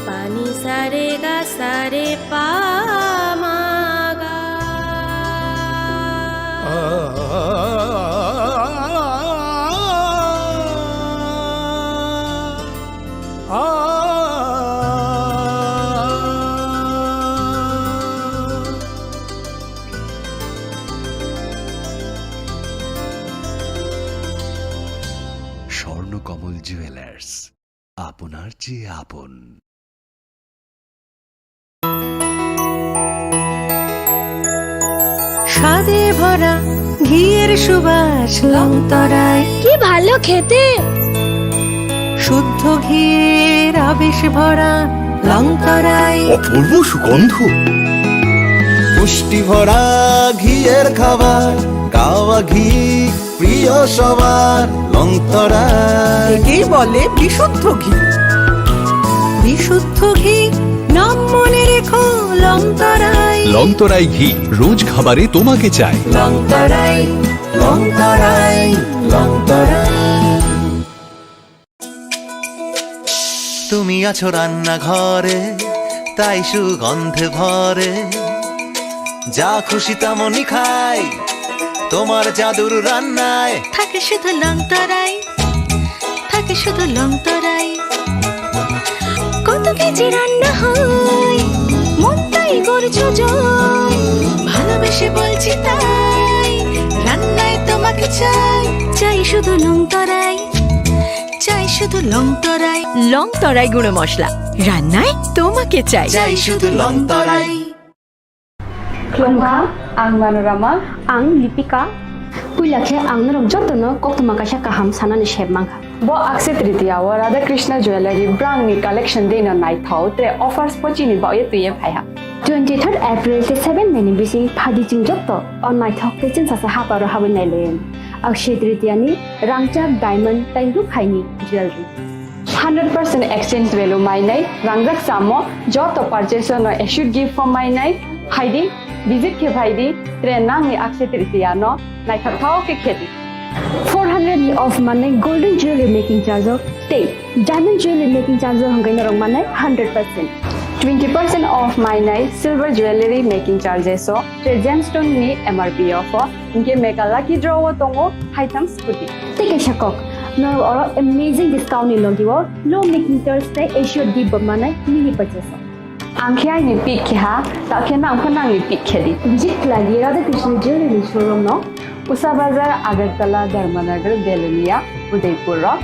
Pani sare ga sare pa ma ga. Swarnakamal jewellers, আপনার চেয়ে আপন। স্বাদে ভরা ঘিয়ের সুবাস লংতরাই। কি ভালো খেতে! শুদ্ধ ঘিয়ের আবেশ ভরা লংতরাই। অপূর্ব সুগন্ধ। পুষ্টি ভরা ঘিয়ের খাবার, গাওয়া ঘি প্রিয় সবার, লংতরাই। একেই বলে বিশুদ্ধ ঘি। বিশুদ্ধ ঘি, নাম মনে রেখো, লংতরাই। লংতরাই ঘি, রোজ খাবারে তোমাকে চাই। লংতরাই, লংতরাই, লংতরাই। তুমি আছো রান্নাঘরে, তাই সুগন্ধে ভরে। যা খুশি তেমনই খাই, তোমার জাদুর রান্নায়। থাকে শুধু লংতরাই, থাকে শুধু লংতরাই। কত কেজি রান্না হয়, মনটাই করছো জয়। ভালোবেসে বলছি তাই, রান্নায় তোমাকে চাই, চাই শুধু লংতরাই। চাই শুধু লংতরাই। লংতরাই গুঁড়ো মশলা, রান্নায় তোমাকে চাই। চাই শুধু লংতরাই। Khulumkha, ang Manorama. Ang Lipika. Puila khe ang norok jotono koktwma kaisa kaham sanani sep mankha. Bo Akshaya Tritiya o Radha Krishna Jewellery brangni collection dino naithok tei offers bo chini bagwi twiwi phaiha. Twenty third April tei seven May ni bising phaidi chwng joto o naithok tei chwngsacha haparo habwi nailaiwi. Akshaya Tritiya ni rangchak, diamond tei rukhaini jewellery. Hundred percent exchange value mainai, rangjak chamo, joto purchase no assured gift form mainai, phaidi, visit khe phaidi, tre nangni Akshaya Tritiya no naithok thao khe khedi. Four hundred ni off manai golden jewelry making charge o tei diamond jewelry making charge o hwnkhe norok manai hundred percent. Twenty percent off mainai silver jewelry making charges o tei gemstone ni M R P o pho hwnkhe mega lucky draw o tongo haitham scooty. Tei kaisa kok, norok oro amazing discount ni logi o low making charge tei assured gift bo manai mini purchase o. Ang khe aini pick khe ha, ta khe nang pho nangni pick khe di. Visit khlai di Radha Krishna Jewelry showroom no, Usa Bazar, Agartala, Dharmanagar, Belonia, Udaipur o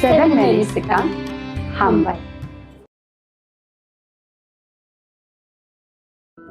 seven May ni swkang. Hambai.